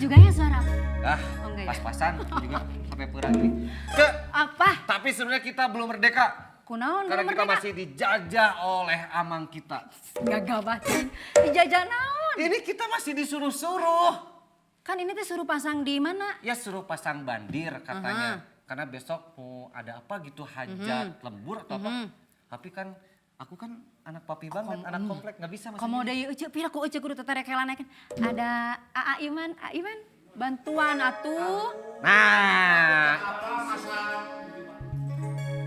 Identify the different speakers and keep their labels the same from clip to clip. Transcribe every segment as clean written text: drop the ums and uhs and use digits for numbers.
Speaker 1: Halus juga ya suara.
Speaker 2: Ah,
Speaker 1: Oh, enggak ya?
Speaker 2: pas-pasan aku juga sampai perang ini. Ke,
Speaker 1: Apa?
Speaker 2: Tapi sebenarnya kita belum merdeka.
Speaker 1: Kunaon
Speaker 2: Karena
Speaker 1: belum
Speaker 2: kita
Speaker 1: merdeka?
Speaker 2: Masih dijajah oleh amang kita.
Speaker 1: Gagal banget. Dijajah naon?
Speaker 2: Ini kita masih disuruh-suruh.
Speaker 1: Kan ini tuh suruh pasang di mana?
Speaker 2: Ya, suruh pasang bandir katanya. Karena besok mau ada apa gitu, hajat lembur atau apa. Tapi kan aku kan anak papi banget, anak komplek, nggak bisa masih.
Speaker 1: Komo deui Ece, pira ku Ece kudu tetarek heula naekeun. Ada Aa Iman, A Iman bantuan atuh.
Speaker 2: Nah,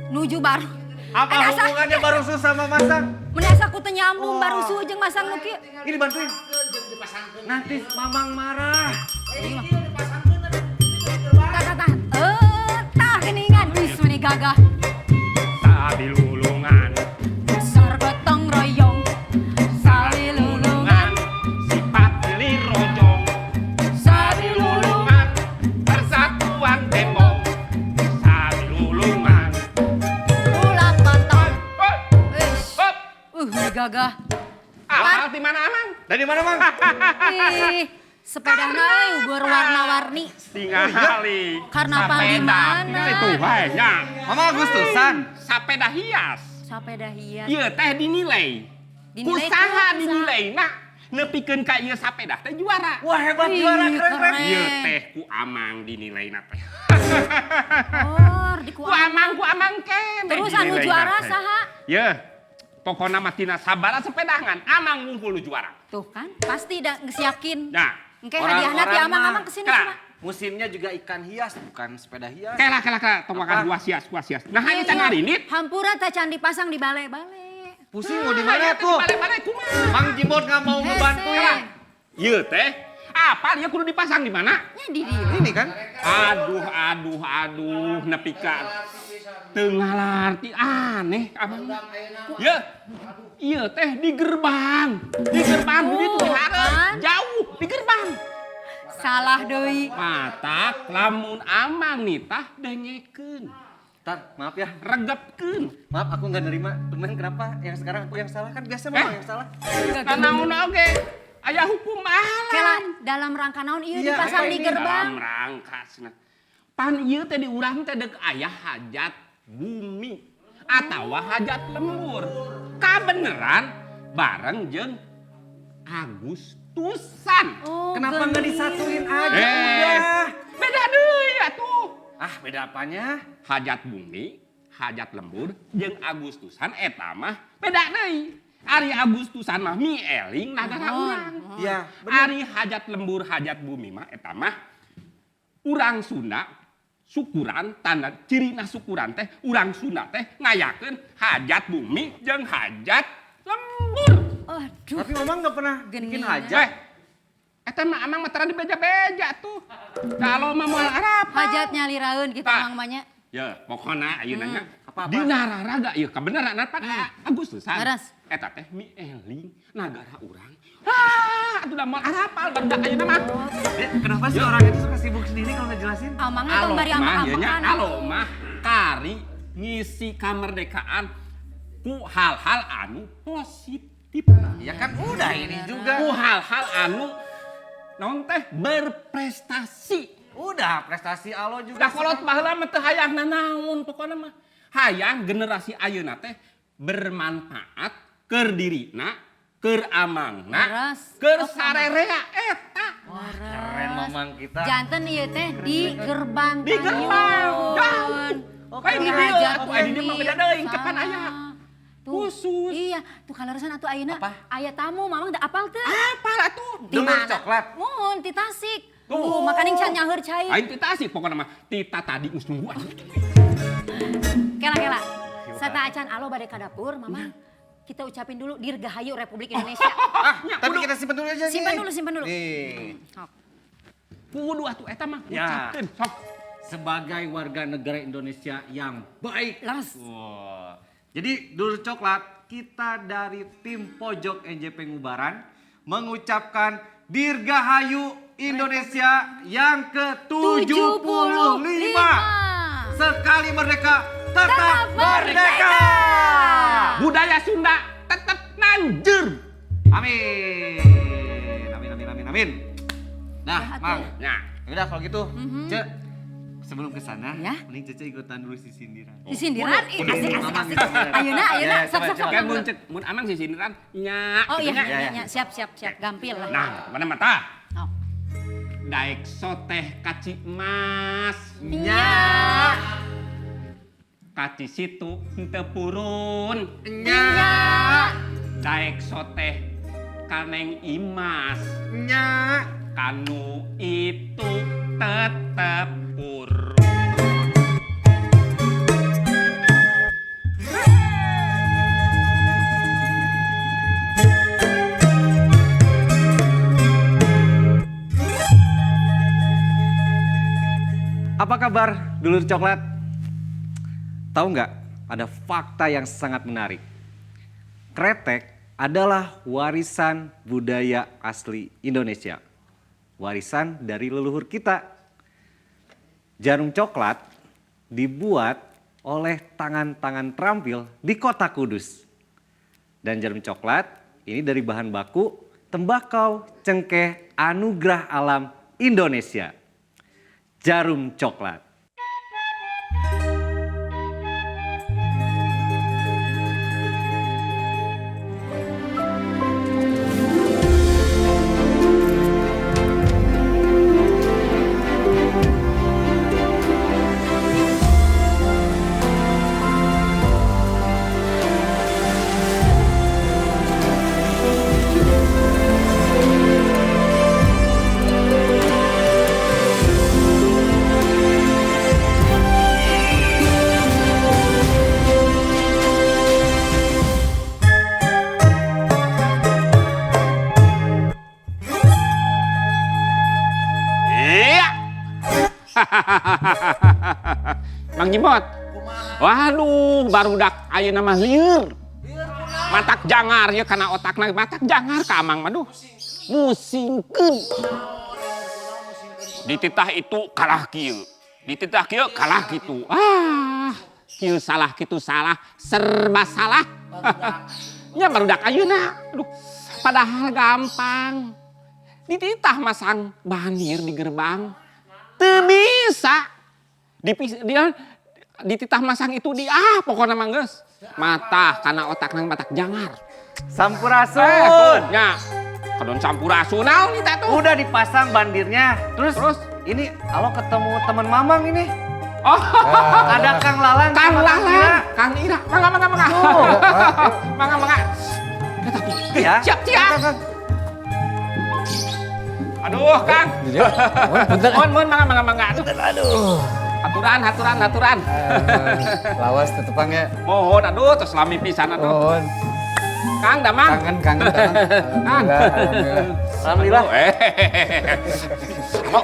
Speaker 1: Nuju baru.
Speaker 2: Apa
Speaker 1: Eh, asa-
Speaker 2: hubungannya barusu sama masang?
Speaker 1: Mun asa ku teu nyambung
Speaker 2: Oh.
Speaker 1: barusu jeung masang nu kieu.
Speaker 2: Ini bantuin. Nanti Mamang marah.
Speaker 1: Tah tah tah. Eh, tah geuningan. Wis meuni gagah.
Speaker 3: Sabilulungan.
Speaker 1: Besar gotong royong. Sabilulungan.
Speaker 3: Sifat lirojong.
Speaker 1: Sabilulungan.
Speaker 3: Persatuan tembok. Sabilulungan.
Speaker 1: Ulah pantang.
Speaker 3: Hop,
Speaker 1: Wis.
Speaker 3: hop.
Speaker 1: Meuni gagah.
Speaker 3: Apal di mana, Amang?
Speaker 2: Dari mana, Mang?
Speaker 1: Ih, sepedana euy berwarna-warni.
Speaker 3: Tingali.
Speaker 1: Karnaval di
Speaker 3: Sapeda.
Speaker 1: mana?
Speaker 3: Tingali tuh, bae nya.
Speaker 2: Mama Agustusan.
Speaker 3: Sapeda hias.
Speaker 1: Sepeda hias.
Speaker 3: Ieu teh dinilai.
Speaker 1: Dinilai
Speaker 3: Ku saha
Speaker 1: ku saha?
Speaker 3: Dinilai? Nah, nepikeun ka ieu sapeda teh juara.
Speaker 2: Wah, hebat,
Speaker 1: Wih,
Speaker 2: juara, keren keren.
Speaker 1: keren.
Speaker 3: Ieu teh ku Amang dinilai na teh.
Speaker 1: Oh, di ku
Speaker 3: Ku Amang, ku Amang keneh
Speaker 1: Terus anu
Speaker 3: dinilai
Speaker 1: juara
Speaker 3: na teh.
Speaker 1: saha?
Speaker 3: Ye, pokokna mah tina sabara sepedangan, Amang ngumpul nu juara.
Speaker 1: Tuh kan, pasti dah geus yakin.
Speaker 3: Nah,
Speaker 1: Engke hadiahna ti
Speaker 2: Orang-orang
Speaker 1: Amang-amang
Speaker 2: mah.
Speaker 1: kesini
Speaker 3: Kela.
Speaker 1: cuma.
Speaker 2: Musimnya juga ikan hias, bukan sepeda hias.
Speaker 3: Kela kela kela, tong makan
Speaker 2: Apa?
Speaker 3: kuas hias, kuas hias. Nah, hanya can ngarinit.
Speaker 1: Hampura teh can dipasang di bale-bale.
Speaker 2: Pusing mau di mana tuh?
Speaker 3: Bale-bale kumaha?
Speaker 2: Mang Jimbot nggak mau
Speaker 1: Hese.
Speaker 2: ngebantuin.
Speaker 3: Ieu teh apa dia kudu dipasang di mana?
Speaker 1: Nya di dieu.
Speaker 2: Ini kan?
Speaker 3: Aduh, aduh, aduh, nepi ka teu ngalarti, aneh Abang. Ye, ieu teh di gerbang. Di gerbang di ditu
Speaker 1: Tuh,
Speaker 3: dihareup,
Speaker 1: kan?
Speaker 3: Jauh di gerbang.
Speaker 1: Salah deui.
Speaker 3: Matak lamun Amang nitah dengekeun,
Speaker 2: Ntar, maaf ya.
Speaker 3: regepkeun.
Speaker 2: Maaf, aku nggak nerima. Temen, kenapa yang sekarang aku yang salah? Kan biasa Mamang
Speaker 3: Eh.
Speaker 2: yang salah.
Speaker 3: Nanaon oge aya hukum
Speaker 1: Kela
Speaker 3: alam.
Speaker 1: dalam rangka naon ieu
Speaker 2: Iya,
Speaker 1: dipasang
Speaker 2: apa
Speaker 1: di
Speaker 2: ini?
Speaker 1: gerbang?
Speaker 3: Dalam rangka cenah. Pan ieu teh di urang teh deuk aya hajat bumi atawa hajat lembur. Kabeneran bareng jeung Agustusan.
Speaker 1: Oh,
Speaker 2: Kenapa nggak
Speaker 1: geuning.
Speaker 2: disatuin aja
Speaker 3: Eh,
Speaker 2: udah?
Speaker 3: beda deui atuh.
Speaker 2: Ah, beda apanya?
Speaker 3: Hajat bumi, hajat lembur jeung Agustusan eta mah beda deui. Ari Agustusan mah mieling nagara
Speaker 1: Mohon,
Speaker 3: urang.
Speaker 2: Iya, bener.
Speaker 3: Ari hajat lembur, hajat bumi mah eta mah urang Sunda syukuran, tanda cirina syukuran teh urang Sunda teh ngayakeun hajat bumi jeung hajat lembur.
Speaker 1: Aduh.
Speaker 2: Tapi Mamang nggak pernah bikin
Speaker 1: Geuningan.
Speaker 2: hajat.
Speaker 3: Eh, eta mah Amang mah tara dibeja-beja tuh. Kalau mah moal arapal.
Speaker 1: Hajat nyaliraeun gitu
Speaker 3: Tah.
Speaker 1: Mang mah nya.
Speaker 3: Ya, pokokna ayeuna nya.
Speaker 2: Apa-apa?
Speaker 3: Dina raraga ieu kabeneran pan Agustusan.
Speaker 1: Leres.
Speaker 3: Eta teh mieling nagara urang. Ah, atuh da moal arapal barudak ayeuna mah.
Speaker 2: Eh, kenapa sih orang itu suka sibuk sendiri kalau ngejelasin?
Speaker 1: Amangnya tong bari
Speaker 3: mah ieu nya,
Speaker 1: ambek-ambekan.
Speaker 3: alo mah kari ngisi kemerdekaan ku hal-hal anu positif.
Speaker 2: Ya kan udah ini juga.
Speaker 3: Ku hal-hal anu naon teh berprestasi.
Speaker 2: Udah prestasi alo juga.
Speaker 3: Da kolot baheula mah teu hayang nanaon pokona mah. Hayang generasi ayeuna teh bermanfaat keur dirina, keur amangna,
Speaker 1: Leres.
Speaker 3: keur
Speaker 1: Oh,
Speaker 3: sarerea eta.
Speaker 2: Keren Mamang kita.
Speaker 1: Janten ieu teh di gerbang
Speaker 3: Di gerbang.
Speaker 1: Tayun.
Speaker 3: Jauh. Kayak di dieu,
Speaker 1: Hajat
Speaker 3: atuh aya di dieu mah beda deui, kapan aya.
Speaker 1: Tuh.
Speaker 3: Khusus.
Speaker 1: Iya, tuh kaleresan atuh ayeuna
Speaker 2: Apa?
Speaker 1: aya tamu Mamang da apal teu?
Speaker 3: Apal atuh?
Speaker 1: Di
Speaker 2: Dulur
Speaker 1: mana?
Speaker 2: coklat.
Speaker 1: Mun ti Tasik.
Speaker 3: Tuh.
Speaker 1: Tuh, makaning can nyaeur cai.
Speaker 3: Aing ti Tasik pokona mah tita tadi geus nungguan.
Speaker 1: Kela kela. Sata acan alo bade ka dapur, Mamang. Kita ucapin dulu Dirgahayu Republik Indonesia.
Speaker 2: Ah, tapi kita simpen dulu aja nih.
Speaker 1: Simpan dulu, simpan dulu.
Speaker 2: Nih.
Speaker 1: Sok.
Speaker 3: Kudu atuh eta mah
Speaker 2: Ya.
Speaker 3: ucapkeun sok.
Speaker 2: Sebagai warga negara Indonesia yang baik.
Speaker 1: Leres.
Speaker 2: Wah. Jadi dulur coklat, kita dari tim Pojok NJP Ngubaran mengucapkan Dirgahayu Indonesia yang ke-75. Sekali merdeka, tetap
Speaker 1: Tetap
Speaker 2: merdeka.
Speaker 1: merdeka.
Speaker 3: Budaya Sunda tetap nanjur.
Speaker 2: Amin. Amin, amin, amin, amin. Nah, Mang.
Speaker 3: Nya.
Speaker 2: Udah kalau gitu, Cek, sebelum ke sana,
Speaker 1: Ya.
Speaker 2: mending Cece ikutan dulu si sindiran.
Speaker 1: Di sindiran, ih, asik asik asik. Ayeuna ayeuna
Speaker 2: Ya,
Speaker 1: sok
Speaker 2: coba,
Speaker 1: sok sok.
Speaker 3: Kayak mun cek mun Amang si sindiran nya.
Speaker 1: Oh iya,
Speaker 3: gitu nya.
Speaker 1: iya, iya, siap siap siap, gampil lah.
Speaker 3: Nah, mana mata?
Speaker 1: Oh.
Speaker 3: Daek soteh kaci emas.
Speaker 1: Nya.
Speaker 3: Kaci situ henteu purun.
Speaker 1: Nya.
Speaker 3: Daek soteh kaneng imas.
Speaker 2: Nya.
Speaker 3: Kanu itu tetep purun.
Speaker 2: Apa kabar, dulur coklat? Tahu nggak, ada fakta yang sangat menarik. Kretek adalah warisan budaya asli Indonesia. Warisan dari leluhur kita. Jarum coklat dibuat oleh tangan-tangan terampil di kota Kudus. Dan jarum coklat ini dari bahan baku tembakau, cengkeh, anugerah alam Indonesia. Jarum coklat.
Speaker 3: Iya. Mang Jimot. Waduh, barudak ayeuna mah lieur. Matak jangar ya kana otakna matak jangar ka Amang mah duh. Musingkeun. Dititah itu kalah kieu. Dititah kieu kalah kitu. Ah, kieu salah kitu salah, serba salah. Nya barudak ayeuna. Aduh, padahal gampang. Dititah masang banir di gerbang. Teu bisa. Dia dititah masang itu di ah pokoknya mah geus. Matah kana otakna matak jangar.
Speaker 2: Sampurasun.
Speaker 3: Nya. Kadon sampurasun naon ieu teh tuh.
Speaker 2: Udah dipasang bandirnya. Terus,
Speaker 3: Terus?
Speaker 2: Ini alo ketemu teman Mamang ini.
Speaker 3: Oh,
Speaker 2: Ada Kang Lalan
Speaker 3: Kang
Speaker 2: sama
Speaker 3: Lalan,
Speaker 2: Ira.
Speaker 3: Kang Ira. Mangga mangga mangga. Mangga mangga. Ya, tapi
Speaker 2: Ya.
Speaker 3: siap siap.
Speaker 2: Kang, Kang.
Speaker 3: Aduh, Kang.
Speaker 4: Bentar.
Speaker 3: Mohon mohon mangga mangga mangga. Aduh.
Speaker 4: Aduh.
Speaker 3: Aturan aturan aturan.
Speaker 4: Lawas tetepang ya.
Speaker 3: Mohon aduh terus lami pisan aduh.
Speaker 4: Mohon.
Speaker 3: Kang Damang.
Speaker 4: Kangen, kangen, kangen. Alhamdulillah, alhamdulillah.
Speaker 2: Alhamdulillah.
Speaker 3: Mau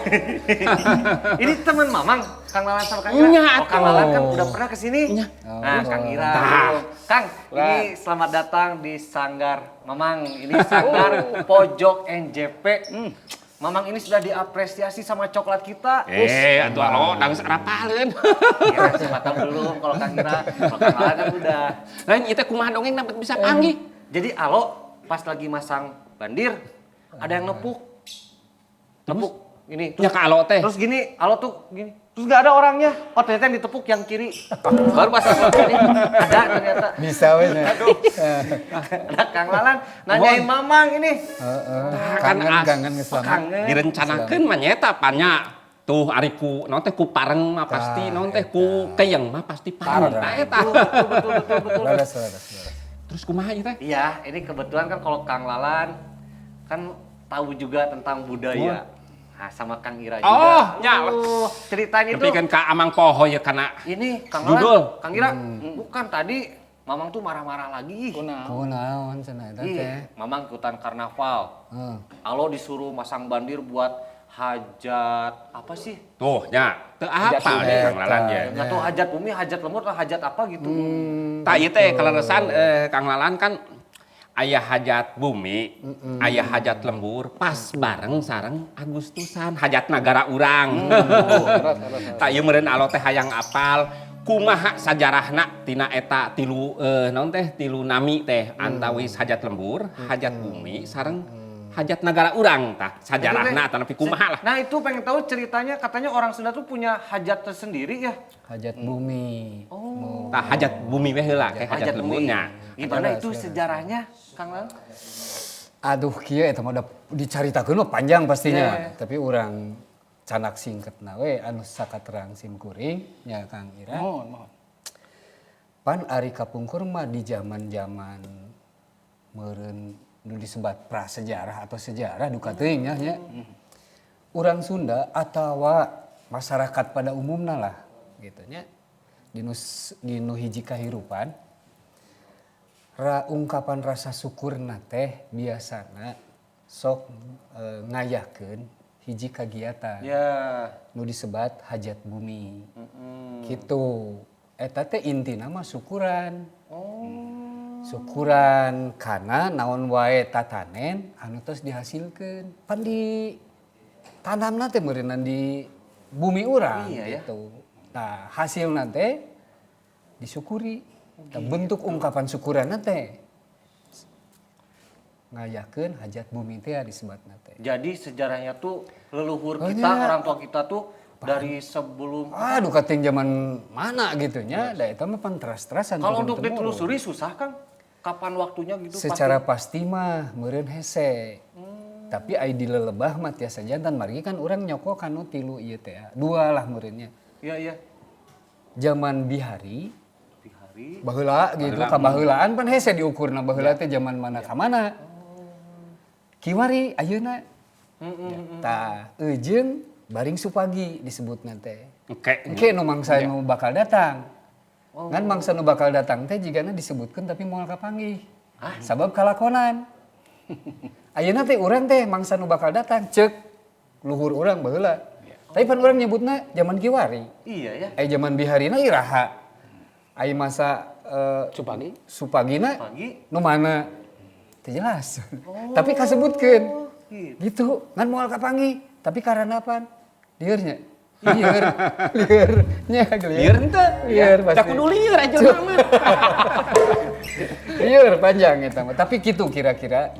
Speaker 2: Ini teman Mamang, Kang Lalan sama Kang Ira.
Speaker 3: Nya,
Speaker 2: Oh, Kang Lalan kan
Speaker 4: atuh.
Speaker 2: udah pernah ke sini. Nah, Kang Ira.
Speaker 3: Tah.
Speaker 2: Kang, ini selamat datang di Sanggar Mamang. Ini Sanggar Pojok NJP. Mamang ini sudah diapresiasi sama coklat kita.
Speaker 3: Atuh alo dang rapaleun.
Speaker 2: Ya, siapa tahu belum kalau Kang Ira, kalau Kang Lalan kan udah.
Speaker 3: Lain ieu teh kumaha dongeng dapat bisa panggih.
Speaker 2: Jadi Alo pas lagi masang bandir, ada yang nepuk. Nepuk ini.
Speaker 3: Ya ka Alo teh.
Speaker 2: Terus gini, Alo tuh gini. Terus nggak ada orangnya. Oh ternyata yang ditepuk yang kiri. Baru pas aku ini ada ternyata.
Speaker 4: Bisa wes.
Speaker 2: Ada Kang Lalan nanyain Mamang ini.
Speaker 4: Heeh.
Speaker 3: Kan
Speaker 4: Kangen,
Speaker 3: as-
Speaker 4: kangen selamat.
Speaker 2: Kangen.
Speaker 3: Direncanakeun mah nyaeta panya. Tuh ari ku naon teh ku pareng mah pasti, naon teh ku keyeng mah pasti pareng.
Speaker 4: Pareng.
Speaker 3: Tah eta.
Speaker 2: Betul, betul, betul, betul.
Speaker 4: Leres, leres, leres.
Speaker 3: Terus kumaha ieu teh?
Speaker 2: Iya, ini kebetulan kan kalau Kang Lalan kan tahu juga tentang budaya. Nah, sama Kang Ira juga.
Speaker 3: Oh, nya.
Speaker 2: Ceritanya itu
Speaker 3: Nepikeun ka Amang poho ye kana
Speaker 2: ini Kang Lalan,
Speaker 3: Judul.
Speaker 2: Kang Ira, bukan tadi Mamang tuh marah-marah lagi.
Speaker 4: Kunaon cenah eta teh.
Speaker 2: Iya, Mamang ikutan karnaval.
Speaker 4: Heeh.
Speaker 2: Alo disuruh masang bandir buat hajat apa sih?
Speaker 3: Tuh nya, teu apal deh Kang Lalan ye.
Speaker 2: Nggak tahu hajat bumi, hajat lemur atau hajat apa gitu.
Speaker 3: Tah ieu teh kaleresan Kang Lalan kan aya hajat bumi, aya hajat lembur, pas bareng sareng Agustusan, hajat nagara urang. Tah ieu meureun alo teh hayang apal kumaha sajarahna tina eta tilu naon teh tilu nami teh antawis hajat lembur, hajat bumi sareng Hajat negara urang tah, sajarahna atanapi kumaha lah.
Speaker 2: Nah, itu pengen tahu ceritanya, katanya orang Sunda tuh punya hajat tersendiri ya.
Speaker 4: Hajat bumi. Oh.
Speaker 3: Tah, hajat bumi we heula, kayak hajat lemburnya.
Speaker 2: Gimana itu sejarahnya, Kang Lal?
Speaker 4: Aduh, kieu eta mah udah dicaritakeun mah panjang pastinya.
Speaker 2: Iya.
Speaker 4: Tapi urang candak singketna we anu sakaterang sim kuring nya, Kang Ira.
Speaker 5: Mohon, mohon.
Speaker 4: Pan ari kapungkur mah di zaman-zaman meureun nu disebat prasejarah atau sejarah duka teuing nya nya. Urang Sunda atawa masyarakat pada umumna lah gitu nya. Dinu hiji kahirupan ungkapan rasa syukurna teh biasana sok ngayakeun hiji kagiatan nu disebat hajat bumi. Gitu. Eta teh intina mah syukuran. Syukuran karena naon wae tatanen anu tos dihasilkeun. Pan di tanamna teh meureunan di bumi urang
Speaker 2: Iya ya.
Speaker 4: gitu. Nah, hasilna teh disyukuri. Nah, bentuk ungkapan syukuran teh ngayakeun hajat bumi teh disebutna teh.
Speaker 2: Jadi sejarahnya tuh leluhur
Speaker 4: Oh,
Speaker 2: kita,
Speaker 4: iya.
Speaker 2: orang tua kita tuh dari sebelum
Speaker 4: Aduh, kating zaman mana gitu nya, da eta mah pan teras-terasan
Speaker 2: Kalau untuk
Speaker 4: turun-temurun.
Speaker 2: ditelusuri susah, Kang. Kapan waktunya gitu?
Speaker 4: Secara pasti mah meureun hese. Tapi ai di lelebah mah tiasa jantan, margi kan urang nyoko kanu tilu ieu teh. Dua lah meureunnya.
Speaker 2: Pasti? Iya, iya.
Speaker 4: Zaman bihari,
Speaker 2: Di hari
Speaker 4: baheula gitu, kabaheulaan pan hese diukurna baheula teh zaman mana ka mana. Kiwari ayeuna. Tah, eujeung baring supagi disebutna teh.
Speaker 3: Oke.
Speaker 4: Engke nu mangsa nu bakal datang. Ngan mangsa nu bakal datang teh jigana disebutkeun tapi moal kapanggih. Sabab kalakonan. Ayeuna teh urang teh mangsa nu bakal datang cek luhur urang baheula. Tapi pan urang nyebutna zaman kiwari.
Speaker 2: Iya ya.
Speaker 4: Ai zaman biharina iraha. Ai masa
Speaker 5: Supagi.
Speaker 4: Supagina
Speaker 2: Pagi.
Speaker 4: nu mana? Teu jelas. Tapi kasebutkeun.
Speaker 2: Gitu.
Speaker 4: Gitu, ngan moal kapanggih, tapi karena apa? Lieur nya. Lieur, lieur, nya lieur.
Speaker 3: Lieur henteu.
Speaker 4: Lieur pasti.
Speaker 3: Da kudu lieur aja mah.
Speaker 4: Lieur panjang eta mah. Tapi gitu kira-kira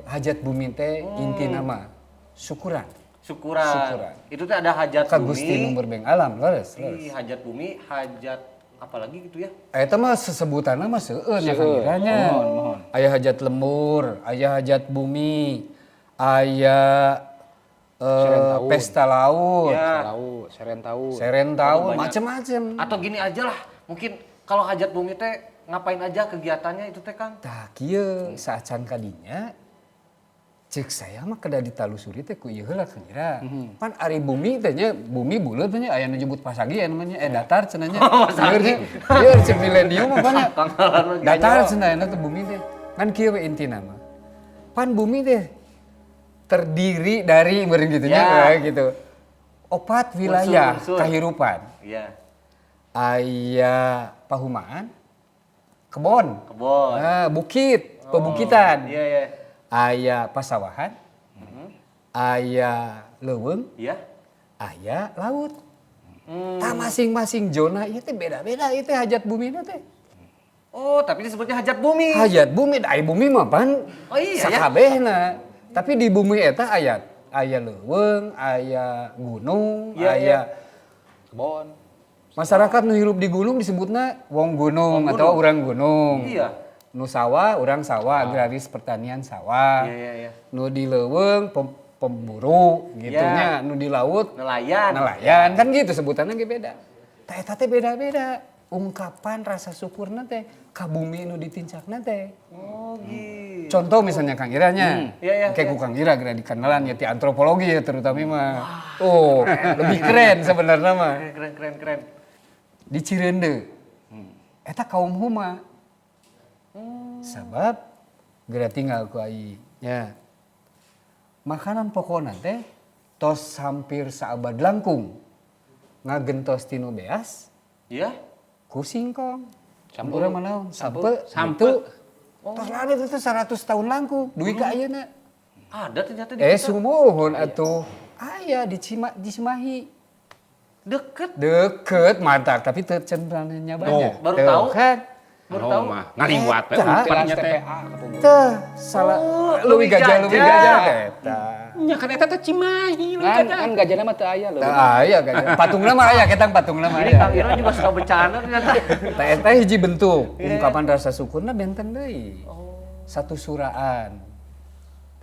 Speaker 4: hajat bumi teh inti nama syukuran.
Speaker 2: Syukuran.
Speaker 4: Syukuran.
Speaker 2: Itu tuh ada hajat
Speaker 4: Ka
Speaker 2: bumi.
Speaker 4: Gusti nu berbeng alam, leres, leres.
Speaker 2: Ih, hajat bumi, hajat apalagi gitu ya.
Speaker 4: Eta mah sesebutanna mah seueur nya Kang
Speaker 5: Seueur.
Speaker 4: Ira nya.
Speaker 5: Mohon, mohon.
Speaker 4: Aya hajat lembur, aya hajat bumi, aya
Speaker 5: Seren taun.
Speaker 4: pesta laut,
Speaker 2: Ya.
Speaker 5: Laut, seren taun.
Speaker 4: seren taun, macem-macem.
Speaker 2: Atau gini aja lah, mungkin kalau hajat bumi teh ngapain aja kegiatannya itu teh, Kang?
Speaker 4: Tah kieu saacan kadinya cek saya mah kedah ditalusuri teh ku ieu heula Kang Ira. Pan ari bumi teh nya, bumi buleut teh nya, aya nu nyebut pasagi aya namanya datar cenah nya. Lieur nya. Lieur cek milenium mah pan nya. Datar cenah aya teh bumi teh. Ngan kieu we intina mah. Pan bumi teh terdiri dari meureun gitu nya
Speaker 2: Ya.
Speaker 4: kayak gitu. Opat wilayah
Speaker 2: Unsur-unsur.
Speaker 4: kahirupan.
Speaker 2: Iya.
Speaker 4: Aya pahumaan, kebon,
Speaker 2: Kebon.
Speaker 4: Ah, bukit, pebukitan.
Speaker 2: Iya, iya.
Speaker 4: Aya pasawahan, aya leuweung,
Speaker 2: Iya.
Speaker 4: aya laut. Tah, masing-masing zona ieu teh beda-beda ieu teh hajat bumi teh.
Speaker 2: Oh, tapi disebutnya hajat bumi.
Speaker 4: Hajat bumi, aya bumi mah pan
Speaker 2: Oh iya ya.
Speaker 4: sakabehna. Tapi di bumi eta aya aya leuweung, aya gunung,
Speaker 2: Iya,
Speaker 4: aya
Speaker 2: iya.
Speaker 5: Kebon.
Speaker 4: Masyarakat nu hirup di gunung disebutna wong gunung atau orang gunung.
Speaker 2: Iya.
Speaker 4: Nu sawah, orang sawah, agraris pertanian sawah.
Speaker 2: Iya, iya, iya.
Speaker 4: Nu di leuweung pemburu gitu
Speaker 2: Iya.
Speaker 4: nya, nu di laut
Speaker 2: Nelayan.
Speaker 4: nelayan kan gitu sebutannya ge beda. Tah eta teh beda-beda. Ungkapan rasa syukurna teh ka bumi nu ditincakna teh.
Speaker 2: Oh, gitu.
Speaker 4: Contoh misalnya Kang Iranya,
Speaker 2: Iya, iya,
Speaker 4: kayak
Speaker 2: iya.
Speaker 4: ku Kang Ira geura dikenalan ya ti antropologi ya terutama mah. Oh, lebih keren sebenarnya mah.
Speaker 2: Keren, keren, keren, keren.
Speaker 4: Di Cireundeu. Eta kaum huma. Sabab geura tinggal ku ai nya. Makanan pokokna teh tos hampir saabad langkung ngagentos tinu beas
Speaker 2: Iya.
Speaker 4: ku singkong.
Speaker 5: Sampe.
Speaker 4: Urang mah naon? Sampe.
Speaker 3: Sampe.
Speaker 4: Gitu. Tos lama itu 100 tahun langkung dugi ka ayeuna.
Speaker 2: Ada ternyata di
Speaker 4: Eh
Speaker 2: kita.
Speaker 4: sumuhun atuh. Aya di Cima, di Cimahi.
Speaker 2: Deket.
Speaker 4: Deket mantap, tapi teu cenderungnya banyak.
Speaker 2: Baru
Speaker 4: Tuh,
Speaker 2: tahu.
Speaker 4: kan.
Speaker 2: Baru tahu.
Speaker 3: Mah ngaliwat we
Speaker 4: Eta.
Speaker 3: umpatnya teh.
Speaker 5: TPA kapungkur.
Speaker 4: Teh salah leuwih gajah leuwih gajah eta.
Speaker 3: Nya kan eta teh Cimahi leuwih
Speaker 5: Kan
Speaker 3: gajah.
Speaker 5: kan gajahna mah teu aya leuwih.
Speaker 4: Teh aya gajah. Patungna mah aya, ketang patungna mah
Speaker 2: Ini
Speaker 4: aya.
Speaker 2: Kang Ira juga suka bercanda ternyata.
Speaker 4: Teh eta hiji bentuk ungkapan rasa syukurna benten deui. Satu suraan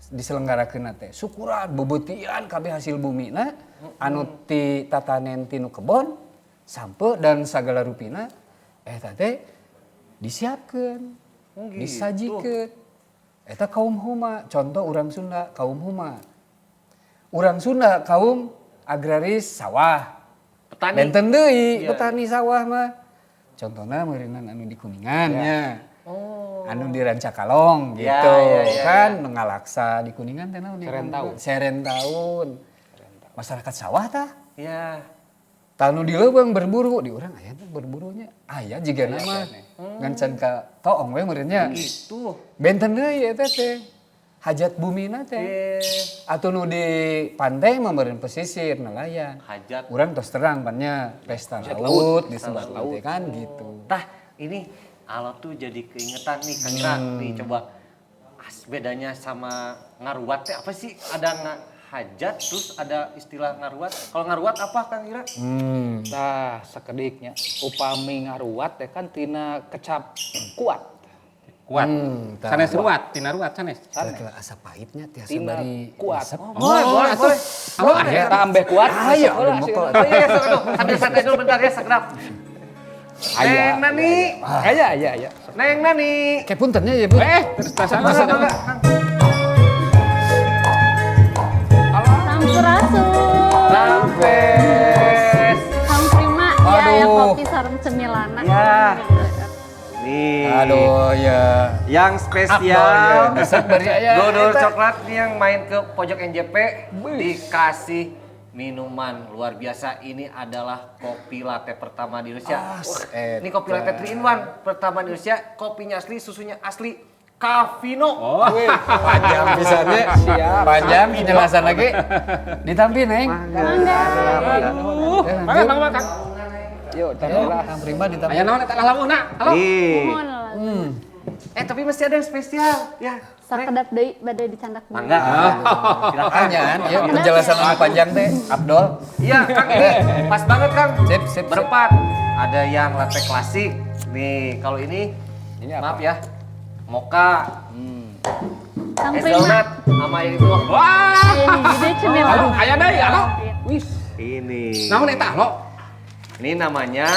Speaker 4: diselenggarakeun teh syukuran beubeutian kabeh hasil bumina anu ti tatanen tinu kebon sampe dan sagala rupina eta teh disiapkeun disajikeun eta kaum huma. Contoh urang Sunda kaum huma, urang Sunda kaum agraris sawah.
Speaker 2: Petani.
Speaker 4: Benten deui petani sawah mah. Contohna meureunan anu di Kuningan nya. Anu di Rancakalong
Speaker 2: Ya,
Speaker 4: gitu
Speaker 2: ya,
Speaker 4: kan ngalaksa di Kuningan teh naon di
Speaker 5: Seren
Speaker 4: Kuningan? Seren taun. Masyarakat sawah tah.
Speaker 2: Iya.
Speaker 4: Tah nu di leuweung berburu di urang aya teh berburunya. Aya jiga nama. Ngan can ka toong we meureun nya.
Speaker 2: Gitu.
Speaker 4: Benten deui eta teh. Hajat bumina teh. Atau nu di pantai mah meureun pesisir nelayan.
Speaker 2: Hajat.
Speaker 4: Urang tos terang pannya pesta laut disebut laut kan gitu.
Speaker 2: Tah, ini Alo tuh jadi keingetan nih Kang Ira. Nih coba bedanya sama ngaruat teh apa sih? Ada hajat terus ada istilah ngaruat. Kalau ngaruat apa Kang Ira?
Speaker 5: Tah sakediknya upami ngaruat teh kan tina kecap kuat.
Speaker 3: Kuat.
Speaker 4: Tah.
Speaker 3: Sanes ruat, tina ruat sanes.
Speaker 4: Kira-kira asa pahitnya tiasa
Speaker 5: Tina
Speaker 4: bari
Speaker 5: kuat.
Speaker 4: resep.
Speaker 2: Oh, boleh, boleh, boleh.
Speaker 3: Halo aya.
Speaker 5: Eta ambeh kuat.
Speaker 4: Aya,
Speaker 5: resep heula
Speaker 4: aduh,
Speaker 5: sih.
Speaker 4: mokol.
Speaker 2: Oh iya, iya, sok atuh. Sambil santai dulu bentar ya, sekedap.
Speaker 5: Aya.
Speaker 2: Neng Nani,
Speaker 5: Aya aya aya.
Speaker 2: Neng Nani.
Speaker 4: Kayak puntennya ya, Bu.
Speaker 3: Terus tas
Speaker 2: Mangga, mangga, Kang.
Speaker 6: Sampurasun.
Speaker 2: Rampes.
Speaker 6: Kang Prima, ya ya
Speaker 4: Aduh.
Speaker 6: kopi sareng cemilana.
Speaker 2: Ya. Nih.
Speaker 4: Aduh ya.
Speaker 2: Yang spesial.
Speaker 4: Abdol, ya. Resep bari aya.
Speaker 2: Dodol
Speaker 4: Eta.
Speaker 2: coklat nih yang main ke pojok NJP dikasih minuman luar biasa. Ini adalah kopi latte pertama di Indonesia.
Speaker 4: Wah,
Speaker 2: Ini kopi latte 3 in 1 pertama di Indonesia, kopinya asli, susunya asli. Cavino.
Speaker 3: Oh,
Speaker 4: Panjang pisannya.
Speaker 5: Siap.
Speaker 4: Panjang penjelasan lagi. Ditampi, Neng.
Speaker 6: Mangga.
Speaker 3: Mangga mangga Kang.
Speaker 5: Yuk, taruhlah.
Speaker 4: Kang Prima ditampi.
Speaker 3: Aya naon eta lalawuhna? Halo.
Speaker 2: Nih.
Speaker 6: Mohon lah.
Speaker 2: Eh tapi masih ada yang spesial. Ya.
Speaker 6: Sakedap deui bade dicandak deui.
Speaker 2: Mangga. Silakan.
Speaker 4: Anyaan, ya penjelasan anu panjang teh, Abdol.
Speaker 2: Iya, Kang ini pas banget, Kang.
Speaker 4: Sip, sip, sip.
Speaker 2: Berempat. Ada yang latte klasik. Nih, kalau ini
Speaker 5: Ini apa?
Speaker 2: maaf ya. Mocha,
Speaker 6: Kang Prima.
Speaker 2: hazelnut sama yang itu.
Speaker 3: Wah.
Speaker 6: Aya hiji deui cemilan.
Speaker 3: Aduh, aya deui halo.
Speaker 6: Iya.
Speaker 5: Wis.
Speaker 2: Ini.
Speaker 3: Naon eta halo?
Speaker 2: Ini namanya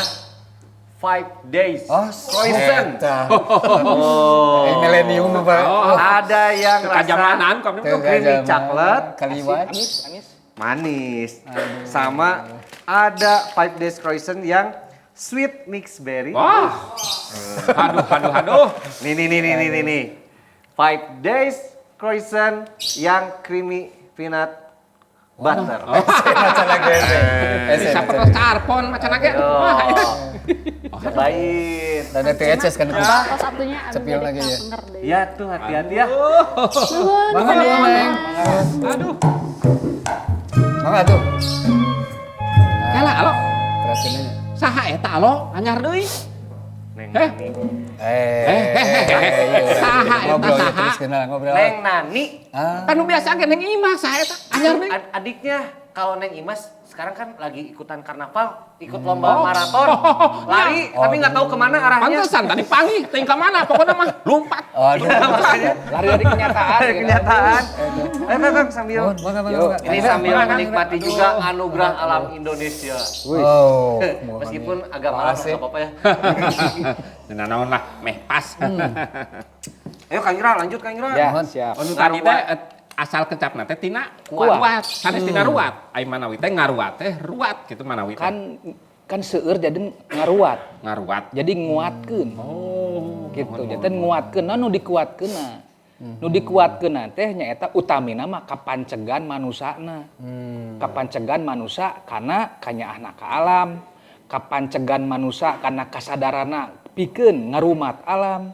Speaker 2: Five Days
Speaker 4: Oh,
Speaker 2: Croissant.
Speaker 4: eta.
Speaker 2: Oh.
Speaker 4: Eh, milenium apa?
Speaker 3: Oh.
Speaker 2: Ada yang rasa
Speaker 3: Kajamanan kami
Speaker 4: Teu
Speaker 3: tuh.
Speaker 2: creamy
Speaker 4: kajaman.
Speaker 2: coklat.
Speaker 4: Kaliwat.
Speaker 5: Amis, amis.
Speaker 2: manis. Sama ada Five Days Croissant yang sweet mix berry.
Speaker 3: Wah. Aduh, aduh, aduh.
Speaker 2: Nih nih nih nih nih nih nih. Five Days Croissant yang creamy peanut butter.
Speaker 4: Macan lagi.
Speaker 3: Bisa perlu carpon macan lagi. Wah, ya.
Speaker 2: Cobain.
Speaker 4: Ada THS kan itu.
Speaker 6: Tos atunya abdi
Speaker 4: Cepil
Speaker 6: bade
Speaker 4: lagi ya.
Speaker 6: kapenger deui.
Speaker 2: Ya tuh hati-hati ya.
Speaker 6: Nuhun.
Speaker 4: Mangga dulu, Neng.
Speaker 3: Aduh.
Speaker 4: Mangga tuh.
Speaker 3: Kala alo.
Speaker 4: Terasinnya.
Speaker 3: Saha eta alo? Anyar deui.
Speaker 2: Neng
Speaker 3: Eh.
Speaker 2: Nani.
Speaker 4: Eh,
Speaker 3: Saha eta,
Speaker 4: ngobrol ya,
Speaker 3: saha?
Speaker 4: terus kenal ngobrol.
Speaker 2: Neng Nani.
Speaker 4: Ah,
Speaker 3: Kan nu biasa ge neng imah saha eta? Anyar deui.
Speaker 2: Adiknya kalau Neng Imas sekarang kan lagi ikutan karnaval, ikut lomba maraton, lari, tapi nggak tahu kemana arahnya.
Speaker 3: Pantesan tadi panggih, teuing ka mana pokoknya mah lompat.
Speaker 4: aduh.
Speaker 2: Makanya
Speaker 5: Lari dari kenyataan.
Speaker 2: dari
Speaker 5: gitu.
Speaker 2: kenyataan. Eh, Kang, Kang, sambil
Speaker 4: Mohon, mangga, mangga,
Speaker 5: Yuk.
Speaker 4: mangga.
Speaker 2: ini sambil menikmati juga anugerah alam Indonesia.
Speaker 4: Oh,
Speaker 2: Meskipun agak malam
Speaker 4: Asik.
Speaker 2: nggak apa-apa ya.
Speaker 3: Nah, naon lah, meh pas.
Speaker 2: Ayo Kang Ira, lanjut Kang Ira.
Speaker 5: Ya,
Speaker 4: Mohon.
Speaker 5: siap.
Speaker 3: Anu tadi teh asal kecapna teh tina
Speaker 5: Kuat.
Speaker 3: kuat, sanes tina ruat. Ai manawi teh ngaruat teh ruat gitu manawi teh.
Speaker 5: Kan kan seueur jadi ngaruat.
Speaker 3: Ngaruat.
Speaker 5: Jadi nguatkeun.
Speaker 3: Oh,
Speaker 5: Gitu. Jadi nguatkeun nu dikuatkeunna. Nu dikuatkeunna teh nyaeta utamina mah kapancegan manusana. Kapancegan manusa kana kanyaahna ka alam, kapancegan manusa kana kasadarana pikeun ngarumat alam.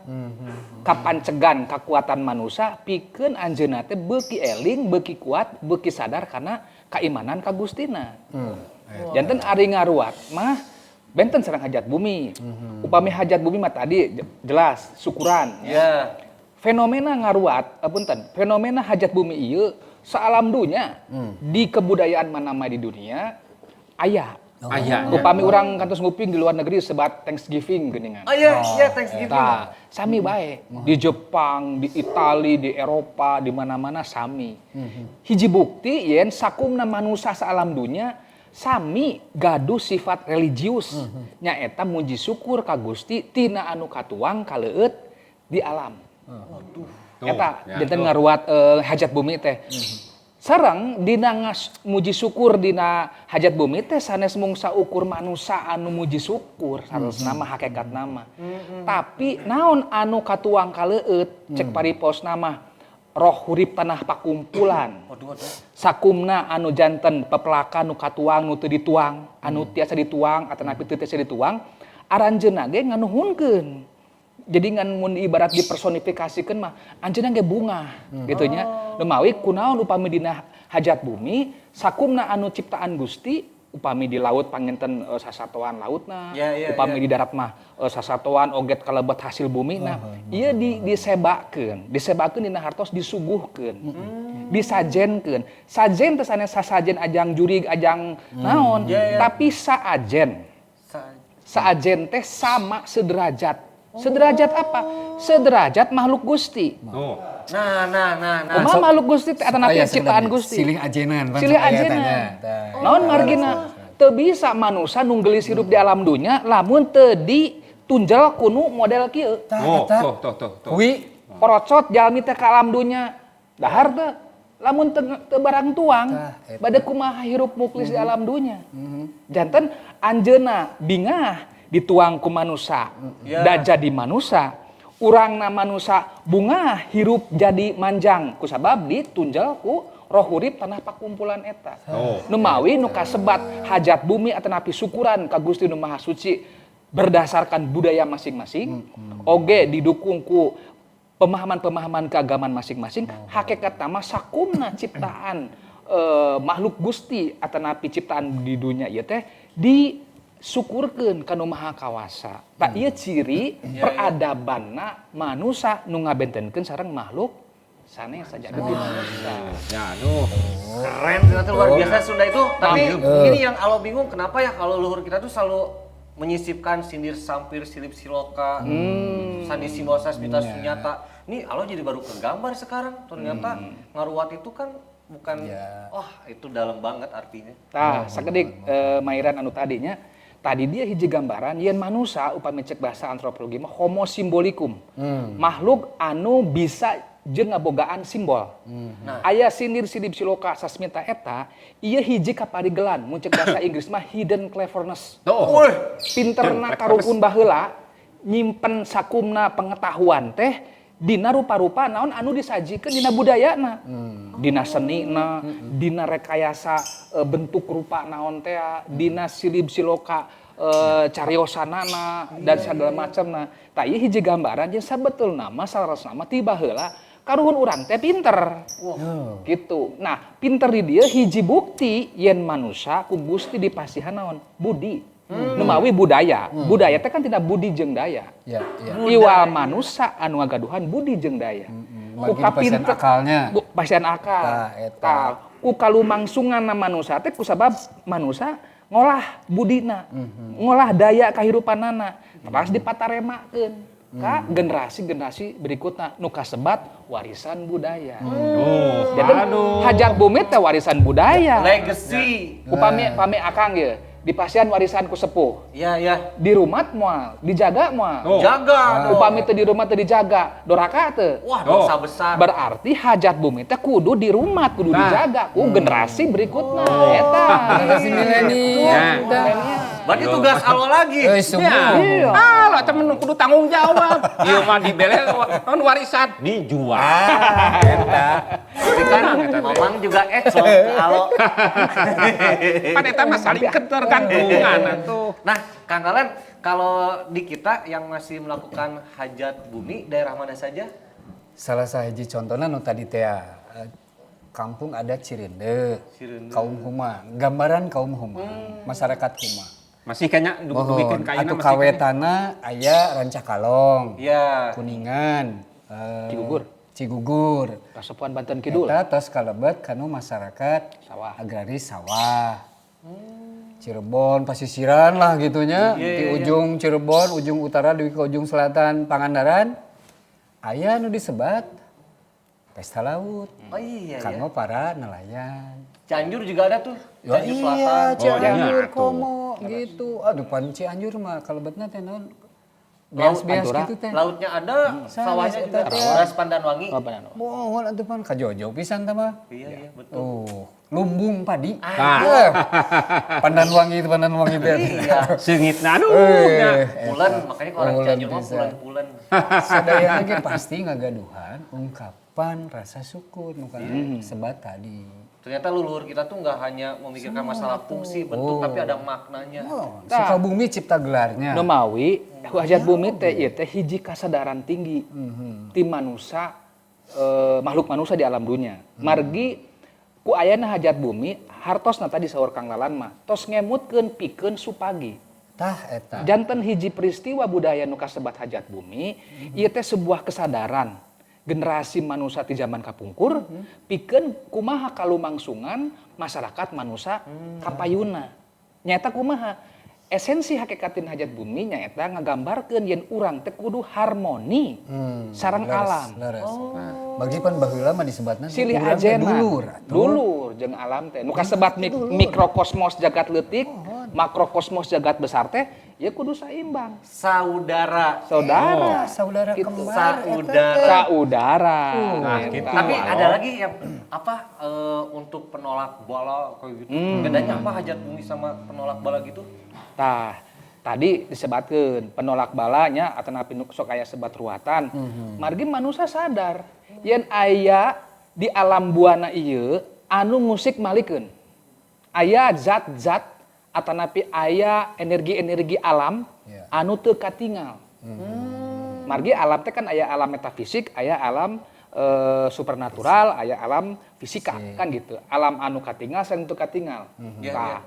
Speaker 5: Kapancegan kakuatan manusa pikeun anjeunna teh beuki eling, beuki kuat, beuki sadar kana kaimanan ka Gustina. Janten ari ngaruat mah Benten sareng hajat bumi. Upami hajat bumi mah tadi jelas syukuran.
Speaker 2: Ya.
Speaker 5: Fenomena ngaruat, punten, fenomena hajat bumi ieu saalam dunya di kebudayaan mana di dunia aya.
Speaker 3: Aya.
Speaker 5: Upami urang kantos nguping di luar negeri sebat Thanksgiving geuningan.
Speaker 2: Oh iya, iya, Thanksgiving.
Speaker 5: Tah, sami bae. Di Jepang, di Itali, di Eropa, di mana-mana sami. Hiji bukti yen sakumna manusia saalam dunya sami gaduh sifat religius. Nyaeta muji syukur ka Gusti tina anu katuang kaleueut di alam.
Speaker 3: Tuh,
Speaker 5: Eta
Speaker 3: ya,
Speaker 5: janten
Speaker 3: tuh.
Speaker 5: ngaruat hajat bumi teh. Sareng dina muji syukur dina hajat bumi teh sanes mung saukur manusa anu muji syukur sanes nama hakikat nama. Tapi naon anu katuang kaleueut cek paripos nama roh hurip tanah pakumpulan.
Speaker 2: Waduh, waduh.
Speaker 5: Sakumna anu janten pepelakan nu katuang nu teu dituang, anu tiasa dituang atanapi teu tiasa dituang, aranjeunna ge nganuhunkeun. Jadi ngan mun ibarat dipersonifikasikeun mah anjeunna ge bungah gitu nya. Lumawi kunaon upami dina hajat bumi sakumna anu ciptaan Gusti, upami di laut panginten sasatoan lautna,
Speaker 2: Ya,
Speaker 5: upami
Speaker 2: ya.
Speaker 5: di darat mah sasatoan oget kalebet hasil bumi nah ieu disebakeun, disebakeun dina hartos disuguhkeun, disajenkeun. Sajen teh sanes sasajen ajang jurig ajang naon,
Speaker 2: Ya, ya.
Speaker 5: tapi saajen. Saajen teh sama sederajat. Sederajat apa? Sederajat makhluk Gusti.
Speaker 3: Oh.
Speaker 2: Nah, nah, nah, nah.
Speaker 5: Kumaha makhluk Gusti teh atanapi
Speaker 4: Supaya
Speaker 5: ciptaan
Speaker 4: sebenarnya
Speaker 5: Gusti?
Speaker 4: Silih ajenan pan
Speaker 5: Silih
Speaker 4: supaya
Speaker 5: ajenan.
Speaker 4: tanya. Tah.
Speaker 5: Naon margina? Teu bisa manusa nu geulis hirup di alam dunya lamun teu ditunjel kunu model kieu.
Speaker 4: Tah,
Speaker 3: Oh,
Speaker 4: eta.
Speaker 3: tuh, tuh, tuh, tuh.
Speaker 4: Kuwi
Speaker 5: Korocot jalmi teh ka alam dunya. Dahar teu lamun teu teu barang tuang,
Speaker 4: Tah, eta.
Speaker 5: bade kumaha hirup muklis di alam dunya. Janten anjeunna bingah dituang ku manusa,
Speaker 2: Ya.
Speaker 5: da jadi manusa. Urangna manusa bungah hirup jadi manjang kusabab ditunjel ku roh hurip tanah pakumpulan eta.
Speaker 3: Oh.
Speaker 5: Nu mawi nu kasebat hajat bumi atanapi syukuran ka Gusti Nu Maha Suci berdasarkan budaya masing-masing, oge didukung ku pemahaman-pemahaman keagamaan masing-masing, hakikat mah sakumna ciptaan makhluk Gusti atanapi ciptaan di dunia ieu teh disyukurkeun ka Nu Maha Kawasa. Tah, ieu ciri peradabanna manusa nu ngabentenkeun sareng makhluk sanes saja manusa.
Speaker 3: Ya, aduh.
Speaker 2: Keren ternyata luar biasa Sunda itu. Tapi ini yang alo bingung kenapa ya kalau leluhur kita tuh selalu menyisipkan sindir sampir silip siloka, sandi simosa smita sunyata. Ini alo jadi baru kegambar sekarang. Ternyata ngaruat itu kan bukan,
Speaker 4: Ya.
Speaker 2: wah itu dalam banget artinya.
Speaker 5: Tah, sakedik mairan anu tadinya. Tadi dia hiji gambaran yen manusa upami cek bahasa antropologi mah homo symbolikum. Makhluk anu bisa jeung ngabogaan simbol.
Speaker 2: Nah.
Speaker 5: Aya sindir silip siloka sasmita eta, ieu hiji kaparigelan mun cek bahasa Inggris mah hidden cleverness.
Speaker 3: Tuh.
Speaker 5: Pinterna karuhun baheula nyimpen sakumna pengetahuan teh dina rupa-rupa naon anu disajikeun dina budayana. Dina senina, dina rekayasa bentuk rupa naon teh, dina silib siloka cariosanana dan segala macamna. Tah, ieu hiji gambaran jeung sabetulna mah salarasna mah ti baheula karuhun urang teh pinter. Gitu. Nah, pinter di dieu hiji bukti yen manusa ku Gusti dipasihan naon? Budi. Nu mawi budaya. Budaya teh kan tidak budi jeung daya.
Speaker 4: Ya, ya.
Speaker 5: Iwal manusa anu ngagaduhan budi jeung daya.
Speaker 4: Lagi dipasihan akalnya.
Speaker 5: Pasihan akal.
Speaker 4: Tah, eta.
Speaker 5: Tah, ku kalumangsunganna manusa teh kusabab manusa ngolah budina, ngolah daya kahirupanana, teras dipataremakeun ka generasi-generasi berikutnya nu kasebat warisan budaya.
Speaker 3: Oh,
Speaker 5: Jadi hajat bumi teh warisan budaya.
Speaker 2: Legacy.
Speaker 5: Upami pami akang ye dipasihan warisan ku sepuh.
Speaker 2: Ya, ya.
Speaker 5: Di rumah moal, dijaga moal.
Speaker 3: Oh.
Speaker 2: Jaga dong.
Speaker 5: Upami teu di rumah teu dijaga, doraka teu.
Speaker 2: Wah, dosa besar.
Speaker 5: Berarti hajat bumi teh kudu di rumah, kudu
Speaker 3: Nah.
Speaker 5: dijaga ku generasi berikutnya eta.
Speaker 4: Generasi milenial.
Speaker 3: Ya.
Speaker 2: Berarti tugas alo lagi.
Speaker 4: Eh, semua.
Speaker 3: Ya. Ah, lo temen kudu tanggung jawab. Ieu mah dibele naon warisan dijual.
Speaker 4: Ah, eta.
Speaker 2: Tapi kan Mamang juga eco ke alo.
Speaker 3: Pan eta mah saling ketergantungan atuh.
Speaker 2: Nah, Kang Kalen, kalau di kita yang masih melakukan hajat bumi, daerah mana saja?
Speaker 4: Salah sahiji contohnya nu tadi teh kampung ada Cirende,
Speaker 2: Cirende.
Speaker 4: kaum Huma, gambaran kaum Huma, masyarakat Huma.
Speaker 3: Masih kayaknya
Speaker 4: Mohon
Speaker 3: dugikeun ka ayeuna
Speaker 4: atuh
Speaker 3: masih keneh.
Speaker 4: kawetana aya Rancakalong.
Speaker 2: Iya.
Speaker 4: Kuningan,
Speaker 5: Cigugur.
Speaker 4: Cigugur.
Speaker 5: Kasepuhan Banten Kidul.
Speaker 4: Eta tos kalebet kanu masyarakat
Speaker 5: Sawah.
Speaker 4: Agraris sawah. Cirebon pasisiran lah gitunya di ujung Cirebon, ujung utara di ke ujung selatan Pangandaran aya nu disebat pesta laut.
Speaker 2: Oh iya ya.
Speaker 4: Kanggo para nelayan.
Speaker 2: Cianjur juga ada tuh.
Speaker 4: Ya
Speaker 2: Cianjur
Speaker 4: iya,
Speaker 2: Selatan.
Speaker 4: Cianjur
Speaker 3: Oh, iya,
Speaker 4: komo gitu. Aduh, pan Cianjur mah kalebetna teh naon?
Speaker 2: Laut
Speaker 4: Beas-beas
Speaker 5: Pantura.
Speaker 4: gitu teh.
Speaker 2: Lautnya ada, sawahnya juga
Speaker 4: eta
Speaker 2: ada.
Speaker 4: teh.
Speaker 2: Beras Pandanwangi.
Speaker 5: Oh, benar.
Speaker 4: Mohon atuh pan kajojo pisan teh mah.
Speaker 2: Iya, iya, betul.
Speaker 4: Oh, lumbung padi.
Speaker 3: Ah.
Speaker 4: Eh, Pandan wangi itu pandan wangi teh.
Speaker 2: Iya.
Speaker 3: Seungitna aduh nya.
Speaker 2: Pulen, makanya kalau orang
Speaker 4: Pulen
Speaker 2: Cianjur mah
Speaker 4: bisa.
Speaker 2: pulen-pulen.
Speaker 4: Sadayana ge pasti ngagaduhan ungkapan rasa syukur nu kana sebat tadi.
Speaker 2: Ternyata leluhur kita tuh nggak hanya memikirkan masalah fungsi, bentuk, tapi ada maknanya.
Speaker 4: Oh, Sukabumi cipta gelarnya.
Speaker 5: Nu mawi hajat bumi teh ieu teh hiji kasadaran tinggi ti manusa makhluk manusia di alam dunia. Margi ku ayana hajat bumi hartosna tadi saur Kang Lalan mah tos ngemutkeun pikeun supagi.
Speaker 4: Tah eta.
Speaker 5: Janten hiji peristiwa budaya nu kasebat hajat bumi ieu teh sebuah kesadaran generasi manusia di zaman kapungkur pikeun kumaha kalumangsungan masyarakat manusia kapayuna. Nyaeta kumaha? Esensi hakikatin hajat bumi nyaeta ngagambarkeun yen urang teh kudu harmoni sareng
Speaker 4: Leres,
Speaker 5: alam.
Speaker 4: Leres. Bagi pan baheula mah disebatna
Speaker 5: Silih
Speaker 4: urang teh
Speaker 5: ajenan.
Speaker 4: dulur atuh.
Speaker 5: Dulur jeung alam teh. Nu kasebat mikrokosmos jagat leutik, makrokosmos jagat besar teh ya kudu saimbang.
Speaker 2: Saudara.
Speaker 5: Saudara.
Speaker 4: Ah, saudara
Speaker 5: Gitu.
Speaker 4: kembar eta
Speaker 2: Saudara.
Speaker 4: teh.
Speaker 5: Saudara.
Speaker 3: Nah,
Speaker 5: Eta.
Speaker 3: gitu.
Speaker 2: Tapi
Speaker 3: Alo.
Speaker 2: ada lagi yang apa untuk penolak bala kayak gitu. Bedanya apa hajat bumi sama penolak bala gitu?
Speaker 5: Tah, tadi disebatkeun penolak balanya atanapi nu sok aya sebat ruatan. Margi manusia sadar yen aya di alam buana ieu anu ngusik malikeun. Aya zat-zat atanapi aya energi-energi alam
Speaker 4: Ya.
Speaker 5: anu teu katingal. Margi alam teh kan aya alam metafisik, aya alam supernatural, aya alam fisika kan gitu. Alam anu katingal sareng teu katingal.
Speaker 2: Ya,
Speaker 5: Tah,
Speaker 2: ya.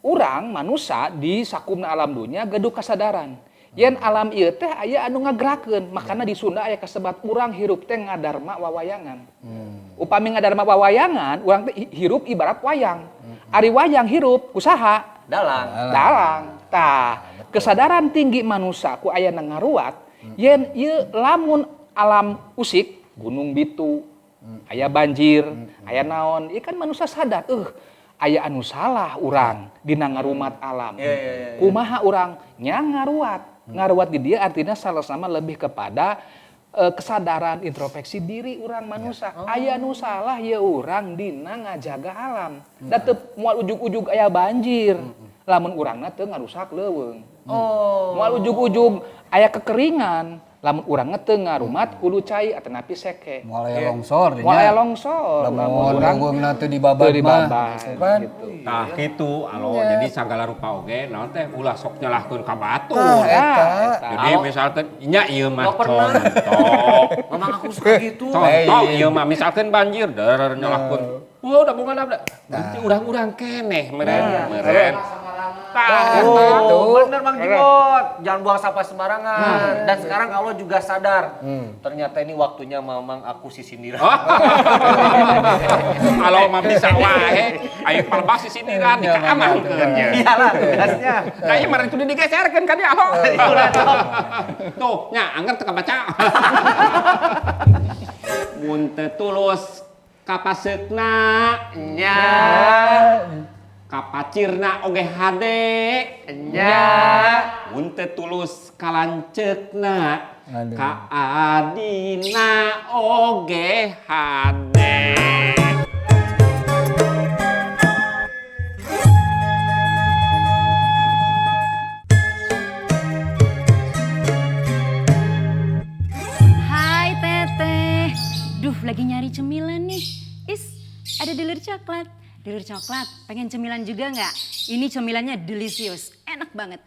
Speaker 5: urang manusia di sakumna alam dunia gaduh kasadaran. Yen alam ieu teh aya anu ngagerakeun, makana di Sunda aya kasebat urang hirup teh ngadarma wawayangan. Upami ngadarma wawayangan, urang teh hirup ibarat wayang. Ari wayang hirup kusaha?
Speaker 2: Dalang.
Speaker 5: Dalang. Tah, kesadaran tinggi manusia ku ayana ngaruat, yen ieu lamun alam usik, gunung bitu, aya banjir, aya naon, ieu kan manusia sadar, aya anu salah urang dina ngarumat alam.
Speaker 2: Iya, iya, iya, iya.
Speaker 5: Kumaha urang nya ngaruat. Ngaruat di dia artinya salah sama lebih kepada kesadaran introspeksi diri urang manusia. Aya nu salah ya urang dina ngajaga alam. Da teu moal ujug-ujug aya banjir. Lamun urangna teu ngarusak leuweung.
Speaker 2: Oh.
Speaker 5: Moal ujug-ujug aya kekeringan. Lamun urangna teu ngarumat hulu cai atanapi seke.
Speaker 4: Moal aya longsor
Speaker 5: Moal aya longsor.
Speaker 4: Lamun leuweungna teu dibabat
Speaker 5: teu
Speaker 4: mah
Speaker 5: dibabat,
Speaker 4: gitu kan.
Speaker 5: gitu.
Speaker 3: Tah kitu alo jadi sagala rupa oge naon teh ulah sok nyalahkeun ka batur.
Speaker 4: Tah eta.
Speaker 3: Jadi misalkan nya ieu mah
Speaker 2: Nggak pernah.
Speaker 3: contoh.
Speaker 2: Memang aku suka gitu.
Speaker 3: Contoh ieu mah misalkan banjir der nyalahkeun. Wah udah bunga udah. Berarti urang-urang keneh meren meren. Tah
Speaker 4: Gitu.
Speaker 2: Oh, bener Bang Jimot. Jangan buang sampah sembarangan. Dan sekarang Allah juga sadar. Ternyata ini waktunya mamang aku si sindiran.
Speaker 3: Kalau mah bisa wae, ayo palebah si sindiran dikeamankeun nya.
Speaker 2: Iyalah tugasnya.
Speaker 3: Nah, ieu mah itu digeserkeun ka dia alo. Tuh, nya angger teu kabaca. Mun teu tulus kapaseukna
Speaker 2: Nya.
Speaker 3: kapacirna oge hade
Speaker 2: Nya.
Speaker 3: mun teu tulus kalanceukna
Speaker 4: Aduh.
Speaker 3: kaadina oge hade.
Speaker 1: Hai Teteh. Duh, lagi nyari cemilan nih. Is, ada dealer coklat. Dealer coklat, pengen cemilan juga nggak? Ini cemilannya delicious, enak banget.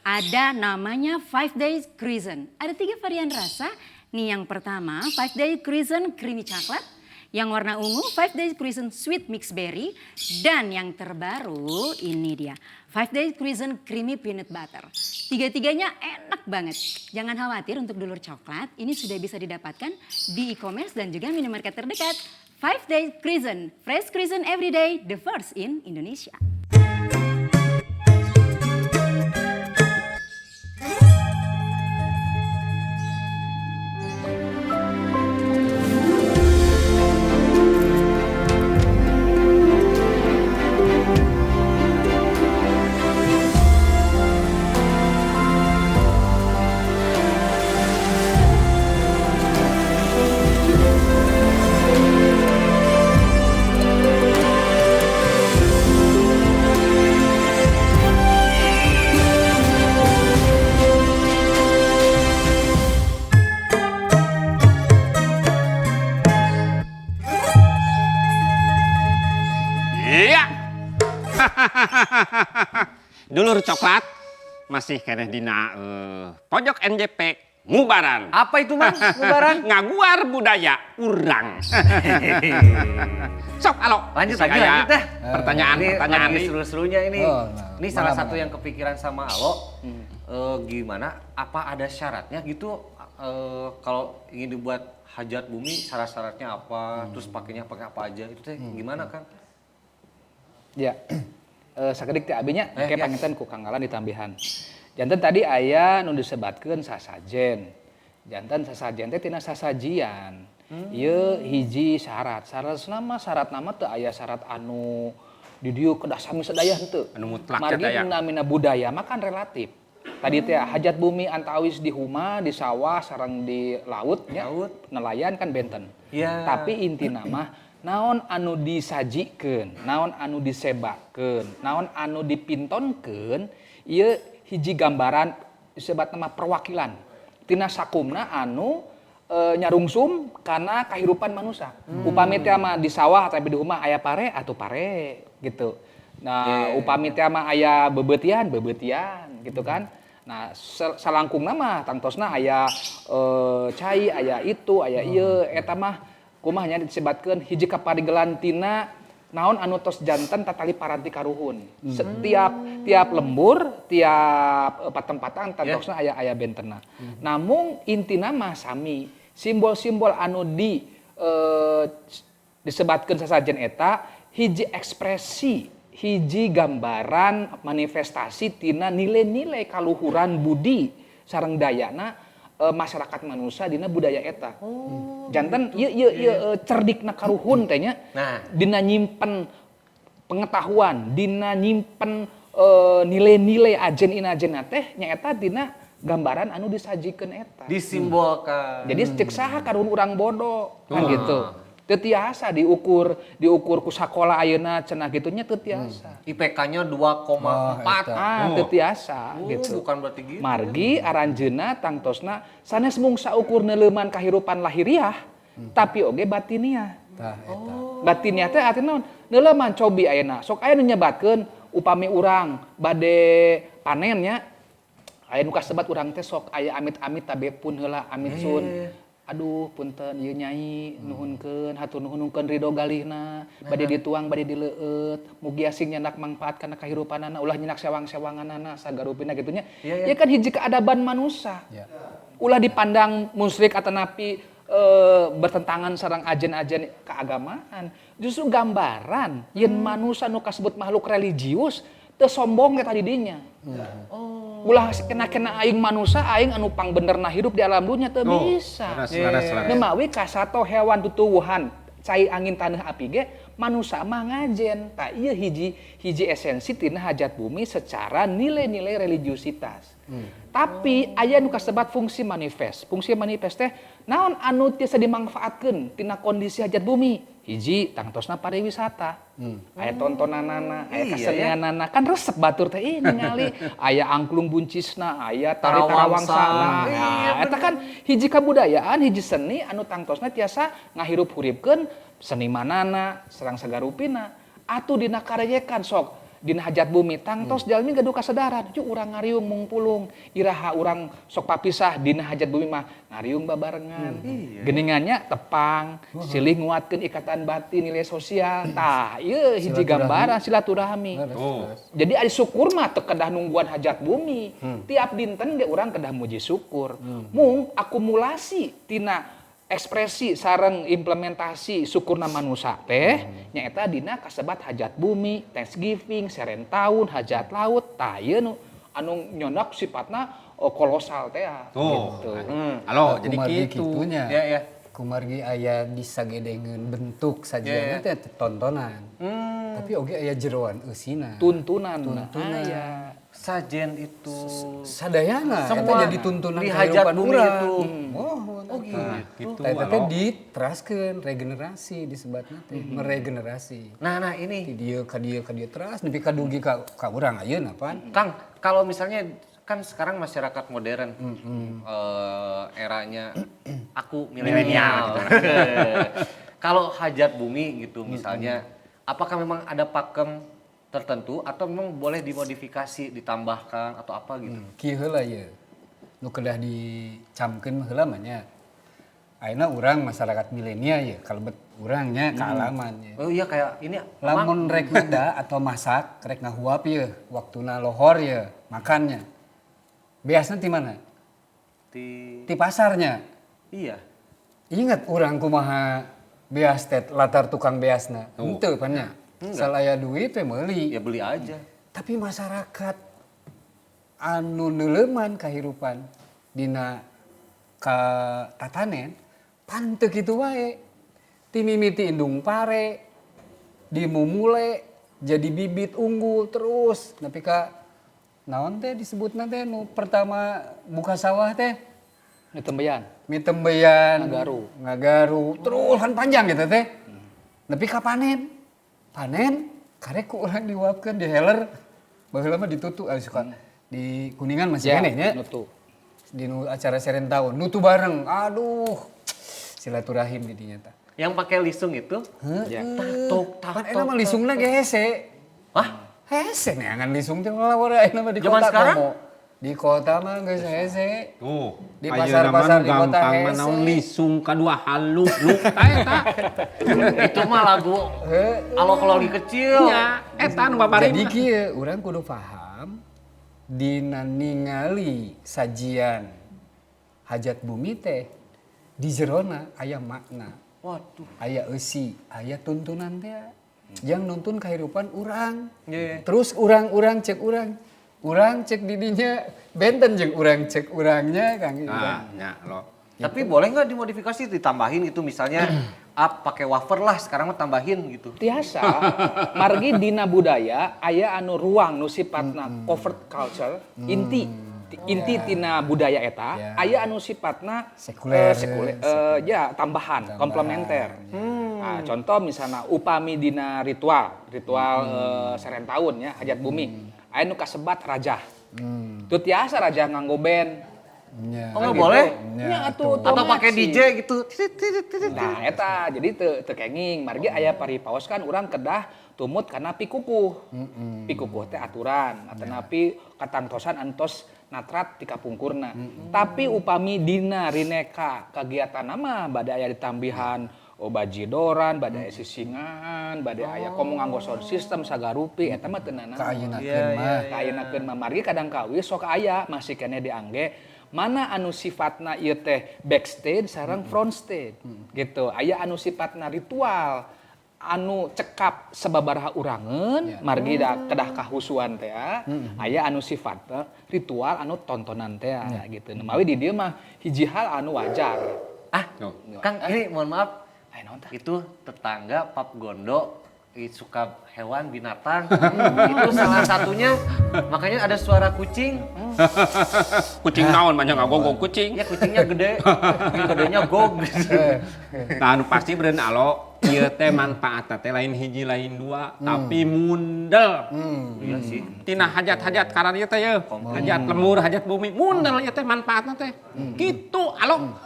Speaker 1: Ada namanya 5 Days Crescent. Ada 3 varian rasa. Nih yang pertama, 5 Days Crescent creamy coklat. Yang warna ungu 5 Days Crescent Sweet Mix Berry. Dan yang terbaru ini dia 5 Days Crescent Creamy Peanut Butter. Tiga-tiganya enak banget. Jangan khawatir untuk dulur coklat, ini sudah bisa didapatkan di e-commerce dan juga minimarket terdekat. 5 Days Crescent, fresh crescent every day, the first in Indonesia.
Speaker 3: Iya. Dulur coklat masih keneh dina pojok NJP Ngubaran.
Speaker 2: Apa itu, Mang? Ngubaran?
Speaker 3: Ngaguar budaya urang. Sok alo.
Speaker 2: Lanjut
Speaker 3: Si
Speaker 2: lagi,
Speaker 3: aya
Speaker 2: lanjut dah.
Speaker 3: Pertanyaan,
Speaker 2: Ini
Speaker 3: pertanyaan
Speaker 2: lagi
Speaker 3: nih.
Speaker 2: seru-serunya ini.
Speaker 4: Oh, nah,
Speaker 2: Ini salah
Speaker 4: mana,
Speaker 2: satu
Speaker 4: mana?
Speaker 2: yang kepikiran sama Alo. Gimana? Apa ada syaratnya gitu? Kalau ingin dibuat hajat bumi, syarat-syaratnya apa? Terus pakainya pakai apa aja? Itu teh gimana, Kang?
Speaker 5: Ya. Sakedik teh abi nya engke
Speaker 2: ya.
Speaker 5: panginten ku Kang Galan ditambihan. Janten tadi aya nu disebatkeun sasajen. Janten sasajen teh tina sasajian. Ieu hiji syarat. Syarat nama syarat nama teu aya syarat anu di dieu kedah sami sadaya henteu.
Speaker 3: Anu mutlak
Speaker 5: Margi
Speaker 3: teh aya.
Speaker 5: namina budaya mah kan relatif. Tadi teh hajat bumi antawis di huma, di sawah, sareng di laut nya. Nelayan kan benten.
Speaker 2: Ya.
Speaker 5: Tapi intina mah naon anu disajikeun, naon anu disebakeun, naon anu dipintonkeun, ieu hiji gambaran disebat nama perwakilan. Tina sakumna anu nyarungsum kana kahirupan manusia. Upami teh mah di sawah tapi di rumah aya pare atau pare gitu. Nah, upami teh mah aya bebeutian, bebeutian gitu kan. Nah, salangkungna mah tangtosna aya cai, aya itu, aya ieu, eta mah kumaha nya disebatkeun hiji kaparigelan tina naon anu tos janten tatali paranti karuhun. Setiap tiap lembur, tiap patempatan tangtosna aya aya bentena. Namung intina mah sami, simbol-simbol anu di disebatkeun sasajen eta hiji ekspresi, hiji gambaran manifestasi tina nilai-nilai kaluhuran budi sareng dayana masyarakat manusia dina budaya eta. Janten ieu ieu ieu cerdikna karuhun teh nya.
Speaker 2: Nah.
Speaker 5: Dina nyimpen pengetahuan, dina nyimpen nilai-nilai ajen inajenna teh nyaeta dina gambaran anu disajikeun eta.
Speaker 2: Disimbolkan.
Speaker 5: Jadi cek saha karuhun urang bodoh kan gitu. Teu tiasa diukur diukur ku sakola ayeuna cenah kitu nya teu tiasa.
Speaker 2: IPK-nya 2,4.
Speaker 5: Ah, teu tiasa
Speaker 2: Oh,
Speaker 5: gitu.
Speaker 2: bukan berarti gitu.
Speaker 5: Margi aranjeuna tangtosna sanes mung saukur neuleuman kahirupan lahiriah, tapi oge batiniah.
Speaker 4: Tah eta.
Speaker 5: Batiniah teh artina naon? Neuleuman cobi ayeuna. Sok aya nu nyebatkeun upami urang bade panen nya aya nu kasebat urang teh sok aya amit-amit tabe pun heula amit sun. Aduh punten ieu nyai nuhunkeun hatur nuhunkeun ridho galihna bade dituang bade dileueut mugi asing nyandak mangfaat kana kahirupanana ulah nyenak sewang-sewanganana sagarupina kitu nya. Ieu kan hiji keadaban manusia.
Speaker 4: Ya.
Speaker 5: Ulah dipandang musyrik atanapi bertentangan sareng ajen-ajen keagamaan. Justru gambaran yen manusia nu kasebut makhluk religius teu sombong eta di dinya. Ulah kena-kena aing manusia aing anu pangbenerna hidup di alam dunia teu bisa.
Speaker 3: Laras, laras, laras.
Speaker 5: Nemawi kasato hewan tutuwuhan cai angin tanah api ge manusia mah ngajen. Tah ieu hiji hiji esensi tina hajat bumi secara nilai-nilai religiusitas. Tapi aya nu kasebat fungsi manifest. Fungsi manifest teh naon anu tiasa dimangfaatkeun tina kondisi hajat bumi. Hiji tangtosna pariwisata. Aya tontonanana, aya
Speaker 2: Iya,
Speaker 5: kesenianana, kan resep batur teh ih ningali aya angklung buncisna, aya tari
Speaker 2: Tarawangsa.
Speaker 5: tarawangsana. Nah, eta kan hiji kabudayaan, hiji seni anu tangtosna tiasa ngahirup-huripkeun senimanana, serang sagarupina. Atuh dina kareyekan sok. Dina hajat bumi tangtos jalmi gaduh kasadaran, yuk urang ngariung mungpulung, iraha urang sok papisah dina hajat bumi mah ngariung babarengan. Geningannya tepang, silih nguatkeun ikatan batin nilai sosial. Tah, ieu hiji
Speaker 4: Silaturahmi.
Speaker 5: Gambaran silaturahmi.
Speaker 3: Oh.
Speaker 5: Jadi ari syukur mah teu kedah nungguan hajat bumi. Tiap dinten ge urang kedah muji syukur. Mung akumulasi tina ekspresi sareng implementasi syukurna manusa teh nyaeta dina kasebat hajat bumi, Thanksgiving, seren taun, hajat laut, tah ieu nu anu nyonok sifatna oh, kolosal teh
Speaker 3: Tuh.
Speaker 5: gitu.
Speaker 3: Halo, jadi
Speaker 4: Kumargi
Speaker 3: gitu.
Speaker 4: kitunya.
Speaker 2: Ya, ya.
Speaker 4: Kumargi aya disagedengeun bentuk sajianna teh tontonan. Tapi oge aya jeroan eusina.
Speaker 5: Tuntunan.
Speaker 4: Tuntunan.
Speaker 5: Aya.
Speaker 2: Sajen itu
Speaker 4: Sadayana eta
Speaker 2: Semua
Speaker 4: jadi tuntunan
Speaker 2: di hajat
Speaker 4: kehidupan
Speaker 2: bumi
Speaker 4: urang.
Speaker 2: itu.
Speaker 4: Oh,
Speaker 2: Oh gitu.
Speaker 3: Gitu,
Speaker 4: Eta teh
Speaker 3: alo.
Speaker 4: diteraskeun regenerasi disebatna teh, meregenerasi.
Speaker 2: Nah, nah ini
Speaker 4: Ti dieu ka dieu ka dieu teras nepi ka dugi ka urang ayeuna pan.
Speaker 2: Kang, kalau misalnya kan sekarang masyarakat modern, eranya aku milenial. Kalau hajat bumi gitu misalnya, apakah memang ada pakem tertentu atau memang boleh dimodifikasi, ditambahkan atau apa gitu?
Speaker 4: Kieu heula ieu. Nu kedah dicamkeun heula mah nya. Ayeuna urang masyarakat milenial ya, kalebet urangnya kaalaman ya.
Speaker 2: Oh iya kayak ini
Speaker 4: Lamun rek ngeda atau masak, rek ngahuap ye, waktuna lohor ye, makannya. Biasanya di mana?
Speaker 2: Di
Speaker 4: Di pasarnya.
Speaker 2: iya.
Speaker 4: Ingat urang kumaha beas teh latar tukang beasna. Henteu pan nya. Salaya duit we meuli.
Speaker 2: Ya beli aja.
Speaker 4: Tapi masyarakat anu neuleuman kahirupan dina ka tatanen pan teu kitu wae. Ti mimiti indung pare, dimumule jadi bibit unggul terus nepi ka naon teh disebutna teh nu pertama buka sawah teh?
Speaker 5: Mitembeyan.
Speaker 4: Mitembeyan,
Speaker 5: Ngagaru.
Speaker 4: Ngagaru, terus kan panjang gitu teh. Nepi ka panen. Panen karek ku urang diuapkeun di heler. Baheula mah ditutu suka di Kuningan masih
Speaker 5: Ya,
Speaker 4: keneh nya.
Speaker 5: nutu.
Speaker 4: Di nu acara seren taun, nutu bareng. Aduh. Silaturahim di dinya tah.
Speaker 2: Yang pakai lisung itu?
Speaker 4: Heeh.
Speaker 5: Ya.
Speaker 2: Tok, tak,
Speaker 4: Pan eta mah lisungna ge hese.
Speaker 2: Hah?
Speaker 4: Hese neangan lisung teh lalawara ayeuna mah di
Speaker 2: Zaman
Speaker 4: kota
Speaker 2: sekarang?
Speaker 4: komo. Di kota mah geus hese.
Speaker 3: Tuh,
Speaker 4: Di
Speaker 3: ayeuna
Speaker 4: pasar-pasar
Speaker 3: mah
Speaker 4: di kota
Speaker 3: gampang mah
Speaker 4: hese.
Speaker 3: naon lisung kadua halu lu ta eta.
Speaker 2: Itu mah lagu Alo kalau lagi kecil.
Speaker 3: Nya, eta nu babari.
Speaker 4: Jadi kieu urang kudu paham dina ningali sajian hajat bumi teh di jerona aya makna,
Speaker 2: Waduh.
Speaker 4: aya eusi, aya tuntunan teh. Yang nuntun kehidupan urang.
Speaker 2: Iya.
Speaker 4: Terus urang-urang cek urang. Urang cek didinya benten jeung urang cek urangnya Kang.
Speaker 3: Nah, nya lo.
Speaker 2: Tapi boleh nggak dimodifikasi ditambahin gitu misalnya up pakai wafer lah sekarang mah tambahin gitu.
Speaker 5: Tiasa, margi dina budaya aya anu ruang nu sifatna covert culture, inti inti tina budaya eta,
Speaker 4: Ya.
Speaker 5: aya anu sifatna
Speaker 4: Sekuler.
Speaker 5: sekuler, ya tambahan, komplementer. Nah, contoh misalnya upami dina ritual, ritual seren taun ya, hajat bumi. Aya nu kasebat rajah. Teu tiasa rajah nganggo band.
Speaker 4: Nya.
Speaker 2: Oh nggak boleh?
Speaker 4: Ya,
Speaker 5: Nya atuh
Speaker 2: Atau pakai
Speaker 5: otomatis.
Speaker 2: DJ gitu. Titit, titit, titit.
Speaker 5: Nah, eta jadi teu teu kenging. Margi aya paripaos kan urang kedah tumut kana pikukuh. Pikukuh teh aturan, atanapi katangtosan antos natrat ti kapungkurna. Tapi upami dina rineka kagiatan mah bade aya ditambihan oh bajidoran, bade aya sisingaan, bade aya komo nganggo sound system sagarupi eta mah teu nanaon.
Speaker 4: Kaayeunakeun mah.
Speaker 5: Kaayeunakeun mah margi kadang kawis sok aya masih keneh diangge mana anu sifatna ieu teh backstage sareng front stage gitu. Aya anu sifatna ritual anu cekap sababaraha urangeun margi da kedah kahusuan teh aya anu sifatna ritual anu tontonan teh gitu. Nah, mawi di dieu mah hiji hal anu wajar.
Speaker 2: Ah,
Speaker 3: Tuh.
Speaker 2: Kang ini mohon maaf.
Speaker 5: Aya naon tah?
Speaker 2: Itu tetangga Pap Gondo suka hewan binatang. Itu salah satunya. Makanya ada suara kucing.
Speaker 3: Kucing naon banyak ngagogong kucing.
Speaker 2: Ya kucingnya gede. Gedenya gog.
Speaker 3: Nah, anu pasti beureun alo ieu teh manfaatna teh lain hiji lain dua, tapi mundel.
Speaker 2: Iya sih.
Speaker 3: Tina hajat-hajat karena ieu teh ye. Hajat lemur, hajat bumi, mundel ieu teh manfaatna teh. Kitu alo.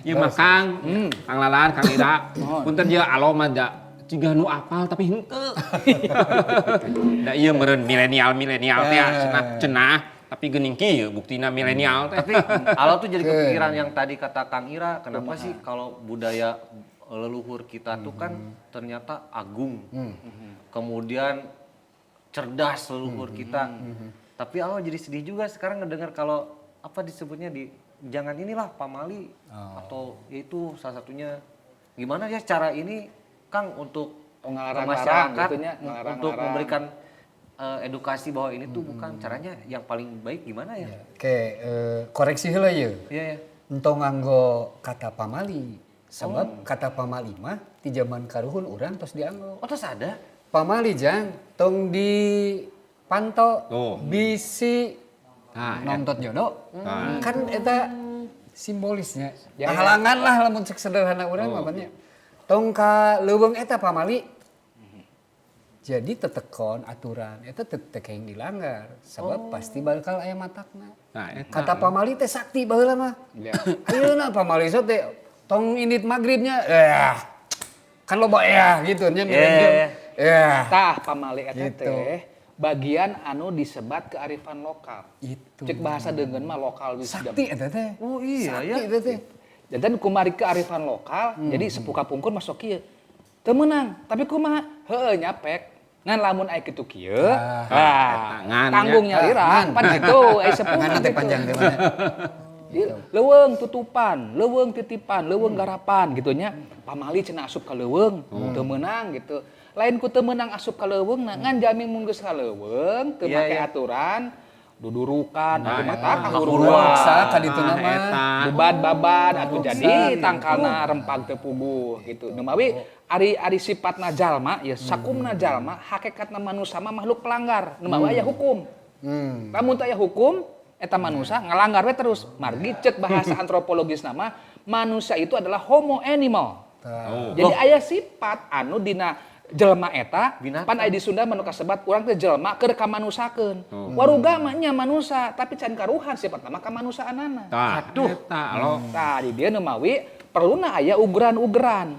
Speaker 3: Ieu mah Kang, Kang Lalan, Kang Ira. Punten ieu alo mah ja Jiga nu apal tapi henteu. Da ieu meureun milenial-milenial teh cenah cenah tapi geuning kieu buktina milenial teh.
Speaker 2: Tapi Alo tuh jadi kepikiran yang tadi kata Kang Ira, kenapa sih kalau budaya leluhur kita tuh kan ternyata agung. Kemudian cerdas leluhur kita. Tapi Alo jadi sedih juga sekarang ngedengar kalau apa disebutnya di jangan inilah pamali atau ya itu salah satunya. Gimana ya cara ini Kang untuk
Speaker 5: Oh, ngalarang-larang
Speaker 2: masyarakat
Speaker 5: gitu nya,
Speaker 2: untuk
Speaker 5: ngalarang-larang.
Speaker 2: memberikan edukasi bahwa ini tuh bukan caranya yang paling baik gimana ya?
Speaker 4: Oke, koreksi heula ye.
Speaker 2: Iya ya.
Speaker 4: Entong nganggo kata pamali. Sebab kata pamali mah di zaman karuhun urang tos dianggo.
Speaker 2: Oh terus ada?
Speaker 4: Pamali jang tong di panto
Speaker 3: Tuh.
Speaker 4: bisi
Speaker 3: Nah,
Speaker 4: nonton jodoh.
Speaker 3: Nah.
Speaker 4: Kan eta simbolisnya.
Speaker 5: Ya,
Speaker 4: Halangan lah lamun cek sederhana urang mah nya. Tong ka leuweung eta pamali. Jadi tetekon aturan eta teu teu kenging dilanggar sebab pasti bakal aya matakna.
Speaker 3: Nah, eta.
Speaker 4: Kata pamali teh sakti baheula mah.
Speaker 5: Ya.
Speaker 4: Ayeuna pamali sok teh tong indit magribnya eh kan loba ya gitu nya
Speaker 2: Yeah.
Speaker 4: Ya.
Speaker 5: Tah pamali eta
Speaker 4: Gitu.
Speaker 5: teh bagian anu disebat kearifan lokal.
Speaker 4: Itu.
Speaker 5: Cek bahasa deungeun mah lokal wisdom.
Speaker 4: Sakti eta teh.
Speaker 2: Oh iya
Speaker 4: Sakti
Speaker 2: ya.
Speaker 4: eta teh.
Speaker 5: Janten kumari kearifan lokal, jadi sepuh kapungkur masuk kieu. Teu meunang, tapi kumaha? Heueuh nyapek. Ngan lamun aya kitu kieu, ah,
Speaker 3: ngan,
Speaker 5: tanggung
Speaker 3: nya.
Speaker 5: nyalira,
Speaker 4: Ngan.
Speaker 5: pan gitu, aya sepuh
Speaker 4: Ngan
Speaker 5: mah
Speaker 4: teh
Speaker 5: gitu.
Speaker 4: panjang teh mana.
Speaker 5: Jadi, leuweung tutupan, leuweung titipan, leuweung garapan gitu nya. Pamali cenah asup ka leuweung, teu meunang gitu. Lain ku teu meunang asup ka leuweung, nah, ngan jami mun geus ka leuweung, teu
Speaker 2: Iya,
Speaker 5: make
Speaker 2: iya.
Speaker 5: aturan, dudurukan, atuh mata
Speaker 4: Kahuruan
Speaker 5: kahuruan.
Speaker 4: ka dituna
Speaker 3: Ah,
Speaker 4: mah.
Speaker 3: eta.
Speaker 5: Bubad babad atuh
Speaker 4: Ruksa,
Speaker 5: jadi
Speaker 4: gitu.
Speaker 5: tangkalna rempag teu puguh gitu. Nu mawi ari ari sifatna jalma ya sakumna jalma hakikatna manusia mah makhluk pelanggar. Nu mawi aya hukum. Lamun teu aya hukum eta manusia ngalanggar we terus. Margi cek bahasa antropologis nama manusia itu adalah homo animal.
Speaker 3: Oh.
Speaker 5: Jadi aya sifat anu dina jelema eta
Speaker 2: Binatang.
Speaker 5: pan aya di Sunda mah nu kasebat urang teh jelema keur kamanusakeun. Waruga mah nya manusa tapi can karuhan sifatna mah kamanusaanana.
Speaker 3: Tah, eta alo.
Speaker 5: Tah di dieu nu mawi perluna aya ugeran-ugeran.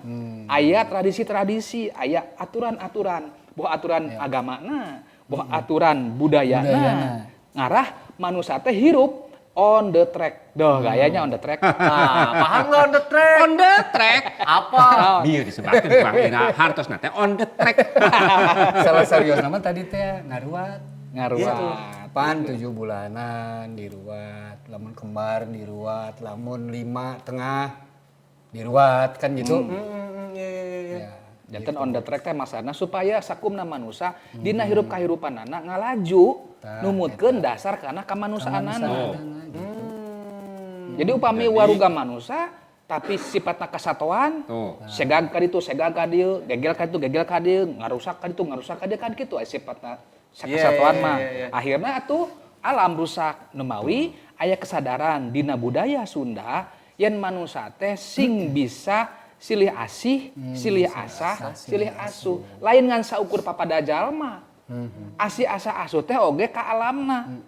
Speaker 5: Aya tradisi-tradisi, aya aturan-aturan, boh aturan agamana, boh aturan budayana.
Speaker 4: Budayana.
Speaker 5: Ngarah manusia teh hirup on the track. Duh, gayanya on the track.
Speaker 2: Nah, paham nggak on the track?
Speaker 3: On the track.
Speaker 2: Apa?
Speaker 3: Bieu disebutkeun Bang Ira hartosna teh on the track.
Speaker 4: Salah serius nama tadi teh ngaruat.
Speaker 5: Ngaruat.
Speaker 4: Pan 7 bulanan diruat, lamun kembar diruat, lamun 5 tengah diruat kan gitu. Ya.
Speaker 5: Janten on the track teh masana supaya sakumna manusa dina hirup kahirupanana ngalaju numutkeun dasar kana kamanusaanana.
Speaker 3: Oh.
Speaker 5: Jadi upami waruga manusa tapi sifatna kasatoan,
Speaker 3: Tuh.
Speaker 5: segag ka ditu, segag ka dieu, gegel ka ditu, gegel ka dieu, ngarusak ka ditu, ngarusak ka dieu kan kitu aya sifatna sakasatuan
Speaker 2: Iya,
Speaker 5: mah.
Speaker 2: iya, iya.
Speaker 5: Akhirna atuh alam rusak nu mawi aya kesadaran dina budaya Sunda yen manusa teh sing bisa silih asih, silih asah, silih asuh. Lain ngan saukur papada jalma. Asih asa asuh teh oge ka alamna.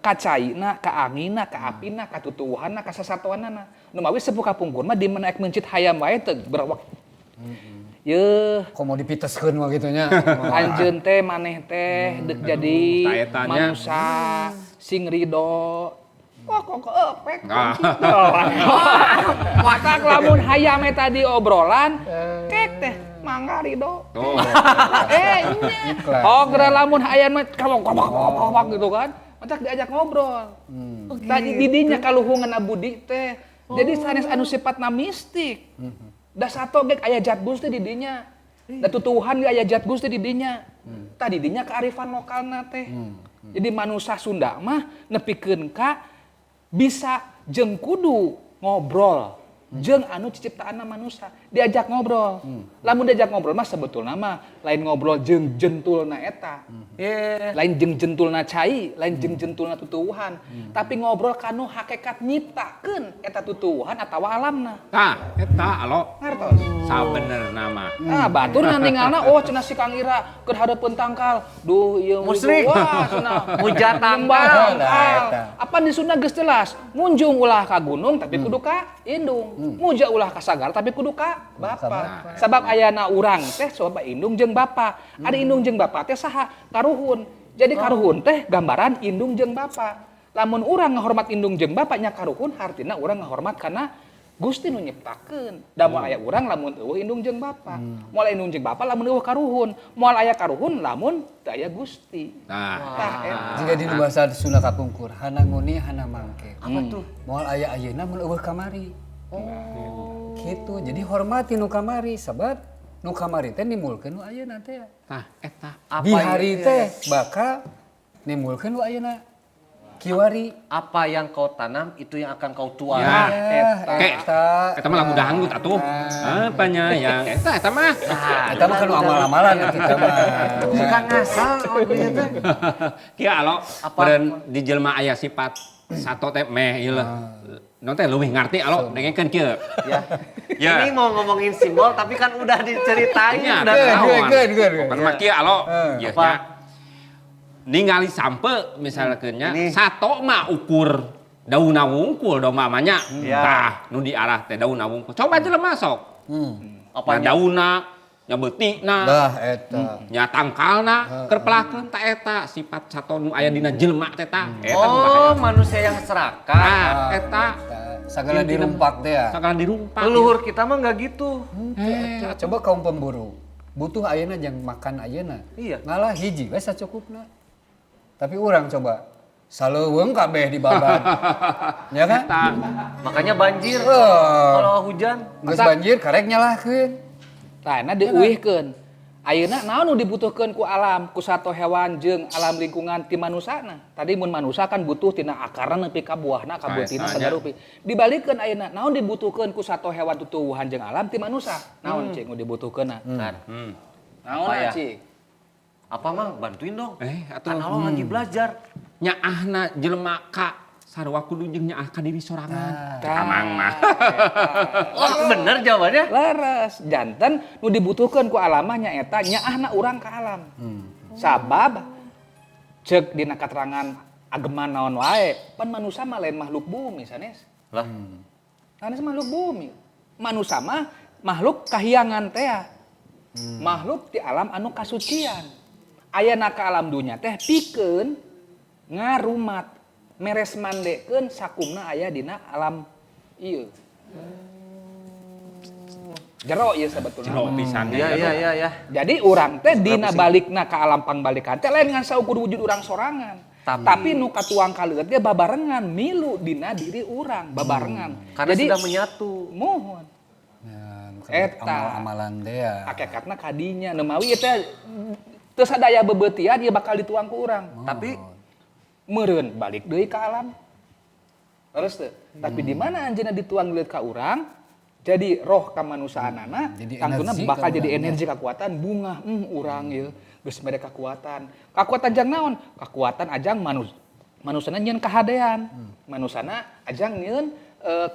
Speaker 5: Ka caina, ka angina, ka apina, ka tutuwuhanna, ka sasatoanana. Nu mawi sepuh kapungkur mah di mana ek meuncit hayam wae teu berwak. Yeuh,
Speaker 4: Komo dipiteskeun mah gitu nya.
Speaker 5: anjeun teh maneh teh deuk jadi
Speaker 3: Ta eta nya.
Speaker 5: manusa sing ridho. Wah kok keepek.
Speaker 3: Ah.
Speaker 5: Matak lamun hayam eta di obrolan, kek teh mangga ridho.
Speaker 3: Tuh.
Speaker 5: Eh nya.
Speaker 4: Ikhlas.
Speaker 5: Oh, geura lamun hayam mah kalong kobak kobak kobak gitu kan. Matak diajak ngobrol. Tadi didinya kaluhungan budi teh. Jadi sanes anu sifatna mistik. Da sato ge aya jat Gusti di dinya. Da tutuwuhan ge aya jat Gusti di dinya. Tadi dinya kearifan lokalna teh. Jadi manusa Sunda mah nepikeun ka bisa jeung kudu ngobrol jeung anu ciptaanna manusa diajak ngobrol. Lamun diajak ngobrol mah sebetulna mah lain ngobrol jeung jentulna eta.
Speaker 2: Iya.
Speaker 5: Lain jeung jentulna cai, lain jeung jentulna tutuwuhan, tapi ngobrol kanu hakikat nyiptakeun eta tutuwuhan atawa alamna.
Speaker 3: Tah, eta alo.
Speaker 5: Ngartos.
Speaker 3: Sabenerna mah.
Speaker 5: Ah, batur ninggalna oh cenah si Kang Ira keur hareupeun tangkal. Duh ieu
Speaker 2: Musyrik.
Speaker 5: Wah, cenah.
Speaker 2: Muja tangkal.
Speaker 5: Nyembah tangkal.
Speaker 4: Nah, eta.
Speaker 5: Apa di Sunda geus jelas, munjung ulah ka gunung tapi kudu ka indung. Muja ulah ka sagala tapi kudu ka bapa. Sabab ayana urang teh coba indung jeung bapa. Ari indung jeung bapa teh saha? Karuhun. Jadi karuhun teh gambaran indung jeung bapa. Lamun urang ngahormat indung jeung bapa nya karuhun, hartina urang ngahormat kana Gusti nu nyiptakeun. Da moal aya urang lamun euweuh indung jeung bapa. Moal aya indung jeung bapa lamun euweuh karuhun. Moal aya karuhun lamun teu aya Gusti.
Speaker 3: Nah,
Speaker 5: Tah eta.
Speaker 4: Jika di bahasa Sunda kapungkur, hana nguni hana mangke.
Speaker 2: Apa tuh?
Speaker 4: Moal aya ayeuna mun euweuh kamari. Oh. Gitu. Jadi hormati nu kamari sabab nu kamari teh nimbulkeun nu ayeuna teh.
Speaker 3: Tah eta.
Speaker 2: Apa
Speaker 4: Bihari
Speaker 2: yang-
Speaker 4: teh bakal nimbulkeun nu ayeuna. Kiwari.
Speaker 2: Apa yang kau tanam itu yang akan kau tuai.
Speaker 3: Ya.
Speaker 4: Eta.
Speaker 3: Ke, eta mah lagu dangdut atuh. Apanya yang eta eta mah.
Speaker 4: Eta mah kan amal-amalan atuh eta mah.
Speaker 2: Suka ngasal lagunya teh.
Speaker 3: Kieu alo,
Speaker 2: Apa?
Speaker 3: meureun di jelema aya sifat sato teh meh ieu lah. Nu teh leuwih ngarti alo dengekeun kieu.
Speaker 2: Ya.
Speaker 3: Ya.
Speaker 2: Ini mau ngomongin simbol tapi kan udah diceritain
Speaker 3: Nya,
Speaker 2: udah
Speaker 4: Good,
Speaker 2: tahu.
Speaker 4: good, good, good.
Speaker 3: Pokokna mah kieu alo. Ieu
Speaker 2: Apa?
Speaker 3: nya. Ningali sampe misalkan nya
Speaker 2: Ini.
Speaker 3: sato mah ukur daunna wungkul daun mamanya.
Speaker 2: Ya.
Speaker 3: Tah, nu diarah teh daunna wungkul. Coba jelema sok.
Speaker 2: Apanya?
Speaker 3: Nya daunna, nya beutikna,
Speaker 4: Lah eta.
Speaker 3: nya tangkalna, keur pelakeun ta eta sifat sato nu aya dina jelema teh tah. Eta nu
Speaker 2: Oh,
Speaker 3: bahaya.
Speaker 2: manusia yang serakah.
Speaker 3: Tah, eta
Speaker 4: Sagala dirumpak teh ya.
Speaker 3: sagala dirumpak.
Speaker 2: Leluhur kita mah nggak gitu.
Speaker 4: Coba kaum pemburu butuh ayeuna jang makan ayeuna.
Speaker 2: Iya.
Speaker 4: Ngalah hiji we sacukupna. Tapi urang coba saleuweung kabeh dibabat. Ya kan?
Speaker 3: Eta.
Speaker 2: Makanya banjir
Speaker 4: Eh.
Speaker 2: kalau hujan.
Speaker 4: Geus banjir karek nyalahkeun.
Speaker 5: Tah na diuihkeun. Ayeuna naon nu dibutuhkeun ku alam, ku sato hewan jeung alam lingkungan ti manusana. Tadi mun manusa kan butuh tina akarna nepi ka buahna, ka beutina
Speaker 3: Eta nya.
Speaker 5: sagarupi. Dibalikeun ayeuna naon dibutuhkeun ku sato hewan tutuwuhan jeung alam ti manusa. Naon cing nu dibutuhkeunna?
Speaker 2: Kan.
Speaker 5: Naon
Speaker 2: Apa ya?
Speaker 5: cing?
Speaker 2: Apa Mang? Bantuin dong.
Speaker 3: Atuh.
Speaker 2: Kan Allah lagi belajar.
Speaker 3: Nyaahna jelema ka sarua kudu jeung nyaah ka diri sorangan.
Speaker 5: Tah.
Speaker 3: Amang mah.
Speaker 2: Oh, bener jawabannya.
Speaker 5: Leres, janten nu dibutuhkeun ku alam mah nyaeta nyaahna urang ka alam. Sabab ceuk dina katerangan ageman naon wae, pan manusa mah lain makhluk bumi sanes.
Speaker 2: Lah,
Speaker 5: Sanes makhluk bumi. Manusa mah makhluk kahiyangan teh. Makhluk di alam anu kasucian. Ayana ka alam dunya teh pikeun ngarumat, meres mandekeun sakumna aya dina alam ieu. Jero ieu sebetulna.
Speaker 3: Jero pisan
Speaker 2: iya iya iya ya.
Speaker 5: Jadi urang teh dina balikna ka alam pangbalikan teh lain ngan saukur wujud urang sorangan. Tapi nu katuang kaleueut ge babarengan milu dina diri urang babarengan.
Speaker 2: Karena
Speaker 5: Jadi
Speaker 2: sudah menyatu.
Speaker 5: mohon
Speaker 4: Ya, nu
Speaker 5: Eta.
Speaker 4: amal-amalan teh ya.
Speaker 5: hakikatna kadinya nu mawi ieu teh teu sadaya bebeutian ieu bakal dituang ku urang.
Speaker 2: Tapi
Speaker 5: Meureun balik deui ka alam. Terus teu. Tapi di mana anjeunna dituang deui ka urang, jadi roh kamanusaanana
Speaker 4: Jadi
Speaker 5: tangtuna
Speaker 4: energi
Speaker 5: bakal
Speaker 4: ka
Speaker 5: jadi
Speaker 4: urangnya.
Speaker 5: energi kekuatan bunga urang ieu geus mere kekuatan. Kekuatan jang naon? Kekuatan ajang manusana nyieun kahadean. Manusana ajang nyieun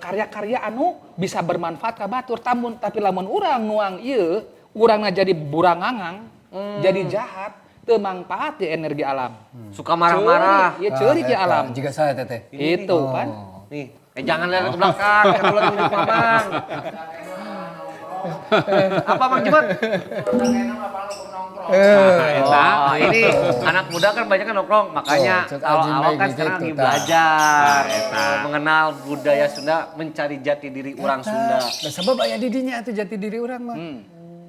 Speaker 5: karya-karya anu bisa bermanfaat ka batur. Tamun tapi lamun urang nuang ieu, urangna jadi burangangang, jadi jahat, teu mangpaat di energi alam.
Speaker 2: suka marah-marah.
Speaker 5: Ceurik, ieu ceurik ya
Speaker 4: Ah, eta.
Speaker 5: alam.
Speaker 4: Jika saya teteh.
Speaker 5: Itu kan.
Speaker 2: Nih, jangan lihat ke belakang, kan lu lagi nunjuk Mamang. Apa Mang Jumat?
Speaker 3: Eta.
Speaker 2: Oh, ini anak muda kan banyak kan nongkrong, makanya
Speaker 4: Oh, cek
Speaker 2: kalau
Speaker 4: Ajin
Speaker 2: awal
Speaker 4: baik
Speaker 2: kan
Speaker 4: di
Speaker 2: sekarang
Speaker 4: situ,
Speaker 2: lagi
Speaker 4: tah.
Speaker 2: belajar, mengenal budaya Sunda, mencari jati diri orang Sunda.
Speaker 4: Lah sabab aya di dinya atuh jati diri urang mah.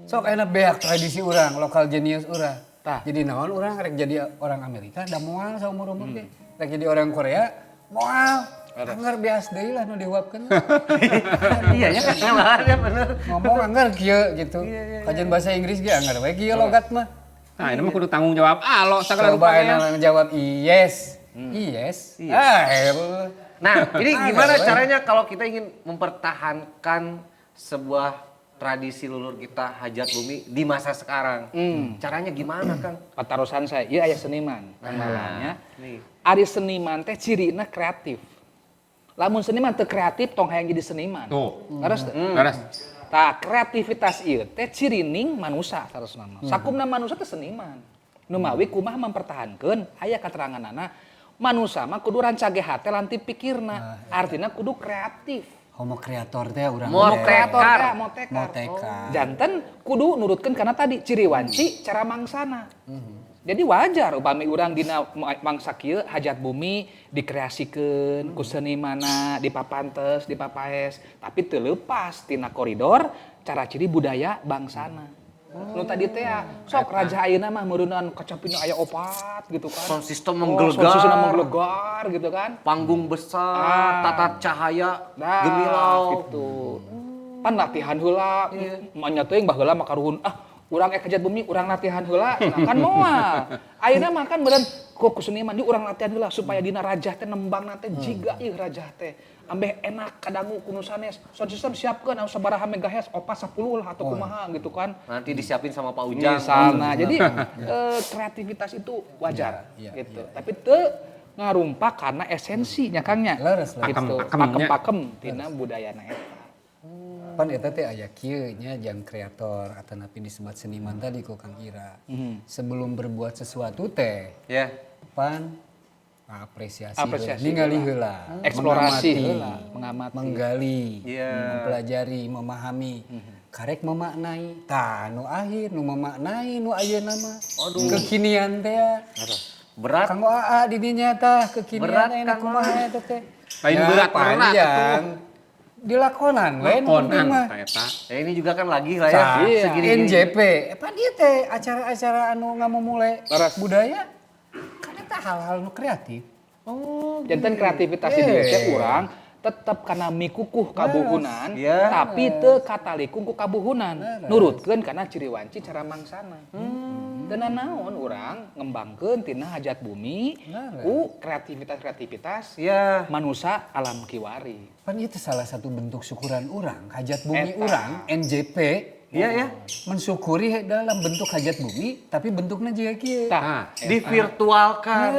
Speaker 4: Sok enak beak tradisi urang, lokal genius urang.
Speaker 5: Tah.
Speaker 4: Jadi naon urang rek jadi orang Amerika da moal saumur-umur ge. Rek jadi orang Korea moal. Anggar beas deui lah nu dihuapkeun.
Speaker 2: Iya ya kan, ya bener.
Speaker 4: Ngomong anggar kieu gitu. Kajian bahasa Inggris ge anggar we kieu logat mah.
Speaker 3: Nah, ini mah kudu tanggung jawab alo sagala
Speaker 4: Coba
Speaker 3: rupanya.
Speaker 4: enak jawab yes. Yes. Ah, elah.
Speaker 2: Nah, ini gimana
Speaker 4: Ah,
Speaker 2: caranya kalau kita ingin mempertahankan sebuah tradisi leluhur kita hajat bumi di masa sekarang? Caranya gimana, Kang?
Speaker 5: Patarosan saya, ieu aya seniman. Kang Maulana.
Speaker 2: Nih.
Speaker 5: Ari seniman teh cirina kreatif. Lamun seniman teu kreatif tong hayang jadi seniman.
Speaker 3: Tuh.
Speaker 5: Terus teu?
Speaker 3: Leres.
Speaker 5: Tah kreativitas ieu teh cirining manusa sarasna mah. Sakumna manusa teh seniman. Nu mawi kumaha mempertahankeun aya kateranganana manusa mah kudu rancage hate lanti pikirna. Artina kudu kreatif.
Speaker 4: Homo kreator teh urang.
Speaker 2: Homo
Speaker 4: teh.
Speaker 5: Kreator teh motekar.
Speaker 4: Motekar.
Speaker 5: Janten kudu nurutkeun karena tadi ciri wanci cara mangsana. Jadi wajar upami urang dina mangsa kieu hajat bumi dikreasikeun ku senimana, dipapantes, dipapaes, tapi teu leupas tina koridor cara ciri budaya bangsana. Nu tadi teh ya, sok raja ayeuna mah meureunnan kacapina aya opat gitu kan.
Speaker 2: Sound system
Speaker 5: Oh,
Speaker 2: menggelegar.
Speaker 5: sound system menggelegar gitu kan.
Speaker 2: Panggung besar, tata cahaya,
Speaker 5: Nah,
Speaker 2: gemilau.
Speaker 5: gitu. Pan latihan heula, manya teuing baheula mah karuhun, ah urang hajat bumi, urang latihan heula, nah, kan moal. Ayeuna mah kan meureun ku seniman di urang latihan heula supaya dina rajah teh nembangna teh jiga ieu rajah teh. Ambeh enak kadangu ku nu sanes. Sound system siapkeun anu sabaraha megahertz, opat 10 lah atau kumaha gitu kan.
Speaker 2: Nanti disiapin sama Pak Ujang.
Speaker 5: Misalnya, jadi kreativitas itu wajar
Speaker 4: Iya,
Speaker 5: gitu. Tapi teu ngarumpak karena esensinya Kang nya.
Speaker 4: Leres, leres.
Speaker 5: Gitu.
Speaker 3: Pakem-pakemnya.
Speaker 5: Pakem-pakem tina budayana eta.
Speaker 4: Pan eta teh aya kieu nya jang kreator atanapi disebut seniman tadi ku Kang Ira. Sebelum berbuat sesuatu teh
Speaker 2: Ya.
Speaker 4: pan apresiasi,
Speaker 5: Apresiasi
Speaker 4: heula, ningali heula,
Speaker 5: Eksplorasi
Speaker 4: mengamati,
Speaker 5: heula, mengamati.
Speaker 4: menggali,
Speaker 2: Iya.
Speaker 4: mempelajari, memahami. Karek memaknai. Tah nu akhir nu memaknai nu ayeuna mah. Kekinian teh.
Speaker 2: Berat.
Speaker 4: Kanggo AA di dinya tah kekinian
Speaker 2: Berat,
Speaker 4: ayeuna
Speaker 2: Kang.
Speaker 4: kumaha eta teh.
Speaker 3: Lain
Speaker 4: Ya,
Speaker 3: berat, berat
Speaker 4: panjang. Dilakonan we nu
Speaker 3: Lakonan
Speaker 4: penting mah.
Speaker 3: tah eta.
Speaker 2: Ya ini juga kan lagi lah ya.
Speaker 4: Tah,
Speaker 2: Segini-gini.
Speaker 4: NJP. Pan ieu teh acara-acara anu ngamumule
Speaker 5: Leres.
Speaker 4: budaya kan eta hal-hal nu kreatif.
Speaker 5: Janten kreativitas di dieu teh urang tetep kana mikukuh kabuhunan,
Speaker 2: Iya.
Speaker 5: tapi teu katalikung ku kabuhunan. Nurutkeun kana ciri wanci cara mangsana. Teu nanaon urang ngembangkeun tina hajat bumi ku kreativitas-kreativitas
Speaker 2: Iya.
Speaker 5: manusa alam kiwari.
Speaker 4: Pan itu salah satu bentuk syukuran urang, hajat bumi
Speaker 5: Eta.
Speaker 4: urang, NJP.
Speaker 2: Iya ya.
Speaker 4: Mensyukuri dalam bentuk hajat bumi, tapi bentuknya jiga kieu.
Speaker 5: Tah,
Speaker 2: Divirtualkan.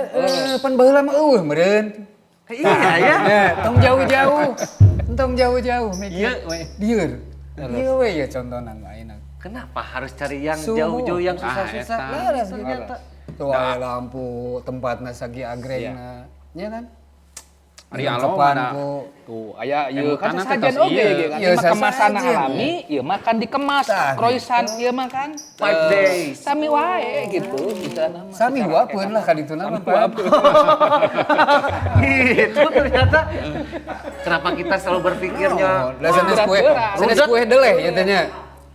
Speaker 4: Pan baheula mah eueuh meureun.
Speaker 2: Iya ya.
Speaker 4: Ya, tong jauh-jauh. Tong jauh-jauh mikir.
Speaker 2: Iya we.
Speaker 4: Lieur. Ieu we ya contohna mah ayeuna.
Speaker 2: Kenapa harus cari yang
Speaker 4: Suhu.
Speaker 2: jauh-jauh yang susah-susah?
Speaker 3: Ah, eta.
Speaker 4: Leres gitu.
Speaker 2: Ternyata.
Speaker 4: Tuh aya lampu tempatna sagi agrengna. Nya kan?
Speaker 3: Ari alo
Speaker 4: Dilengkepan
Speaker 3: mana
Speaker 4: ku
Speaker 5: Tuh, aya ieu kan
Speaker 3: Emutanna teh
Speaker 5: sasajen
Speaker 3: tos
Speaker 5: oge
Speaker 3: ieu.
Speaker 5: ge kan.
Speaker 4: Iya,
Speaker 5: Ieu mah kemasan
Speaker 4: sasajen.
Speaker 5: alami, ieu mah kan dikemas,
Speaker 4: Tah,
Speaker 5: croissant ieu mah kan.
Speaker 2: 5 days.
Speaker 5: Sami wae gitu, kita nama.
Speaker 4: Sami huapeun lah kadituna mah. Pan.
Speaker 2: Gitu ternyata. Kenapa kita selalu berpikirnya
Speaker 4: Lah sanes kue,
Speaker 5: Berat-berat.
Speaker 4: sanes kue deleh ya teh nya.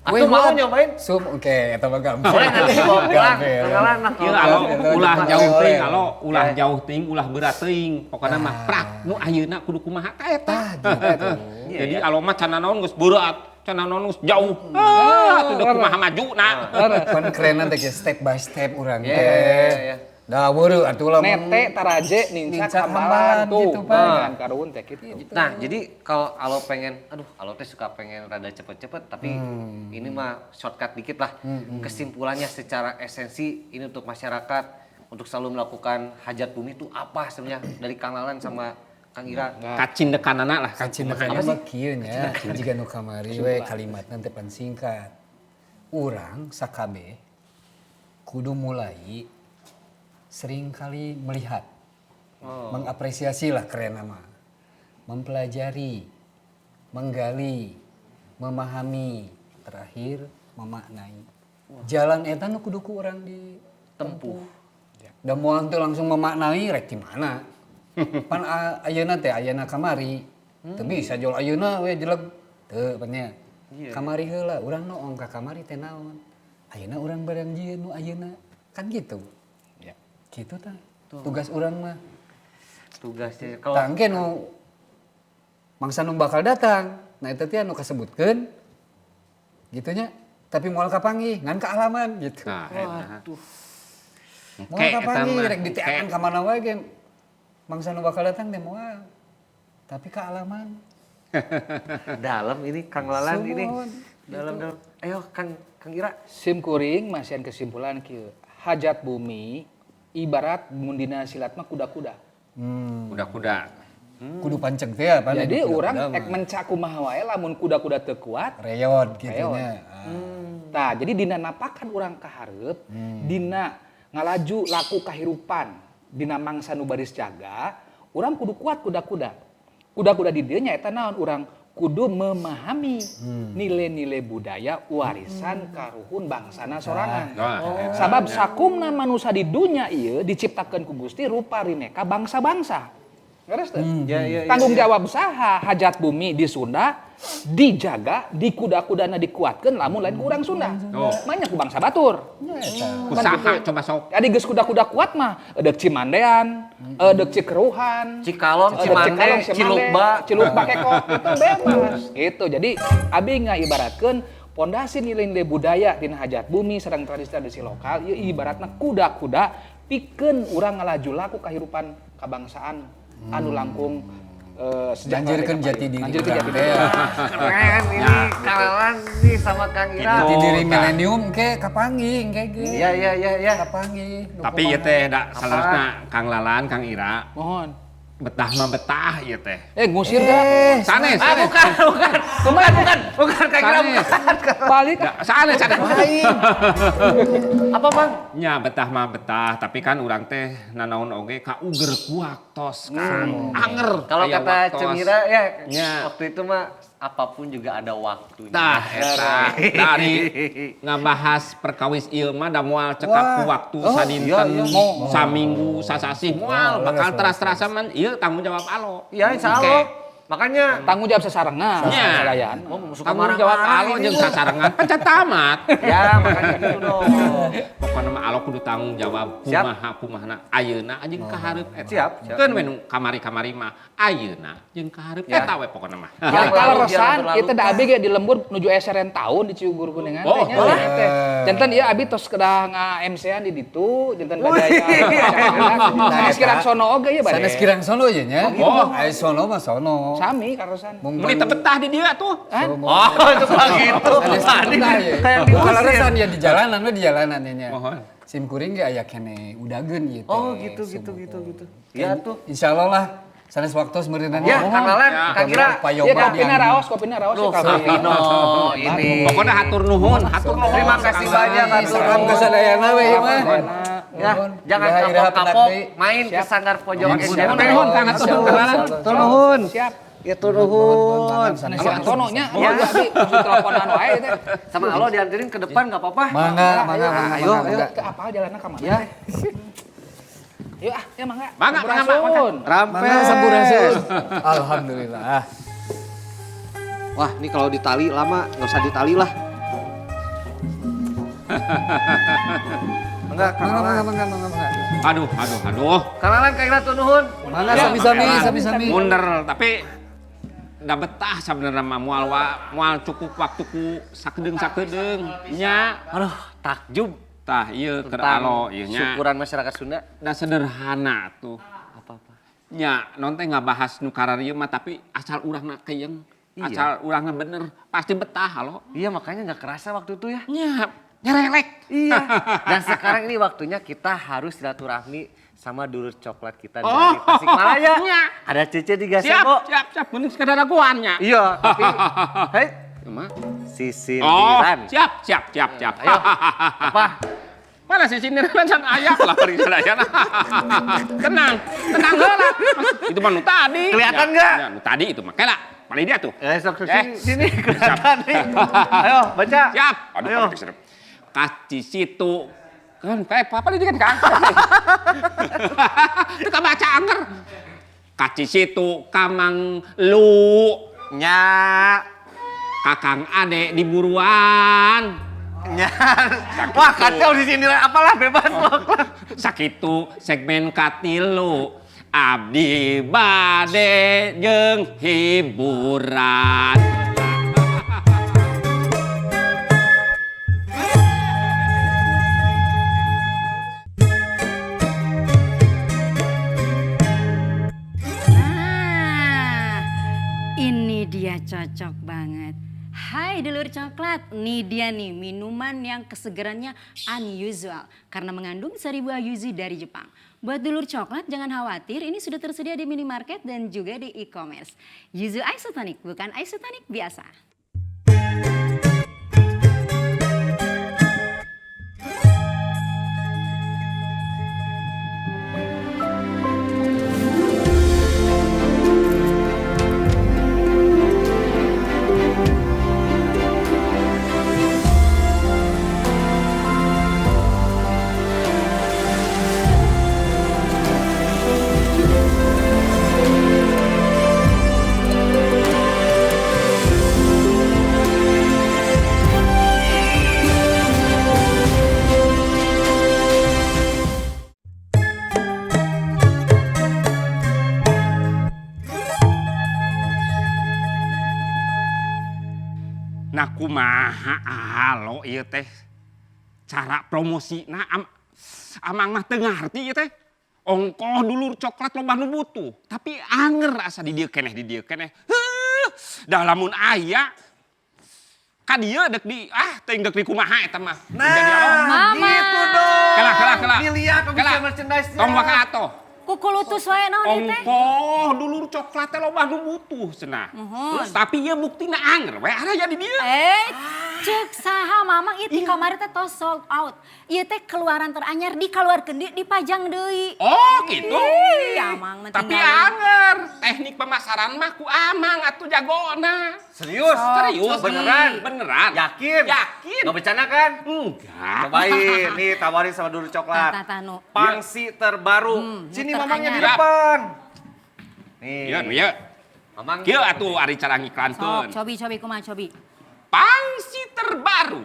Speaker 2: Atuh mau nyobain?
Speaker 4: Sup, oke, eta mah gampang.
Speaker 2: Boleh nanti dibawa pulang.
Speaker 4: Gampang.
Speaker 2: Kenalan lah.
Speaker 3: Ieu alo ulah jauh
Speaker 4: Oleh.
Speaker 3: teuing alo, ulah jauh teuing, ulah berat teuing. Pokona mah prak nu ayeuna kudu kumaha ka eta.
Speaker 4: Tah, gitu.
Speaker 3: Jadi alo mah can naon geus berat, can naon geus jauh. Ah, atuh deuk kumaha majuna.
Speaker 4: Pan kerenan teh ge step by step urang
Speaker 2: Iya,
Speaker 4: teh.
Speaker 2: iya, iya.
Speaker 4: Da weureuh atuh lamun
Speaker 5: Nete, taraje, nincak,
Speaker 4: Nincak
Speaker 5: hambalan
Speaker 4: hambalan
Speaker 5: tuh.
Speaker 4: gitu, Pak.
Speaker 5: Nah, karuhun teh gitu.
Speaker 2: Nah, jadi kalau alo pengen, aduh, alo teh suka pengen rada cepet-cepet, tapi ini mah shortcut dikit lah. Kesimpulannya secara esensi ini untuk masyarakat untuk selalu melakukan hajat bumi itu apa sebenarnya dari Kang Lalan sama Kang Ira?
Speaker 3: Kacindekanana lah.
Speaker 4: Kacindekanana mah kieu nya, jiga nu kamari we kalimatna teh pan singkat. Urang sakabeh kudu mulai sering kali melihat, mengapresiasi lah keren nama, mempelajari, menggali, memahami, terakhir memaknai. Jalan eta nu kudu ku urang ditempuh. Da moal teu langsung memaknai rek di mana. Pan ayeuna teh ayeuna kamari. Teu bisa jol ayeuna we jelek. Teu pan nya. Kamari heula urang noong ka kamari teh naon. Ayeuna urang barang jieun nu ayeuna. Kan gitu.
Speaker 5: Ya.
Speaker 4: Gitu tah. Tugas urang mah.
Speaker 2: Tugasnya kalau
Speaker 4: Tah engke nu mangsa nu bakal datang. Nah eta teh anu kasebutkeun gitu nya. Tapi moal kapanggih ngan kaalaman gitu.
Speaker 3: Nah, eta.
Speaker 4: Moal kapanggih rek diteangan ka mana wae ge. Mangsa nu bakal datang teh moal. Tapi kaalaman.
Speaker 2: dalam ini Kang Lalan ini
Speaker 4: Sumuhun.
Speaker 2: dalam-dalam. Ayo Kang Kang Ira.
Speaker 5: Sim kuring masihan kesimpulan kieu. Hajat bumi ibarat mun dina silat mah kuda-kuda.
Speaker 3: Kuda-kuda.
Speaker 4: Kudu panceg teh apa
Speaker 5: Jadi urang ek mencak kumaha wae lamun kuda-kuda teu kuat,
Speaker 4: reyod gitu
Speaker 5: Reyod.
Speaker 4: nya. Ah.
Speaker 5: Tah, jadi dina napakan urang kahareup, dina ngalaju laku kahirupan, dina mangsa nu baris jaga, urang kudu kuat kuda-kuda. Kuda-kuda di dieu nyaeta naon urang Kudu memahami nilai-nilai budaya warisan karuhun bangsana sorangan.
Speaker 3: Nah, eta.
Speaker 5: Sabab sakumna manusia di dunya ieu diciptakeun ku Gusti rupa rimeka bangsa-bangsa. Ngeres teu?
Speaker 2: Ya, ya, ya,
Speaker 5: Tanggung
Speaker 2: ya.
Speaker 5: jawab saha hajat bumi di Sunda dijaga, di kuda-kudana dikuatkeun lamun lain ku urang Sunda.
Speaker 3: Oh.
Speaker 5: Banyak ku bangsa batur.
Speaker 3: Kusaha coba sok.
Speaker 5: Jadi geus kuda-kuda kuat mah edek Cimandean, edek Cikeruhan,
Speaker 2: Cikalong,
Speaker 5: edek
Speaker 2: Cimande,
Speaker 5: Cikalong,
Speaker 2: Cilukba.
Speaker 5: Cilukba kekok itu bebas. Gitu. Jadi abi ngaibaratkeun pondasi nilai-nilai budaya dina hajat bumi sareng tradisi-tradisi lokal ieu ibaratna kuda-kuda pikeun urang ngalaju laku kahirupan kabangsaan anu langkung sejahtera
Speaker 4: Nanjirkeun
Speaker 5: deui
Speaker 4: jati diri
Speaker 5: Nanjirkeun jati
Speaker 4: urang
Speaker 5: diri.
Speaker 4: teh.
Speaker 2: Keren ini kenalan nih sama Kang Ira.
Speaker 4: Jati diri
Speaker 3: Tah.
Speaker 4: milenium ke kapanggih ke ge.
Speaker 2: Iya, iya, iya, iya.
Speaker 4: Kapanggih. Nu
Speaker 3: Tapi ieu
Speaker 4: kumaha.
Speaker 3: teh da saleresna Kang Lalan, Kang Ira,
Speaker 5: Mohon.
Speaker 3: betah mah betah ieu teh.
Speaker 5: Ngusir dah.
Speaker 3: Sanes,
Speaker 2: Ah,
Speaker 3: sanes.
Speaker 2: bukan, bukan. Bukan, bukan. Bukan Kang Ira,
Speaker 3: Sanes.
Speaker 2: bukan.
Speaker 5: Balik.
Speaker 3: Da, sanes, sanes.
Speaker 2: Apa, Bang?
Speaker 3: Nya betah mah betah, tapi kan urang teh nanaon oge kauger ku waktos Kang. Anger.
Speaker 2: Kalau
Speaker 3: aya
Speaker 2: kata
Speaker 3: waktos.
Speaker 2: Cemira ya,
Speaker 3: Nya.
Speaker 2: waktu itu mah apapun juga ada waktunya.
Speaker 3: Tah eta dari ngabahas perkawis ieu mah da moal cekap ku waktu sadinten,
Speaker 2: iya, iya.
Speaker 3: saminggu, sasasih moal bakal
Speaker 4: leres,
Speaker 3: teras-terasa man ieu tanggung jawab alo.
Speaker 2: Iya, insya Allah. Makanya
Speaker 5: Tanggung jawab sesarengan.
Speaker 3: Nya.
Speaker 5: Sadayana.
Speaker 2: Oh, suka
Speaker 3: Tanggung jawab
Speaker 2: marah-marah
Speaker 3: alo
Speaker 2: ini
Speaker 3: jeung
Speaker 2: mah.
Speaker 3: sasarengan pan tamat.
Speaker 2: Ya, makanya gitu dong.
Speaker 3: Pokona mah alo kudu tanggung jawab
Speaker 2: Siap.
Speaker 3: kumaha kumahana ayeuna jeung kahareup eta.
Speaker 2: Siap, siap.
Speaker 3: Keun we nu kamari-kamari mah ayeuna jeung kahareup
Speaker 2: Ya.
Speaker 3: eta we pokona mah.
Speaker 2: Jangan
Speaker 5: Ya, kalau
Speaker 2: berlalu,
Speaker 5: resan
Speaker 2: jangan berlalu.
Speaker 5: kita da abi ge di lembur nuju SRN tahun di Cigugur Kuningan
Speaker 3: Oh,
Speaker 5: teh nya teh. Janten ieu abi tos kedah nga-MC-an di ditu, janten bade aya. Sanes kirang sono oge ieu bade.
Speaker 4: Sanes kirang sono ye nya.
Speaker 3: Oh.
Speaker 4: Ai sono mah sono.
Speaker 5: Sami karosan.
Speaker 4: Mung
Speaker 3: Meuni teu betah di dieu atuh.
Speaker 2: Oh, itu kalau gitu.
Speaker 4: Sanes
Speaker 2: Tadi
Speaker 4: betah ye.
Speaker 2: kayak
Speaker 4: Kalau
Speaker 2: diusir.
Speaker 4: resan ya di jalanan we di jalanan ye nya.
Speaker 3: Mohon.
Speaker 4: Sim kuring ge aya keneh udageun ieu teh.
Speaker 2: Oh, gitu, gitu, gitu, gitu. Ya tuh.
Speaker 4: Insyaallah lah sanes waktu meureunana.
Speaker 2: Ya, Kang Lalan,
Speaker 3: Ya.
Speaker 2: Kang Ira.
Speaker 5: Iya kopina raos, kopina raos
Speaker 2: Loh,
Speaker 5: ya kafe.
Speaker 2: Sapino ini.
Speaker 3: Pokoknya hatur nuhun, hatur nuhun.
Speaker 2: Terima kasih banyak, hatur
Speaker 4: Salam
Speaker 2: nuhun.
Speaker 4: ka sadayana we ieu mah.
Speaker 2: Ya,
Speaker 4: Nuhun.
Speaker 2: jangan
Speaker 4: Iraha-iraha pendak
Speaker 2: kapok-kapok
Speaker 4: deui.
Speaker 2: main ke Sanggar Pojok
Speaker 3: Nuhun,
Speaker 2: SMT.
Speaker 3: nuhun, Kang, hatur nuhun, Kang Lalan.
Speaker 2: Hatur nuhun.
Speaker 5: Siap.
Speaker 2: Ya tur nuhun.
Speaker 5: Sanes Antono nya, ya abi kudu teleponan wae teh.
Speaker 2: Sama Alo dianterin ke depan nggak apa-apa.
Speaker 4: Mangga, mangga, mangga,
Speaker 2: Ayo,
Speaker 4: mangga,
Speaker 2: ayo.
Speaker 4: mangga.
Speaker 5: Ke apal jalanna ka mana?
Speaker 2: Ya.
Speaker 5: Yuk ah, ya mangga.
Speaker 3: Mangga, mangga, mangga.
Speaker 5: Sampurasun.
Speaker 2: Rampes.
Speaker 4: Mangga sampurasun. Alhamdulillah.
Speaker 2: Wah, ini kalau ditali lama, nggak usah ditali lah. Enggak, Kang
Speaker 4: Mangga,
Speaker 2: Lalan.
Speaker 4: mangga, mangga, mangga, mangga.
Speaker 3: Aduh, aduh, aduh.
Speaker 2: Kang Lalan, Kang Ira, tur nuhun.
Speaker 4: Mangga sami-sami, sami-sami.
Speaker 3: Munder, tapi da betah sebenarnya mah moal moal cukup waktuku sakedeung-sakedeung nya.
Speaker 2: Aduh, takjub
Speaker 3: Tah ieu keur
Speaker 2: tentang
Speaker 3: alo ieu nya.
Speaker 2: syukuran masyarakat Sunda.
Speaker 3: Da sederhana tuh.
Speaker 2: Apa-apa.
Speaker 3: Nya, non teh ngabahas nu kararieu mah tapi asal urangna keyeng,
Speaker 2: Iya.
Speaker 3: asal urangna bener, pasti betah halo.
Speaker 2: Iya, makanya nggak kerasa waktu itu ya.
Speaker 3: Nya, nyerelek.
Speaker 2: Iya. Dan sekarang ini waktunya kita harus silaturahmi sama dulur coklat kita
Speaker 3: Oh.
Speaker 2: dari Tasikmalaya.
Speaker 3: Iya.
Speaker 2: Ada Cece di
Speaker 3: Siap,
Speaker 2: gazebo.
Speaker 3: siap, siap. Mending sekadar raguan nya.
Speaker 2: Iya, tapi hei,
Speaker 3: Kumaha?
Speaker 2: sisindiran.
Speaker 3: Oh, siap, siap, siap, siap.
Speaker 2: Ayo. Apa?
Speaker 3: Mana sih sindiran can aya lah bari sadayana. Tenang, tenang heula. Itu mah nu tadi.
Speaker 2: Kelihatan
Speaker 3: Ya,
Speaker 2: nggak?
Speaker 3: Ya, nu tadi itu mah kela. Paling dia tuh.
Speaker 2: Sok, sok,
Speaker 3: Eh.
Speaker 2: sini, sini kelihatan nih. Ayo, baca.
Speaker 3: Siap. Aduh,
Speaker 2: Ayo.
Speaker 3: paling serem. Kasih situ. Kan kayak apa nih kan Kang? Itu baca angker. Kaci situ kamang lu
Speaker 2: Nya.
Speaker 3: kakang ade di buruan.
Speaker 2: Nya. Wah, kacau di sini apalah bebas pokoknya.
Speaker 3: Sakitu segmen katilu abdi bade jeung hiburan.
Speaker 1: Nah, ini dia cocok banget. Hai dulur coklat, nih dia nih minuman yang kesegarannya unusual karena mengandung sari buah yuzu dari Jepang. Buat dulur coklat jangan khawatir, ini sudah tersedia di minimarket dan juga di e-commerce. Yuzu isotonic bukan isotonic biasa.
Speaker 3: Kumaha alo ieu teh cara promosina amang mah teu ngarti ieu teh. Ongkoh dulur coklat loba nu butuh, tapi anger asa di dieu keneh di dieu keneh. Heuh, dah lamun aya ka dieu dek di ah teuing dek di kumaha eta mah. Jadi alo.
Speaker 2: Nah,
Speaker 1: Mama.
Speaker 2: gitu dong.
Speaker 3: Kela kela kela.
Speaker 2: Nih lihat
Speaker 3: Kela.
Speaker 2: official merchandise-nya.
Speaker 3: Tong waka atoh.
Speaker 1: Kukulutus wae naon ieu teh?
Speaker 3: Ongkoh dulur coklat teh loba nu butuh cenah.
Speaker 1: Muhun.
Speaker 3: Terus tapi ieu buktina anger we aya di dieu.
Speaker 1: Eh, cek saha mamang ieu ti kamari teh tos sold out. Ieu teh keluaran teranyar dikaluarkeun deui dipajang deui.
Speaker 3: Oh gitu.
Speaker 1: Ih, amang mah
Speaker 3: Tapi
Speaker 1: tinggalin.
Speaker 3: anger, teknik pemasaran mah ku amang atuh jagona.
Speaker 2: Serius?
Speaker 3: Serius,
Speaker 2: Beneran?
Speaker 3: Beneran.
Speaker 2: Yakin?
Speaker 3: Yakin.
Speaker 2: Nggak bercanda kan?
Speaker 3: Enggak.
Speaker 2: Cobain, nih tawarin sama dulur coklat.
Speaker 1: Tah, tah, tah, nu.
Speaker 2: Pangsi terbaru. Sini
Speaker 1: nu
Speaker 2: mamangnya di
Speaker 1: teranyar.
Speaker 2: depan. Nih.
Speaker 3: Iya, iya.
Speaker 2: Mamang.
Speaker 3: Kieu atuh ari cara
Speaker 1: Sok,
Speaker 3: ngiklankeun.
Speaker 1: cobi cobi kumaha cobi.
Speaker 3: Pangsi terbaru,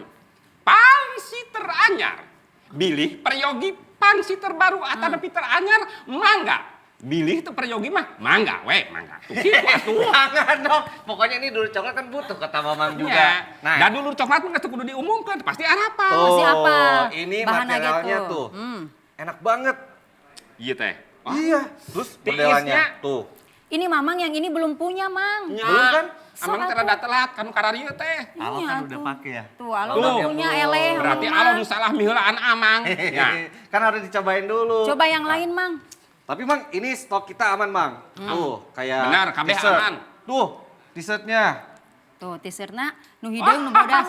Speaker 3: pangsi teranyar. Bilih peryogi pangsi terbaru atanapi teranyar, mangga. Bilih teu peryogi mah mangga we, mangga. Tuh kieu atuh.
Speaker 2: Jangan dong. Pokoknya ini dulur coklat kan butuh kata mamang juga.
Speaker 3: Iya.
Speaker 2: Nah,
Speaker 3: Dan dulur coklat mah geus teu kudu diumumkeun, pasti arapa.
Speaker 2: tuh,
Speaker 1: Masih apa?
Speaker 2: Ini
Speaker 1: Bahan aja
Speaker 2: materialnya
Speaker 1: tuh.
Speaker 2: tuh.
Speaker 1: Hmm.
Speaker 2: Enak banget.
Speaker 3: Iya teh. Wah,
Speaker 2: Iya. Terus
Speaker 3: Tiisnya.
Speaker 2: modelannya tuh.
Speaker 1: Ini mamang yang ini belum punya, Mang.
Speaker 3: Nya.
Speaker 2: Belum kan?
Speaker 3: Amang
Speaker 1: Sok
Speaker 3: teh rada telat kanu kararieu teh.
Speaker 2: Alo
Speaker 1: Iya,
Speaker 2: kan udah
Speaker 1: tuh.
Speaker 2: pakai ya.
Speaker 1: Tuh, alo
Speaker 3: Tuh.
Speaker 1: udah punya eleh.
Speaker 3: Berarti
Speaker 1: Mang.
Speaker 3: alo nu salah miheulaan amang. Ya.
Speaker 2: Kan harus dicobain dulu.
Speaker 1: Coba yang lain, Mang.
Speaker 2: Tapi Mang, ini stok kita aman, Mang. Tuh, kayak
Speaker 3: Benar, kabeh
Speaker 2: t-shirt.
Speaker 3: aman.
Speaker 2: Tuh, t-shirtnya.
Speaker 1: Tuh, t-shirtna nu hideung nu bodas.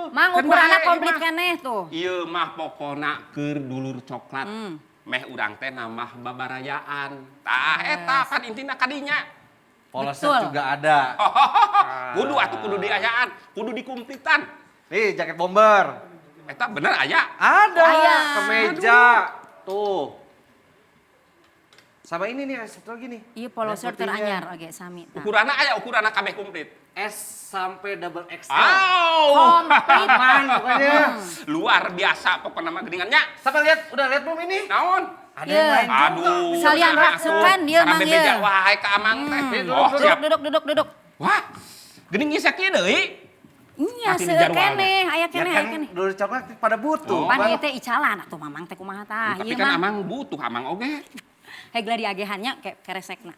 Speaker 1: Mang
Speaker 3: Kan
Speaker 1: ukuranna
Speaker 3: bae,
Speaker 1: komplit
Speaker 3: mah.
Speaker 1: keneh tuh.
Speaker 3: Ieu mah pokona keur dulur coklat. Meh urang teh nambah babarayaan. Tah eta pan intina kadinya.
Speaker 2: Polo
Speaker 1: Betul.
Speaker 2: shirt juga ada.
Speaker 3: Kudu atuh kudu diayaan, kudu dikumplitan.
Speaker 2: Nih, jaket bomber.
Speaker 3: Eta bener aya.
Speaker 2: Ada.
Speaker 1: Aya.
Speaker 2: Kemeja. Tuh. Sama ini nih, ada satu lagi nih.
Speaker 1: Iya polo
Speaker 2: Yang
Speaker 1: shirt
Speaker 2: putihnya.
Speaker 1: teranyar oke sami. Tah.
Speaker 3: Ukuranna aya, ukuranna kabeh komplit.
Speaker 2: S sampai double XL.
Speaker 3: Au.
Speaker 1: Komplit.
Speaker 2: Aman pokoknya.
Speaker 3: Luar biasa pokokna mah geuningannya.
Speaker 2: Sama lihat, udah lihat belum ini?
Speaker 3: Naon?
Speaker 2: Ada
Speaker 1: Iya.
Speaker 2: yang lain juga.
Speaker 3: Aduh.
Speaker 1: Salian
Speaker 3: atuh.
Speaker 1: raksukan dia,
Speaker 3: Karena
Speaker 1: Mang,
Speaker 3: bebeja
Speaker 1: ye.
Speaker 3: wae ka amang teh.
Speaker 2: Duduk,
Speaker 3: Oh,
Speaker 2: duduk.
Speaker 3: siap.
Speaker 1: Duduk duduk duduk.
Speaker 3: Wah, geuning geus sakieu deui.
Speaker 1: Nya
Speaker 3: Masih
Speaker 1: seueur
Speaker 3: di jarwalna.
Speaker 1: keneh, aya
Speaker 2: Ya
Speaker 1: keneh,
Speaker 2: kan
Speaker 1: aya keneh.
Speaker 2: dulur coklat pada butuh.
Speaker 3: Oh.
Speaker 1: Pan ieu teh icalan atuh mamang teh kumaha tah.
Speaker 3: Tapi
Speaker 1: Ieu
Speaker 3: kan
Speaker 1: mah
Speaker 3: amang butuh amang oge.
Speaker 1: hegla diagehannya ke keresekna.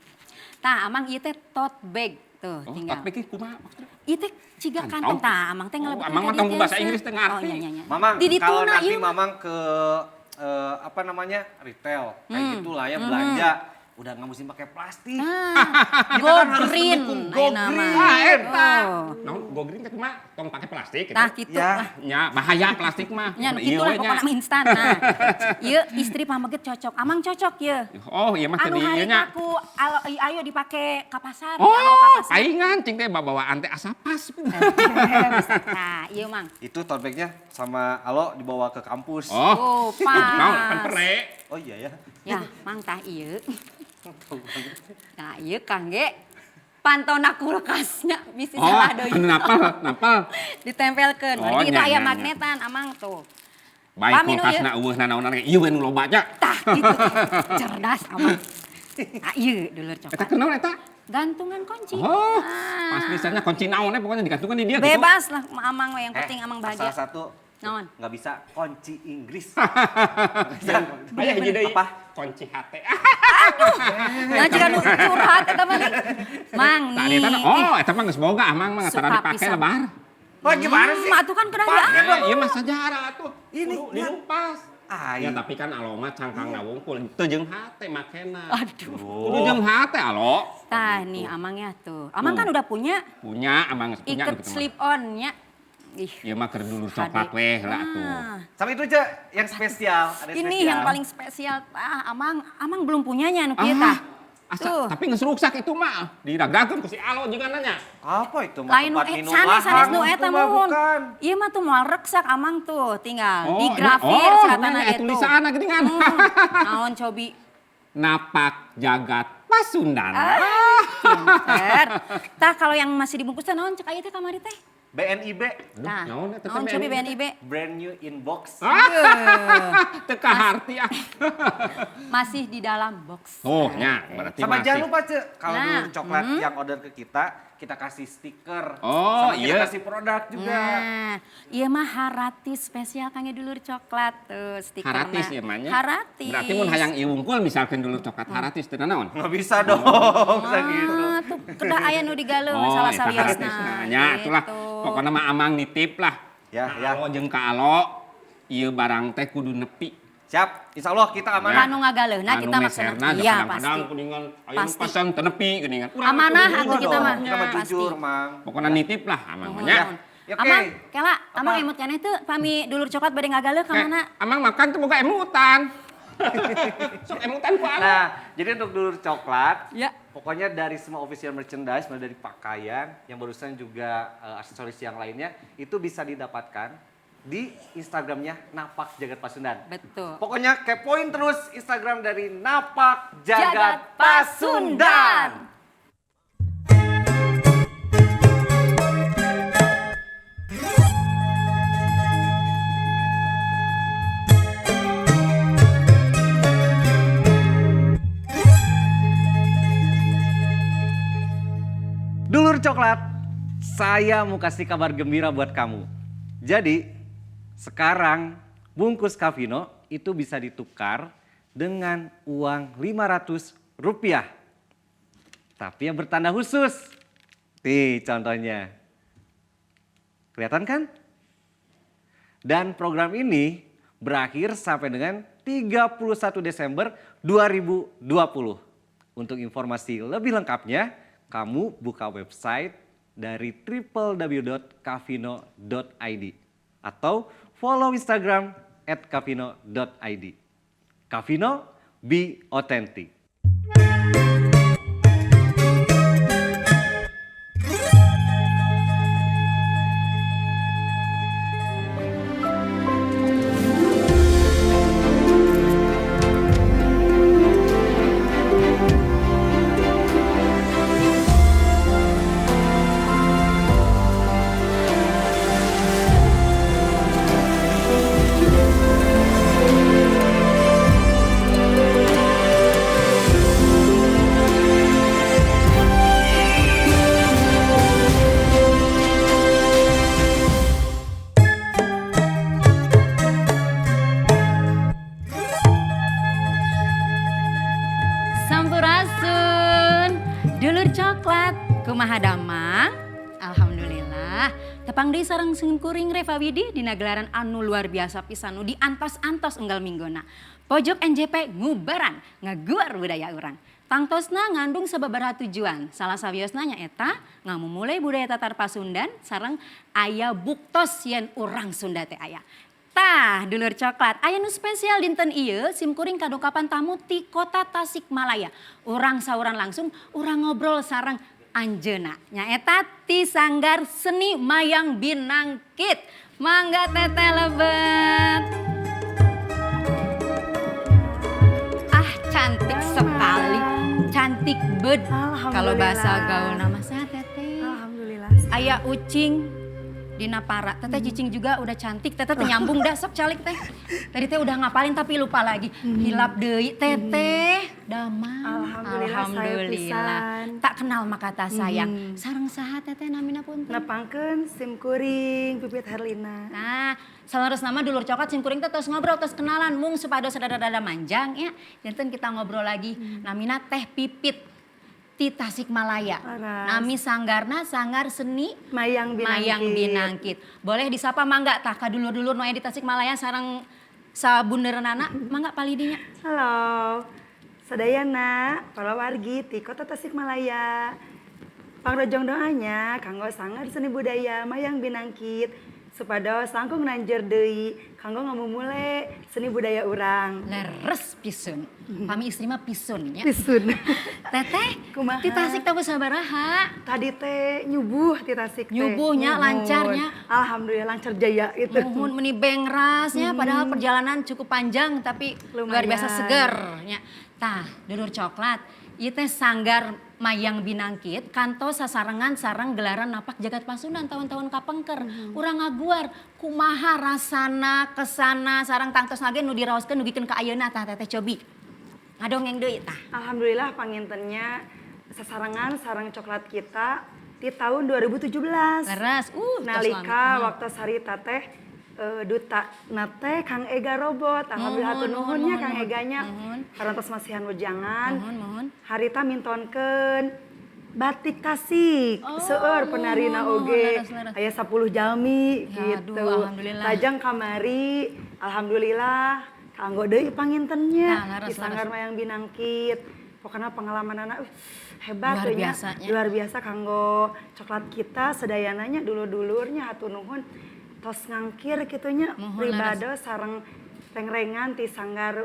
Speaker 1: Tah amang ieu teh tote bag tuh
Speaker 3: Oh,
Speaker 1: tinggal.
Speaker 3: tapi kumaha maksudnya?
Speaker 1: Ieu teh ciga
Speaker 3: Kantong.
Speaker 1: kantong tah amang teh
Speaker 3: Oh,
Speaker 1: ngalebetkeun
Speaker 3: amang
Speaker 1: ka
Speaker 3: mah tong
Speaker 1: dieu
Speaker 3: bahasa
Speaker 1: tiasa.
Speaker 3: Inggris teh ngarti.
Speaker 1: Oh iya iya iya.
Speaker 2: Mamang,
Speaker 1: Di
Speaker 2: kalau
Speaker 1: dituna
Speaker 2: nanti
Speaker 1: ieu mah.
Speaker 2: Mamang ke apa namanya retail kayak gitulah ya belanja, udah nggak mesti pakai plastik.
Speaker 1: Ah,
Speaker 2: Kita
Speaker 1: go
Speaker 2: kan harus
Speaker 1: green
Speaker 2: mendukung go
Speaker 1: ayeuna mah.
Speaker 2: green.
Speaker 3: Ah, eta.
Speaker 1: Oh.
Speaker 3: Naon go green teh kumaha? Tong pakai plastik gitu.
Speaker 1: Tah kitu
Speaker 2: Ya.
Speaker 1: lah.
Speaker 3: Nya bahaya plastik mah.
Speaker 1: Nya nu
Speaker 3: Iya
Speaker 1: kitu lah
Speaker 3: we nya.
Speaker 1: pokokna mah instan. Nah, ieu istri pameget cocok, amang cocok ye.
Speaker 3: Oh, iya mah
Speaker 1: Anu
Speaker 3: tadi ieu
Speaker 1: hari
Speaker 3: nya.
Speaker 1: aku alo, ayo dipake ka pasar,
Speaker 3: Oh,
Speaker 1: alo ka pasar.
Speaker 3: paingan cing teh babawaan teh asa pas.
Speaker 1: Bisa. Nah, ieu mang.
Speaker 2: Itu tote bag-nya sama Alo dibawa ke kampus.
Speaker 3: Oh,
Speaker 1: Oh, pas.
Speaker 3: naon pan pere.
Speaker 2: Oh iya ya.
Speaker 1: Ya, mang tah ieu. Nah, ieu kangge pantona kulkasnya bisi
Speaker 3: Oh,
Speaker 1: salah deui.
Speaker 3: anu napal, napal.
Speaker 1: Ditempelkeun.
Speaker 3: Oh,
Speaker 1: Berarti kita
Speaker 3: nya,
Speaker 1: aya
Speaker 3: nya, nya.
Speaker 1: magnetan amang tuh.
Speaker 3: Baik
Speaker 1: Pami nu ieu.
Speaker 3: kulkasna eueuh nanaonan ge ieu we nu loba nya.
Speaker 1: Tah gitu. Cerdas amang. Nah, ieu dulur
Speaker 3: Eta
Speaker 1: coklat.
Speaker 3: keur naon eta?
Speaker 1: Gantungan kunci.
Speaker 3: Oh,
Speaker 1: Ah.
Speaker 3: pas misalnya kunci naon pokoknya digantungkan di dia gitu.
Speaker 1: Bebas lah amang we yang penting amang bahagia.
Speaker 2: Salah satu
Speaker 1: Naon?
Speaker 2: nggak bisa kunci Inggris.
Speaker 3: Aya hiji deui.
Speaker 2: Apa?
Speaker 3: Kunci hate.
Speaker 1: Nah, jika nu curhat eta mah nih. Mang
Speaker 3: Tadi
Speaker 1: nih.
Speaker 3: eta oh, eta mah geus boga amang mah
Speaker 1: Suka
Speaker 3: tara dipake
Speaker 1: pisan.
Speaker 3: lebar.
Speaker 2: Wah gimana sih?
Speaker 1: Atuh kan kena
Speaker 2: Pakai
Speaker 1: diambil.
Speaker 3: Eh, ieu mah sejarah atuh.
Speaker 2: Ini,
Speaker 3: Kudu
Speaker 2: ya.
Speaker 3: dilupas.
Speaker 2: Ai.
Speaker 3: Ya tapi kan alo mah cangkangna wungkul teu jeung hate makena.
Speaker 1: Aduh.
Speaker 3: Kudu jeung hate alo.
Speaker 1: Tah nih amangnya tuh. Amang kan udah punya
Speaker 3: Punya amang geus punya
Speaker 1: iket
Speaker 3: nu kitu mah.
Speaker 1: slip on-nya. Ih.
Speaker 3: Ieu mah keur dulur coklat
Speaker 1: Hade.
Speaker 3: weh lah atuh.
Speaker 1: Ah.
Speaker 2: Sama itu aja yang spesial. Ada
Speaker 1: Ini
Speaker 2: spesial.
Speaker 1: yang paling spesial. Tah, amang amang belum punyanya nu kieu tah.
Speaker 3: Asa,
Speaker 1: Tuh.
Speaker 3: tapi geus ruksak itu mah. Diragrakeun ku si Alo juga nanya.
Speaker 2: Apa itu mah
Speaker 1: Lain nu
Speaker 2: tempat minum
Speaker 1: sanes sanes nu
Speaker 2: lahang
Speaker 1: eta
Speaker 2: itu mah
Speaker 1: muhun.
Speaker 2: bukan.
Speaker 1: Ieu mah tuh moal reksak amang tuh tinggal
Speaker 3: Oh,
Speaker 1: digrafir
Speaker 3: oh,
Speaker 1: seratana
Speaker 3: nya,
Speaker 1: ge tuh.
Speaker 3: tulisanna geuningan.
Speaker 1: Naon cobi?
Speaker 3: Napak jagat Pasundan.
Speaker 1: Ah. Pinter. Tah kalau yang masih dibungkus teh naon cek aya teh kamari teh?
Speaker 2: BNIB,
Speaker 1: Nah,
Speaker 3: Naon eta teh
Speaker 1: naon cobi
Speaker 3: BNIB?
Speaker 1: BNIB?
Speaker 2: Brand New Inbox.
Speaker 3: Teu kaharti ah.
Speaker 1: Masih di dalam box.
Speaker 3: Oh, nya berarti
Speaker 2: Sama
Speaker 3: masih.
Speaker 2: jangan lupa, Ce, kalau
Speaker 1: Nah,
Speaker 2: dulu coklat yang order ke kita, kita kasih stiker.
Speaker 3: Oh,
Speaker 2: sama kita
Speaker 3: iya.
Speaker 2: kasih produk juga.
Speaker 1: Nah, ieu mah haratis spesial kangge dulur coklat tuh stikerna.
Speaker 3: Haratis ya mah nya.
Speaker 1: Haratis.
Speaker 3: Berarti mun hayang ieu wungkul misalkan dulur coklat haratis teu nanaon?
Speaker 2: Nggak bisa dong, bisa gitu.
Speaker 1: Ah, tuh kedah aya nu digaleuh salah
Speaker 3: eta
Speaker 1: sawiosna.
Speaker 3: haratis. Nah, nya itulah
Speaker 1: Gitu.
Speaker 3: pokoknya mah amang nitip lah.
Speaker 2: Ya, ya.
Speaker 3: Alo jeung ka alo ieu barang teh kudu nepi.
Speaker 2: Siap, insya Allah kita amanah.
Speaker 1: Anu ngagaleuhna
Speaker 3: Anu
Speaker 1: kita maksudna.
Speaker 3: meserna,
Speaker 1: Iya,
Speaker 3: kadang-kadang
Speaker 1: pasti.
Speaker 3: kuningan aya nu
Speaker 1: Pasti.
Speaker 3: pesan teu nepi geuningan. Urang
Speaker 1: Amanah
Speaker 3: kudu
Speaker 1: atuh kita mah.
Speaker 2: Kita mah
Speaker 1: Pasti.
Speaker 2: jujur, Mang.
Speaker 3: Pokoknya nitip lah amang mah
Speaker 1: Nuhun,
Speaker 3: nya.
Speaker 1: nuhun.
Speaker 2: Ya, oke.
Speaker 1: Amang, kela, amang emut keneh teu pami dulur coklat bade ngagaleuh ka
Speaker 3: Kayak,
Speaker 1: mana?
Speaker 3: Amang makan tuh boga emutan. Sok emutan ku amang.
Speaker 2: Nah, jadi untuk dulur coklat,
Speaker 1: Ya.
Speaker 2: pokoknya dari semua official merchandise, mulai dari pakaian, yang barusan juga aksesoris yang lainnya, itu bisa didapatkan di Instagramnya Napak Jagat Pasundan.
Speaker 1: Betul.
Speaker 2: Pokoknya kepoin terus Instagram dari Napak Jagat,
Speaker 1: Jagat
Speaker 2: Pasundan.
Speaker 1: Pasundan.
Speaker 2: Dulur coklat, saya mau kasih kabar gembira buat kamu. Jadi, sekarang bungkus Kavino itu bisa ditukar dengan uang 500 rupiah. Tapi yang bertanda khusus. Nih contohnya. Kelihatan kan? Dan program ini berakhir sampai dengan 31 Desember 2020. Untuk informasi lebih lengkapnya, kamu buka website dari www.kavino.id atau follow Instagram @kavino.id. Kavino, be authentic.
Speaker 1: Sampurasun, dulur coklat, kumaha damang? Alhamdulillah. Tepang deui sareng kuring Reva Widi dina gelaran anu luar biasa pisan nu diantos-antos unggal minggona. Pojok NJP ngubaran, ngaguar budaya urang. Tangtosna ngandung sababaraha tujuan. Salah sawiosna nyaeta ngamumule budaya Tatar Pasundan sareng aya buktos yen urang Sunda teh aya. Tah, dulur coklat, aya nu spesial dinten ieu simkuring kadongkapan tamu ti kota Tasikmalaya. Urang sauran langsung, urang ngobrol sareng anjeuna. Nyaeta ti Sanggar Seni Mayang Binangkit. Mangga teteh lebet. Ah, cantik sekali. Cantik bed. Kalau bahasa gaul nama saya teteh.
Speaker 7: Alhamdulillah.
Speaker 1: Aya ucing dina para. Teteh cicing juga udah cantik. Teteh teu nyambung dah sok calik teh. Tadi teh udah ngapalin tapi lupa lagi. Hilap deui teteh. Damang.
Speaker 7: Alhamdulillah, saya pisan.
Speaker 1: Tak kenal maka tak sayang. Sareng saha teteh namina punten?
Speaker 7: Nepangkeun sim kuring Pipit Herlina.
Speaker 1: Nah, salarus nama dulur coklat sim kuring teh tos ngobrol tos kenalan mung supados rada-rada manjang ya. Janten kita ngobrol lagi. Namina Teh Pipit ti Tasikmalaya.
Speaker 7: Laras.
Speaker 1: Nami sanggarna sanggar seni
Speaker 7: Mayang Binangkit.
Speaker 1: Mayang Binangkit. Boleh disapa mangga tah ka dulur-dulur nu aya di Tasikmalaya sareng sabundeureunnana mangga palidinya.
Speaker 7: Halo. Sadayana, para wargi ti Kota Tasikmalaya. Pangrojong doanya kanggo sanggar seni budaya Mayang Binangkit supados langkung nanjeur deui kanggo ngamumule seni budaya urang.
Speaker 1: Leres pisun. Pami istri mah pisun nya.
Speaker 7: Pisun.
Speaker 1: Teteh,
Speaker 7: Kumaha?
Speaker 1: ti Tasik tahu sabaraha?
Speaker 7: Tadi teh nyubuh ti Tasik teh.
Speaker 1: Nyubuhnya,
Speaker 7: Nuhun.
Speaker 1: lancarnya.
Speaker 7: Alhamdulillah lancar jaya itu.
Speaker 1: Muhun meni bengrasnya padahal perjalanan cukup panjang tapi luar biasa
Speaker 7: Lumayan.
Speaker 1: seger nya. Tah, dulur coklat, ieu teh Sanggar Mayang Binangkit kantos sasarengan sareng gelaran napak jagat Pasundan tahun-tahun kapengker. Urang ngaguar kumaha rasana kesana sareng tangtos ge nu diraoskeun dugikeun ka ayeuna tah Teteh cobi. Ngadongeng deui tah.
Speaker 7: Alhamdulillah panginten nya sasarengan sareng coklat kita di tahun 2017.
Speaker 1: Leres, tos
Speaker 7: Nalika
Speaker 1: lami.
Speaker 7: waktu harita teh duta nate Kang Ega Robot. Alhamdulillah hatur
Speaker 1: Muhun,
Speaker 7: nuhun nya
Speaker 1: muhun,
Speaker 7: Kang
Speaker 1: muhun.
Speaker 7: Eganya.
Speaker 1: Muhun.
Speaker 7: Parantos masihan wejangan.
Speaker 1: Muhun, muhun.
Speaker 7: Harita mintonkeun batik Tasik.
Speaker 1: Oh,
Speaker 7: Seueur penarina
Speaker 1: muhun,
Speaker 7: oge.
Speaker 1: leres, leres.
Speaker 7: Aya 10 jalmi
Speaker 1: Ya,
Speaker 7: gitu.
Speaker 1: aduh, alhamdulillah.
Speaker 7: Lajeng kamari alhamdulillah kanggo deui panginten nya
Speaker 1: Nah, leres,
Speaker 7: di Sanggar
Speaker 1: leres.
Speaker 7: Mayang Binangkit. Pokoknya pengalaman anak hebat
Speaker 1: Luar
Speaker 7: we nya.
Speaker 1: biasa nya.
Speaker 7: Luar biasa kanggo coklat kita sedayananya dulur-dulurnya hatur nuhun tos ngangkir kitu nya
Speaker 1: Muhun,
Speaker 7: pribado sareng rengrengan ti Sanggar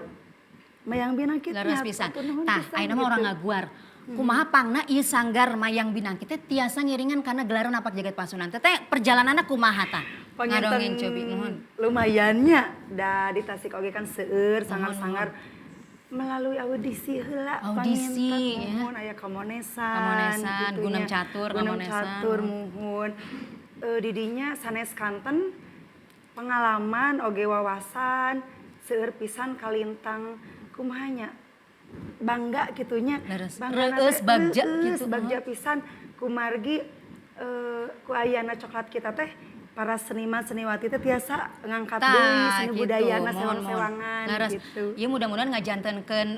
Speaker 7: Mayang Binangkit
Speaker 1: Leres
Speaker 7: nya.
Speaker 1: pisan.
Speaker 7: Hatur nuhun
Speaker 1: Tah,
Speaker 7: pisan
Speaker 1: ayeuna mah
Speaker 7: gitu.
Speaker 1: urang ngaguar. Kumaha pangna ieu Sanggar Mayang Binangkit teh tiasa ngiringan kana gelaran napak jagat Pasundan. Teteh perjalananna kumaha tah?
Speaker 7: Panginten
Speaker 1: Ngadongeng cobi muhun.
Speaker 7: lumayannya da di Tasik oge kan seueur sangar-sangar melalui audisi heula
Speaker 1: Audisi,
Speaker 7: panginten
Speaker 1: ya.
Speaker 7: muhun aya kamonesan
Speaker 1: Kamonesan,
Speaker 7: gitu
Speaker 1: Gunung
Speaker 7: nya.
Speaker 1: Catur,
Speaker 7: Gunung
Speaker 1: Kamonesan.
Speaker 7: Catur muhun. Didinya sanes kanten pengalaman oge wawasan seueur pisan kalintang kumaha nya bangga gitunya.
Speaker 1: Leres.
Speaker 7: Bangga
Speaker 1: Reueus bagja gitu,
Speaker 7: bagja pisan kumargi ku ayana coklat kita teh para seniman seniwati teh tiasa ngangkat
Speaker 1: Tah,
Speaker 7: deui seni
Speaker 1: gitu.
Speaker 7: budayana
Speaker 1: Mohon,
Speaker 7: sewang-sewangan
Speaker 1: mohon. Leres.
Speaker 7: gitu.
Speaker 1: Ieu mudah-mudahan ngajantenkeun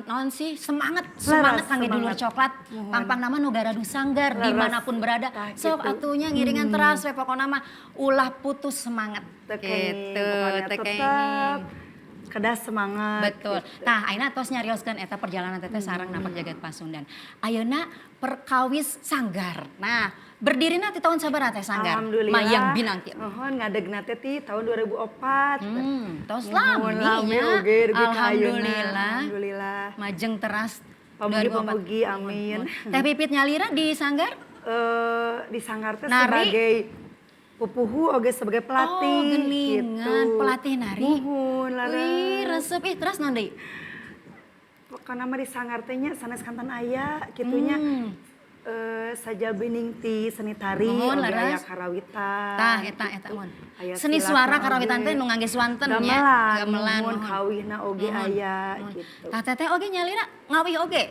Speaker 1: naon sih semangat semangat
Speaker 7: Leres,
Speaker 1: kangge dulur
Speaker 7: semangat.
Speaker 1: coklat.
Speaker 7: Mohon.
Speaker 1: Pangpang nama nu garadu sanggar
Speaker 7: Leres.
Speaker 1: dimanapun berada.
Speaker 7: Tah,
Speaker 1: Sok
Speaker 7: gitu.
Speaker 1: atunya ngiringan teras we pokona mah ulah putus semangat.
Speaker 7: Teu kenging,
Speaker 1: Gitu,
Speaker 7: pokoknya
Speaker 1: teu
Speaker 7: tetep
Speaker 1: kenging.
Speaker 7: kedah semangat.
Speaker 1: Betul.
Speaker 7: Gitu.
Speaker 1: Tah, ayeuna tos nyarioskeun eta perjalanan teteh sareng napak jagat Pasundan. Ayeuna perkawis sanggar. Nah, berdirina ti tahun sabaraha teh sanggar?
Speaker 7: Alhamdulillah.
Speaker 1: Mayang Binangkit.
Speaker 7: Mohon ngadegna teh ti tahun 2004.
Speaker 1: Tos
Speaker 7: Muhun,
Speaker 1: lami
Speaker 7: lami
Speaker 1: nya.
Speaker 7: oge dugi ka ayeuna.
Speaker 1: Alhamdulillah.
Speaker 7: Alhamdulillah.
Speaker 1: Majeng teras.
Speaker 7: Pamugi-pamugi,
Speaker 1: 2004.
Speaker 7: amin.
Speaker 1: Teh Pipit nyalira di sanggar?
Speaker 7: Di sanggar teh
Speaker 1: Nari?
Speaker 7: sebagai pupuhu oge sebagai pelatih
Speaker 1: Oh, geningan,
Speaker 7: gitu.
Speaker 1: pelatih nari.
Speaker 7: Muhun,
Speaker 1: Wih,
Speaker 7: leres.
Speaker 1: resep ih teras naon deui?
Speaker 7: Pokokna mah di sanggar teh nya sanes kanten aya kitunya. Sajabening ti seni tari
Speaker 1: Muhun,
Speaker 7: oge aya
Speaker 1: leres.
Speaker 7: karawitan.
Speaker 1: Tah eta eta muhun.
Speaker 7: Aya
Speaker 1: Seni
Speaker 7: silat
Speaker 1: suara
Speaker 7: oge.
Speaker 1: karawitan teh nu ngangge swanten nya.
Speaker 7: Gamelan,
Speaker 1: Gamelan.
Speaker 7: muhun,
Speaker 1: muhun.
Speaker 7: kawihna oge
Speaker 1: Muhun,
Speaker 7: aya
Speaker 1: muhun.
Speaker 7: gitu.
Speaker 1: Tah teteh oge nyalira ngawih oge.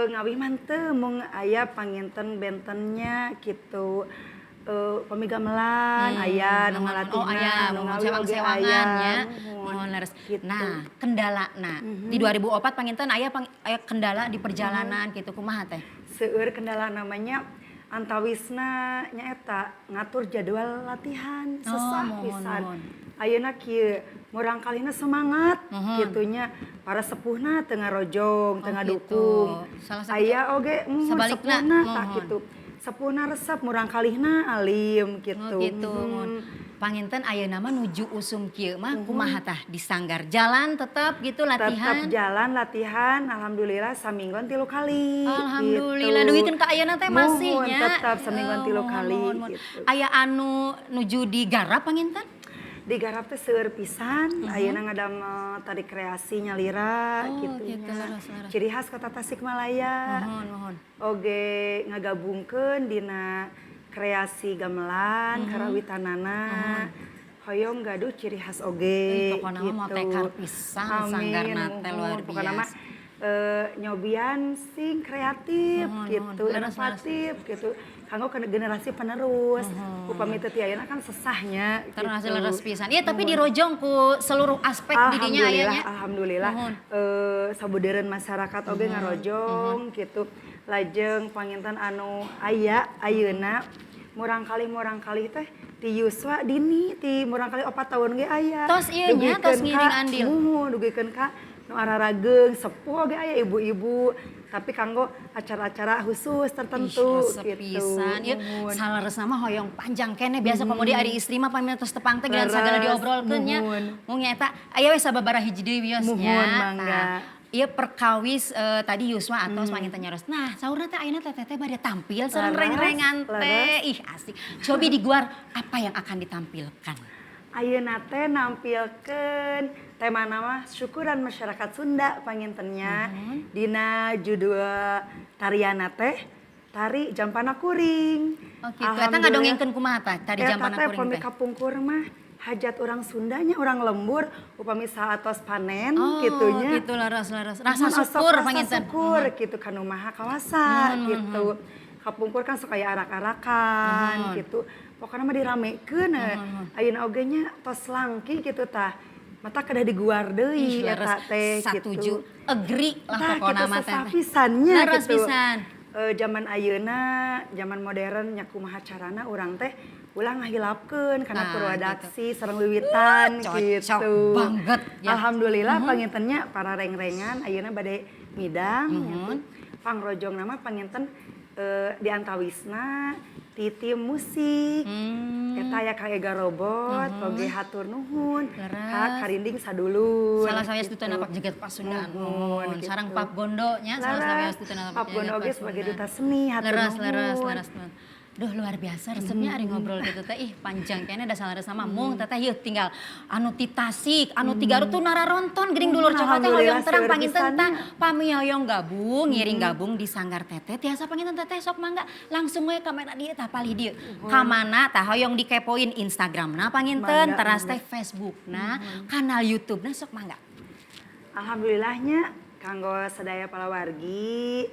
Speaker 7: Ngawih mah teu mung aya panginten bentennya gitu. Pami gamelan aya nu
Speaker 1: Muhun.
Speaker 7: ngalatihna,
Speaker 1: Oh aya,
Speaker 7: nu
Speaker 1: muhun
Speaker 7: ngawih oge
Speaker 1: sewang-sewangan
Speaker 7: aya,
Speaker 1: nya.
Speaker 7: muhun.
Speaker 1: Muhun leres.
Speaker 7: Gitu.
Speaker 1: Nah, kendalana di 2004 panginten aya aya kendala di perjalanan gitu kumaha teh?
Speaker 7: Seueur kendala namanya antawisna nyaeta ngatur jadwal latihan
Speaker 1: Oh,
Speaker 7: sesah
Speaker 1: muhun,
Speaker 7: pisan.
Speaker 1: muhun.
Speaker 7: Ayeuna kieu murangkalihna semangat gitunya para sepuhna teu ngarojong, teu
Speaker 1: Oh,
Speaker 7: ngadukung.
Speaker 1: gitu. Salah satu
Speaker 7: Aya oge muhun
Speaker 1: sebalikna,
Speaker 7: sepuhna tah
Speaker 1: muhun.
Speaker 7: gitu. Sepuhna resep murangkalihna alim gitu.
Speaker 1: Oh gitu.
Speaker 7: Mhm.
Speaker 1: Muhun. Panginten ayeuna mah nuju usum kieu mah kumaha tah di sanggar jalan tetep gitu latihan.
Speaker 7: Tetap jalan latihan, alhamdulillah saminggon 3 kali.
Speaker 1: Alhamdulillah
Speaker 7: gitu.
Speaker 1: dugikeun ka ayeuna teh masih
Speaker 7: Muhun,
Speaker 1: nya.
Speaker 7: tetap saminggon
Speaker 1: Eh,
Speaker 7: 3
Speaker 1: muhun,
Speaker 7: kali
Speaker 1: muhun, muhun.
Speaker 7: gitu.
Speaker 1: Aya anu nuju digarap panginten?
Speaker 7: Digarap teh seueur pisan, ayeuna ngadamel tari kreasi nyalira
Speaker 1: Oh,
Speaker 7: gitu
Speaker 1: gitu,
Speaker 7: nya.
Speaker 1: leres, leres.
Speaker 7: Ciri khas kota Tasikmalaya.
Speaker 1: Muhun, muhun.
Speaker 7: Oge ngagabungkeun dina kreasi gamelan, karawitanana. Hoyong gaduh ciri khas oge
Speaker 1: Ih, pokona mah
Speaker 7: gitu.
Speaker 1: motekar pisan sanggarna teh
Speaker 7: Amin,
Speaker 1: luar
Speaker 7: muhun. Pokona mah
Speaker 1: biasa.
Speaker 7: Nyobian sing kreatif
Speaker 1: Muhun,
Speaker 7: gitu,
Speaker 1: muhun. Leres, leres.
Speaker 7: inovatif gitu. Kanggo ke generasi penerus. Upami teu ti ayeuna kan sesahnya
Speaker 1: Terus
Speaker 7: gitu.
Speaker 1: leres pisan. Iya tapi dirojong ku seluruh aspek didinya
Speaker 7: Alhamdulillah,
Speaker 1: ayanya.
Speaker 7: alhamdulillah.
Speaker 1: Muhun.
Speaker 7: Sabudeureun masyarakat oge ngarojong gitu. Lajeng panginten anu aya ayeuna murangkalih teh ti yuswa dini ti murangkalih 4 tahun ge aya.
Speaker 1: Tos ieu nya, tos
Speaker 7: Dugikeun
Speaker 1: ngiring
Speaker 7: ka-
Speaker 1: andil.
Speaker 7: Muhun dugikeun ka nu ararageung sepuh oge aya ibu-ibu tapi kanggo acara-acara khusus tertentu
Speaker 1: Ih, resep
Speaker 7: gitu.
Speaker 1: pisan. Ieu
Speaker 7: Muhun.
Speaker 1: saleresna mah hoyong panjang keneh biasa komo ari istri mah pamina tos tepang teh geus sagala
Speaker 7: Leres,
Speaker 1: diobrolkeun nya.
Speaker 7: muhun.
Speaker 1: Mung nya eta aya we sababaraha hiji deui wios nya.
Speaker 7: Muhun, mangga.
Speaker 1: Tah, ieu perkawis tadi yuswa atos panginten nyaros. Nah, saurna teh ayeuna teh teteh bade tampil sareng
Speaker 7: Leres,
Speaker 1: reng-rengan teh.
Speaker 7: leres.
Speaker 1: Ih, asik. Cobi diguar apa yang akan ditampilkan?
Speaker 7: Ayeuna teh nampilkeun Tema nama syukuran masyarakat Sunda pangintennya. Dina judul tariana teh tari Jampana Kuring.
Speaker 1: Oh gitu. Eta ngadongengkeun kumaha tah tari
Speaker 7: Eta
Speaker 1: Jampana
Speaker 7: teh
Speaker 1: Kuring
Speaker 7: upami
Speaker 1: teh?
Speaker 7: kapungkur mah hajat orang Sundanya orang lembur upami saatos panen
Speaker 1: Oh,
Speaker 7: gitunya.
Speaker 1: gitu leres leres. Rasa
Speaker 7: Mun osok
Speaker 1: syukur
Speaker 7: rasa
Speaker 1: panginten.
Speaker 7: syukur gitu kanu maha kawasa gitu. Kapungkur kan suka aya arak-arakan gitu. Pokoknya mah diramekeun ayeuna oge nya tos langki gitu tah. Mata kedah diguar deui
Speaker 1: Ih,
Speaker 7: eta
Speaker 1: leres.
Speaker 7: teh
Speaker 1: Satuju.
Speaker 7: gitu.
Speaker 1: Agree lah
Speaker 7: Tah
Speaker 1: pokona
Speaker 7: gitu
Speaker 1: mah teh.
Speaker 7: sasapisannya
Speaker 1: Leres
Speaker 7: gitu.
Speaker 1: pisan.
Speaker 7: Zaman ayeuna, zaman modern nya kumaha carana urang teh ulah ngahilapkeun kana
Speaker 1: Nah,
Speaker 7: purwadaksi sareng wiwitan
Speaker 1: Cocok
Speaker 7: gitu.
Speaker 1: banget ya.
Speaker 7: Alhamdulillah pangintennya para reng-rengan ayeuna bade midang gitu. Pangrojong nama panginten di antawisna ti tim musik. Eta aya Kang Ega Robot, oge hatur nuhun, ka Karinding sadulur.
Speaker 1: Salah sawios
Speaker 7: gitu.
Speaker 1: duta napak jagat Pasundan.
Speaker 7: Nuhun,
Speaker 1: Nuhun.
Speaker 7: gitu.
Speaker 1: Sareng Pap Gondo nya salah
Speaker 7: Leres,
Speaker 1: sawios duta napak
Speaker 7: Pap Gondo
Speaker 1: jagat
Speaker 7: oge sebagai
Speaker 1: Pasundan.
Speaker 7: duta seni hatur
Speaker 1: Leres,
Speaker 7: nuhun.
Speaker 1: leres, leres, nuhun. Duh luar biasa resepnya ari ngobrol gitu teh ih panjang kayaknya ada salah sama mung teteh yeuh tinggal anu ti Tasik anu ti Garut tuh nararonton geuning dulur coklat teh hoyong
Speaker 7: Alhamdulillah,
Speaker 1: terang
Speaker 7: seueur
Speaker 1: panginten
Speaker 7: pisan
Speaker 1: tah pami hoyong gabung ngiring gabung di sanggar teteh tiasa panginten teteh sok mangga langsung we ka mana dieu tah palih dieu ka mana tah hoyong dikepoin Instagramna panginten
Speaker 7: Mangga,
Speaker 1: teras
Speaker 7: mangga.
Speaker 1: teh Facebookna kanal YouTubena sok mangga.
Speaker 7: Alhamdulillahnya kanggo sadaya palawargi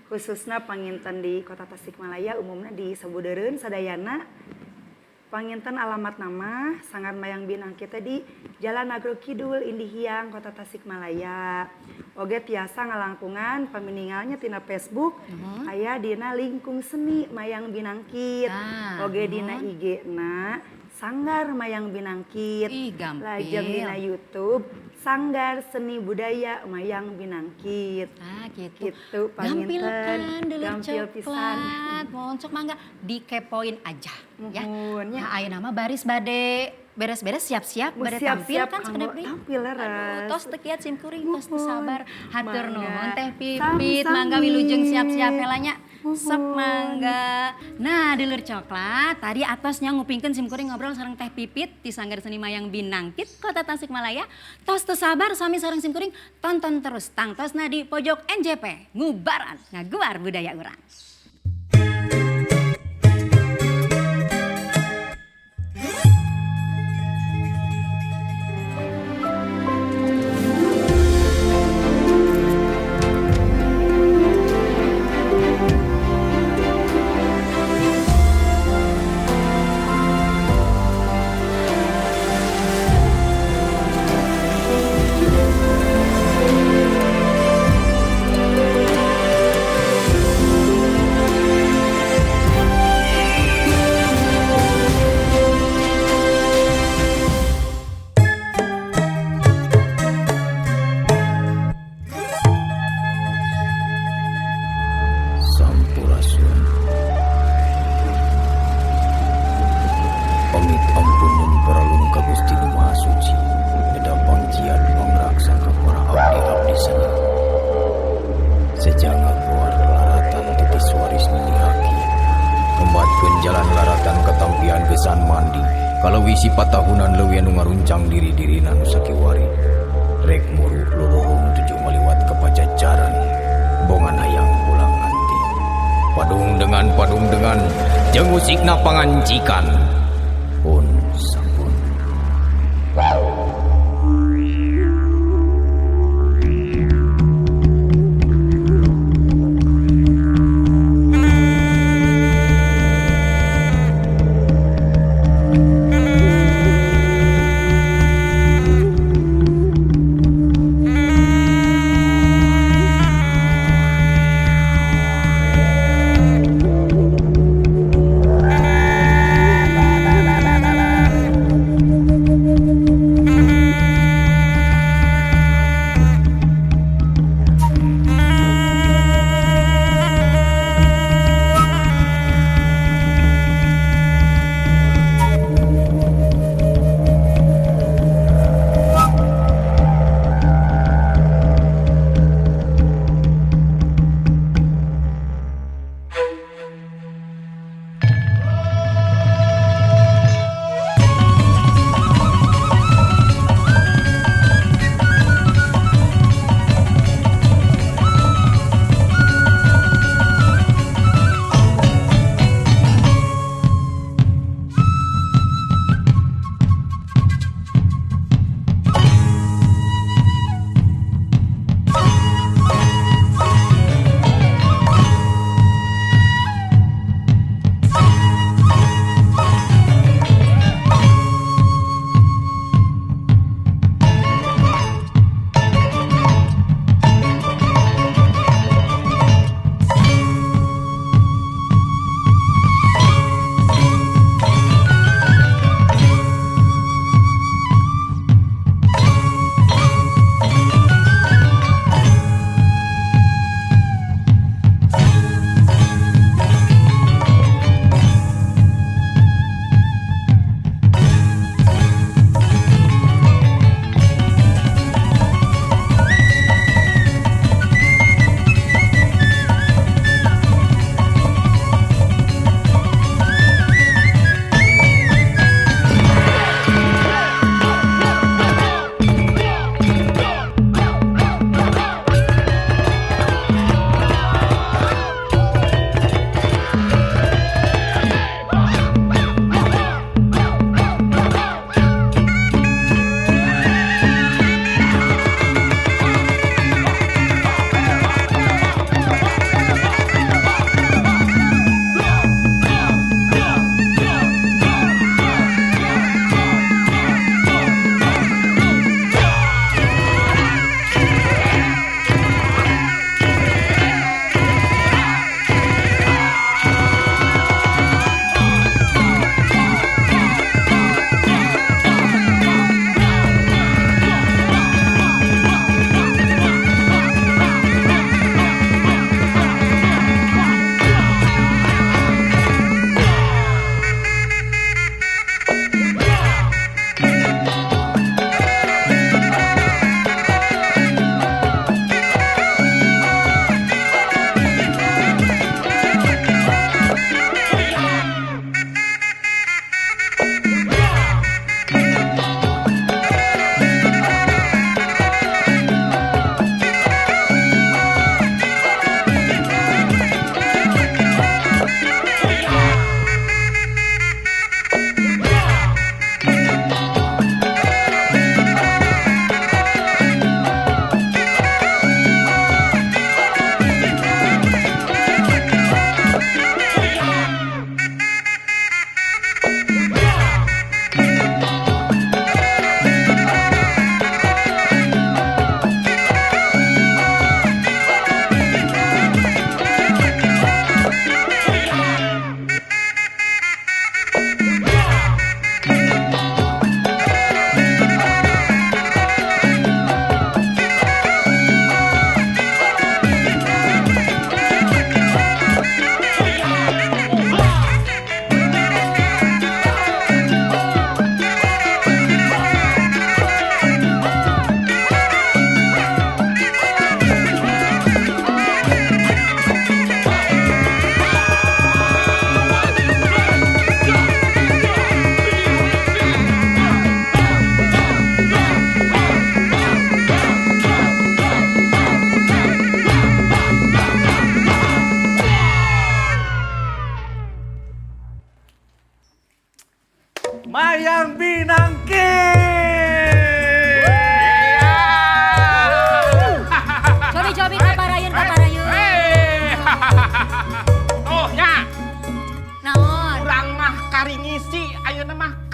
Speaker 7: khususnya panginten di Kota Tasikmalaya umumnya di Sabudeureun sadayana panginten alamat nama Sanggar Mayang Binang kita di Jalan Agro Kidul Indihiang Kota Tasikmalaya. Oge tiasa ngalangkungan paminingalnya tina Facebook aya dina lingkung seni Mayang Binangkit.
Speaker 1: Ah,
Speaker 7: Oge dina IG na Sanggar Mayang Binangkit.
Speaker 1: Ih, gampil.
Speaker 7: Lajeng dina YouTube Sanggar Seni Budaya Mayang Binangkit.
Speaker 1: Ah gitu.
Speaker 7: Gitu,
Speaker 1: Gampil
Speaker 7: panginten.
Speaker 1: kan dulur
Speaker 7: Gampil pisan.
Speaker 1: coklat. Mohon sok mangga dikepoin aja ya.
Speaker 7: Muhun, ya.
Speaker 1: Nah, ayeuna mah baris bade beres-beres siap-siap
Speaker 7: Mau
Speaker 1: bade tampil
Speaker 7: siap-siap
Speaker 1: kan
Speaker 7: kanggo
Speaker 1: sakedap deui.
Speaker 7: tampil, leres.
Speaker 1: Aduh, tos teu kiat sim kuring tos teu
Speaker 7: Muhun.
Speaker 1: sabar. Hatur
Speaker 7: Mangga.
Speaker 1: nuhun Teh Pipit,
Speaker 7: Sami-sami.
Speaker 1: mangga wilujeng siap-siap heula nya. Sok
Speaker 7: Muhun.
Speaker 1: mangga. Nah, dulur coklat, tadi atosnya ngupingkeun sim kuring ngobrol sareng Teh Pipit di Sanggar Seni Mayang Binangkit Kota Tasikmalaya. Tos teu sabar sami sareng sim kuring tonton terus tangtosna di pojok NJP ngubaran ngaguar budaya urang.
Speaker 8: Sampurasun. Pamit ampunun paralun ka Gusti Nu Maha Suci, neda pangjian pangraksa ka para abdi-abdi seni. Sejanga buar laratan titis waris nilihaki. Ngembatkeun jalan laratan katampian gesan mandi. Kalau wisi patahunan leuwih anu ngaruncang diri-dirina nu sakiwari. Rek muru lororong tujuh maliwat ke pajajaran. Bongan hayang pulang nanti. Padung dengan jeung usikna pangancikan. Pun sampun.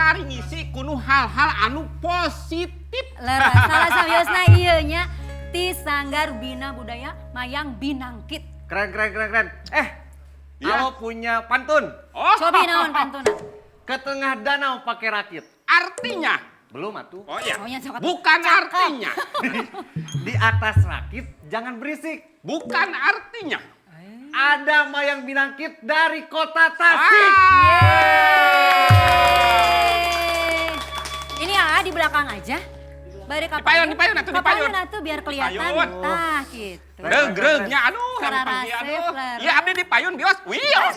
Speaker 3: Sari ngisi kuno hal-hal anu positif.
Speaker 1: Leres, salah sawiosna ieu nya ti Sanggar Bina Budaya Mayang Binangkit.
Speaker 2: Keren, keren, keren, keren.
Speaker 3: Ya.
Speaker 2: Alo punya pantun.
Speaker 3: Oh,
Speaker 1: Cobi naon pantuna?
Speaker 2: Ke tengah danau pakai rakit.
Speaker 3: Artinya?
Speaker 2: Belum atuh.
Speaker 3: Oh iya.
Speaker 1: Oh, iya, coklat.
Speaker 3: Bukan
Speaker 1: Cakep.
Speaker 3: artinya.
Speaker 2: Di atas rakit jangan berisik.
Speaker 3: Bukan artinya.
Speaker 2: Ada Mayang Binangkit dari Kota Tasik.
Speaker 1: Yeay. Ini ya di belakang aja. Bari ka
Speaker 3: Di payun atuh, di payun.
Speaker 1: Ka payun atuh biar kelihatan.
Speaker 3: Payun.
Speaker 1: Tah gitu.
Speaker 3: Reug-reugnya aduh,
Speaker 1: Karena
Speaker 3: yang pagi, aduh.
Speaker 1: resep, leres.
Speaker 3: Iya abdi di payun bios, wios.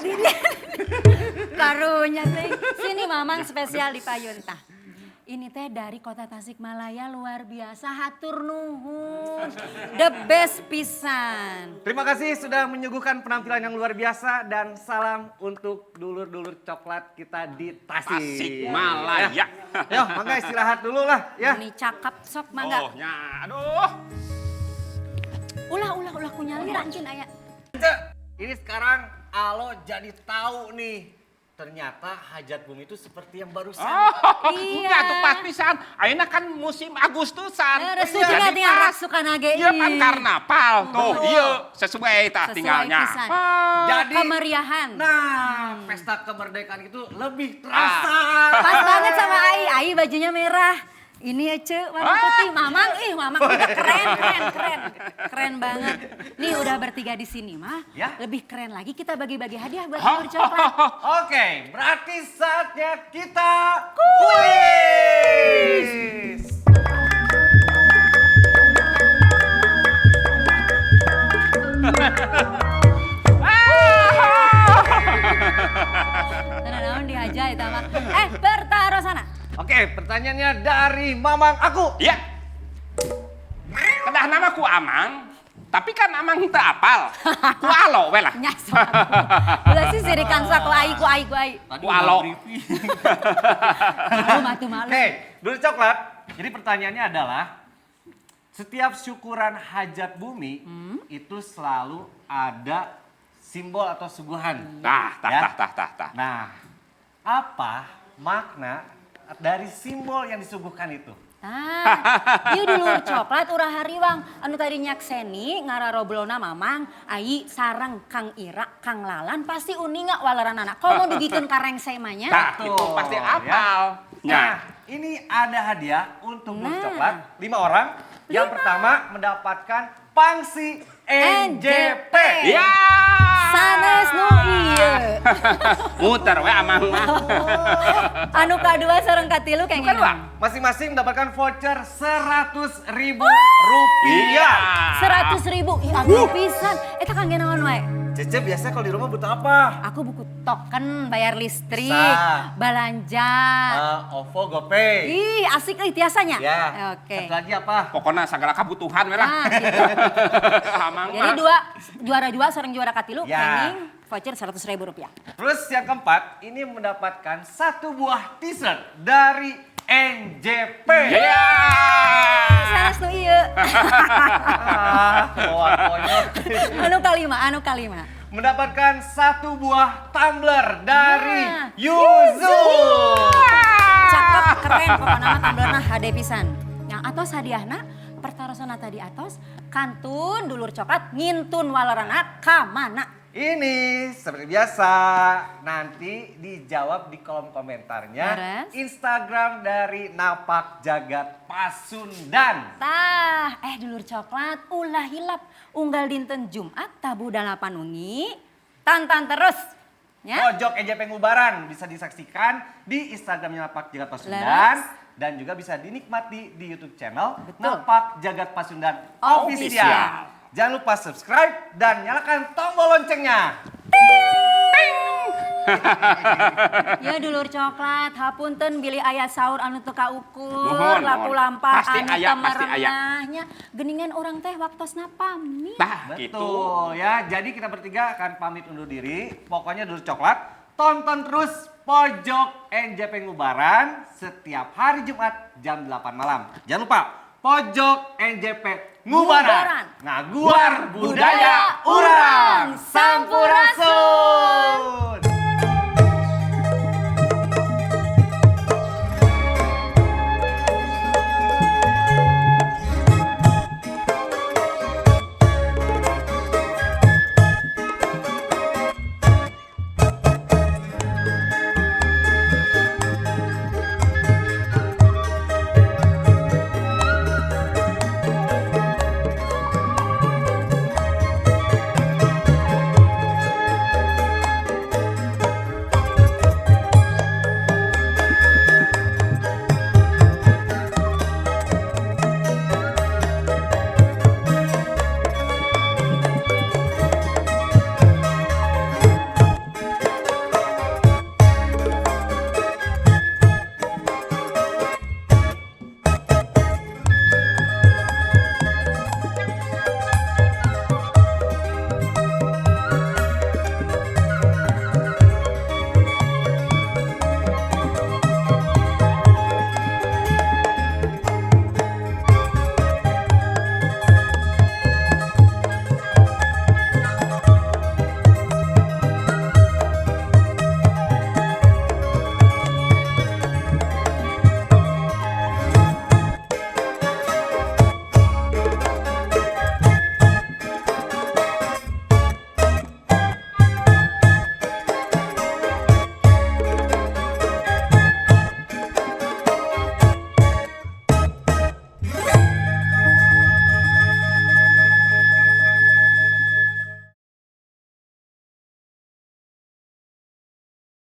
Speaker 1: Karunya teh. Sini Mamang spesial di payun tah. Ini teh dari Kota Tasikmalaya luar biasa, hatur nuhun. The best pisan.
Speaker 2: Terima kasih sudah menyuguhkan penampilan yang luar biasa dan salam untuk dulur-dulur coklat kita di Tasik.
Speaker 3: Tasikmalaya.
Speaker 2: Ya. Yo, mangga istirahat dulu lah ya.
Speaker 1: Ini cakep sok mangga.
Speaker 3: Oh, nya, aduh.
Speaker 1: Ulah ulah ulah kunyali rancun aya.
Speaker 2: Ini sekarang Alo jadi tahu nih. Ternyata hajat bumi itu seperti yang barusan.
Speaker 3: Oh,
Speaker 1: Iya.
Speaker 3: iya tuh pas pisan. Ayeuna kan musim Agustusan.
Speaker 1: Leres tuh juga tinggal raksukan age.
Speaker 3: Iya kan karnaval tuh.
Speaker 2: Betul.
Speaker 3: Iya, sesuai tah
Speaker 1: Sesuai
Speaker 3: tinggalnya.
Speaker 1: pisan.
Speaker 3: Ah.
Speaker 2: Jadi
Speaker 1: Kemeriahan.
Speaker 2: Nah, pesta kemerdekaan itu lebih terasa.
Speaker 1: Pas banget sama Ai. Ai bajunya merah. Ini Ece warna putih. Mamang, ih Mamang udah keren, keren, keren. Keren banget. Nih udah bertiga di sini mah.
Speaker 2: Ya.
Speaker 1: Lebih keren lagi kita bagi-bagi hadiah buat dulur coklat.
Speaker 2: Oke, berarti saatnya kita kuis.
Speaker 1: Tenang naon dihaja eta mah. Bertaruh sana.
Speaker 2: Oke, pertanyaannya dari Mamang aku.
Speaker 3: Iya. Kedah nama ku Amang, tapi kan Amang teu apal. Ku alo we lah.
Speaker 1: Nya sok. Ulah sih sirikan sok ku ai ku ai ku ai.
Speaker 3: Ku alo.
Speaker 1: Malu mah tuh malu.
Speaker 2: Oke, dulur coklat. Jadi pertanyaannya adalah setiap syukuran hajat bumi itu selalu ada simbol atau suguhan.
Speaker 3: Tah, tah,
Speaker 2: Ya.
Speaker 3: tah, tah, tah, tah.
Speaker 2: Nah, apa makna dari simbol yang disuguhkan itu?
Speaker 1: Tah, ieu dulur coklat urah hariwang anu tadi nyakseni ngararoblona Mamang, ai sareng Kang Ira, Kang Lalan pasti uninga waleranana. Komo dugikeun ka rengse mah nya.
Speaker 3: Tah, itu pasti
Speaker 2: ya.
Speaker 3: apal.
Speaker 2: Nah,
Speaker 3: Nya.
Speaker 2: ini ada hadiah untuk dulur
Speaker 1: Nah.
Speaker 2: coklat 5 orang. Yang pertama mendapatkan pangsi NJP.
Speaker 3: Ya.
Speaker 1: Sanes nu ieu.
Speaker 3: Muter we Amang mah.
Speaker 1: Anu kadua sareng katilu kenging.
Speaker 3: Bukan, Wak?
Speaker 2: Masing-masing mendapatkan voucher Rp100.000.
Speaker 3: Iya.
Speaker 1: 100.000. Ih, agung pisan. Eta kangge naon wae?
Speaker 2: Cece biasanya kalau di rumah butuh apa?
Speaker 1: Aku buku token bayar listrik,
Speaker 2: Bisa.
Speaker 1: belanja.
Speaker 2: OVO, GoPay.
Speaker 1: Ih, asik euy tiasanya.
Speaker 2: Ya.
Speaker 1: Oke.
Speaker 2: Satu lagi apa?
Speaker 3: Pokoknya segala kebutuhan we lah.
Speaker 1: Nah, gitu.
Speaker 3: Amang
Speaker 1: Jadi
Speaker 3: mah.
Speaker 1: dua juara dua sareng juara katilu
Speaker 2: Ya.
Speaker 1: kenging voucher Rp100.000 rupiah.
Speaker 2: Terus yang keempat, ini mendapatkan satu buah t-shirt dari NJP.
Speaker 3: Ya.
Speaker 1: Sanes nu ieu.
Speaker 2: Ah, bawa konyol.
Speaker 1: Anu kalima, anu kalima.
Speaker 2: Mendapatkan satu buah tumbler dari
Speaker 1: Nah.
Speaker 2: Yuzu.
Speaker 1: Cakep, keren pokoknya mah tumblerna HD pisan. Yang atos hadiahna pertarosana tadi atos kantun dulur coklat ngintun walerana ka mana?
Speaker 2: Ini seperti biasa nanti dijawab di kolom komentarnya
Speaker 1: Beres.
Speaker 2: Instagram dari Napak Jagat Pasundan.
Speaker 1: Tah, dulur coklat ulah hilap unggal dinten Jumat tabuh 8 wengi tonton terus ya.
Speaker 2: Pojok NJP Ngubaran bisa disaksikan di Instagramnya Napak Jagat Pasundan
Speaker 1: Leres.
Speaker 2: dan juga bisa dinikmati di YouTube channel
Speaker 1: Betul.
Speaker 2: Napak Jagat Pasundan
Speaker 3: Official.
Speaker 2: Official. Jangan lupa subscribe dan nyalakan tombol loncengnya.
Speaker 1: Ya dulur coklat, hapunten bilih aya saur anu teu kaukur,
Speaker 3: Mohon,
Speaker 1: laku
Speaker 3: mohon.
Speaker 1: lampah
Speaker 3: Pasti
Speaker 1: anu
Speaker 3: aya, pasti aya.
Speaker 1: temerenahnya. Geningan orang teh waktosna pamit.
Speaker 3: Tah, gitu.
Speaker 2: Betul ya. Jadi kita bertiga akan pamit undur diri. Pokoknya dulur coklat, tonton terus Pojok NJP Ngubaran setiap hari Jumat jam 8 malam. Jangan lupa Pojok NJP Ngubaran.
Speaker 1: Ngubaran.
Speaker 2: Ngaguar budaya urang.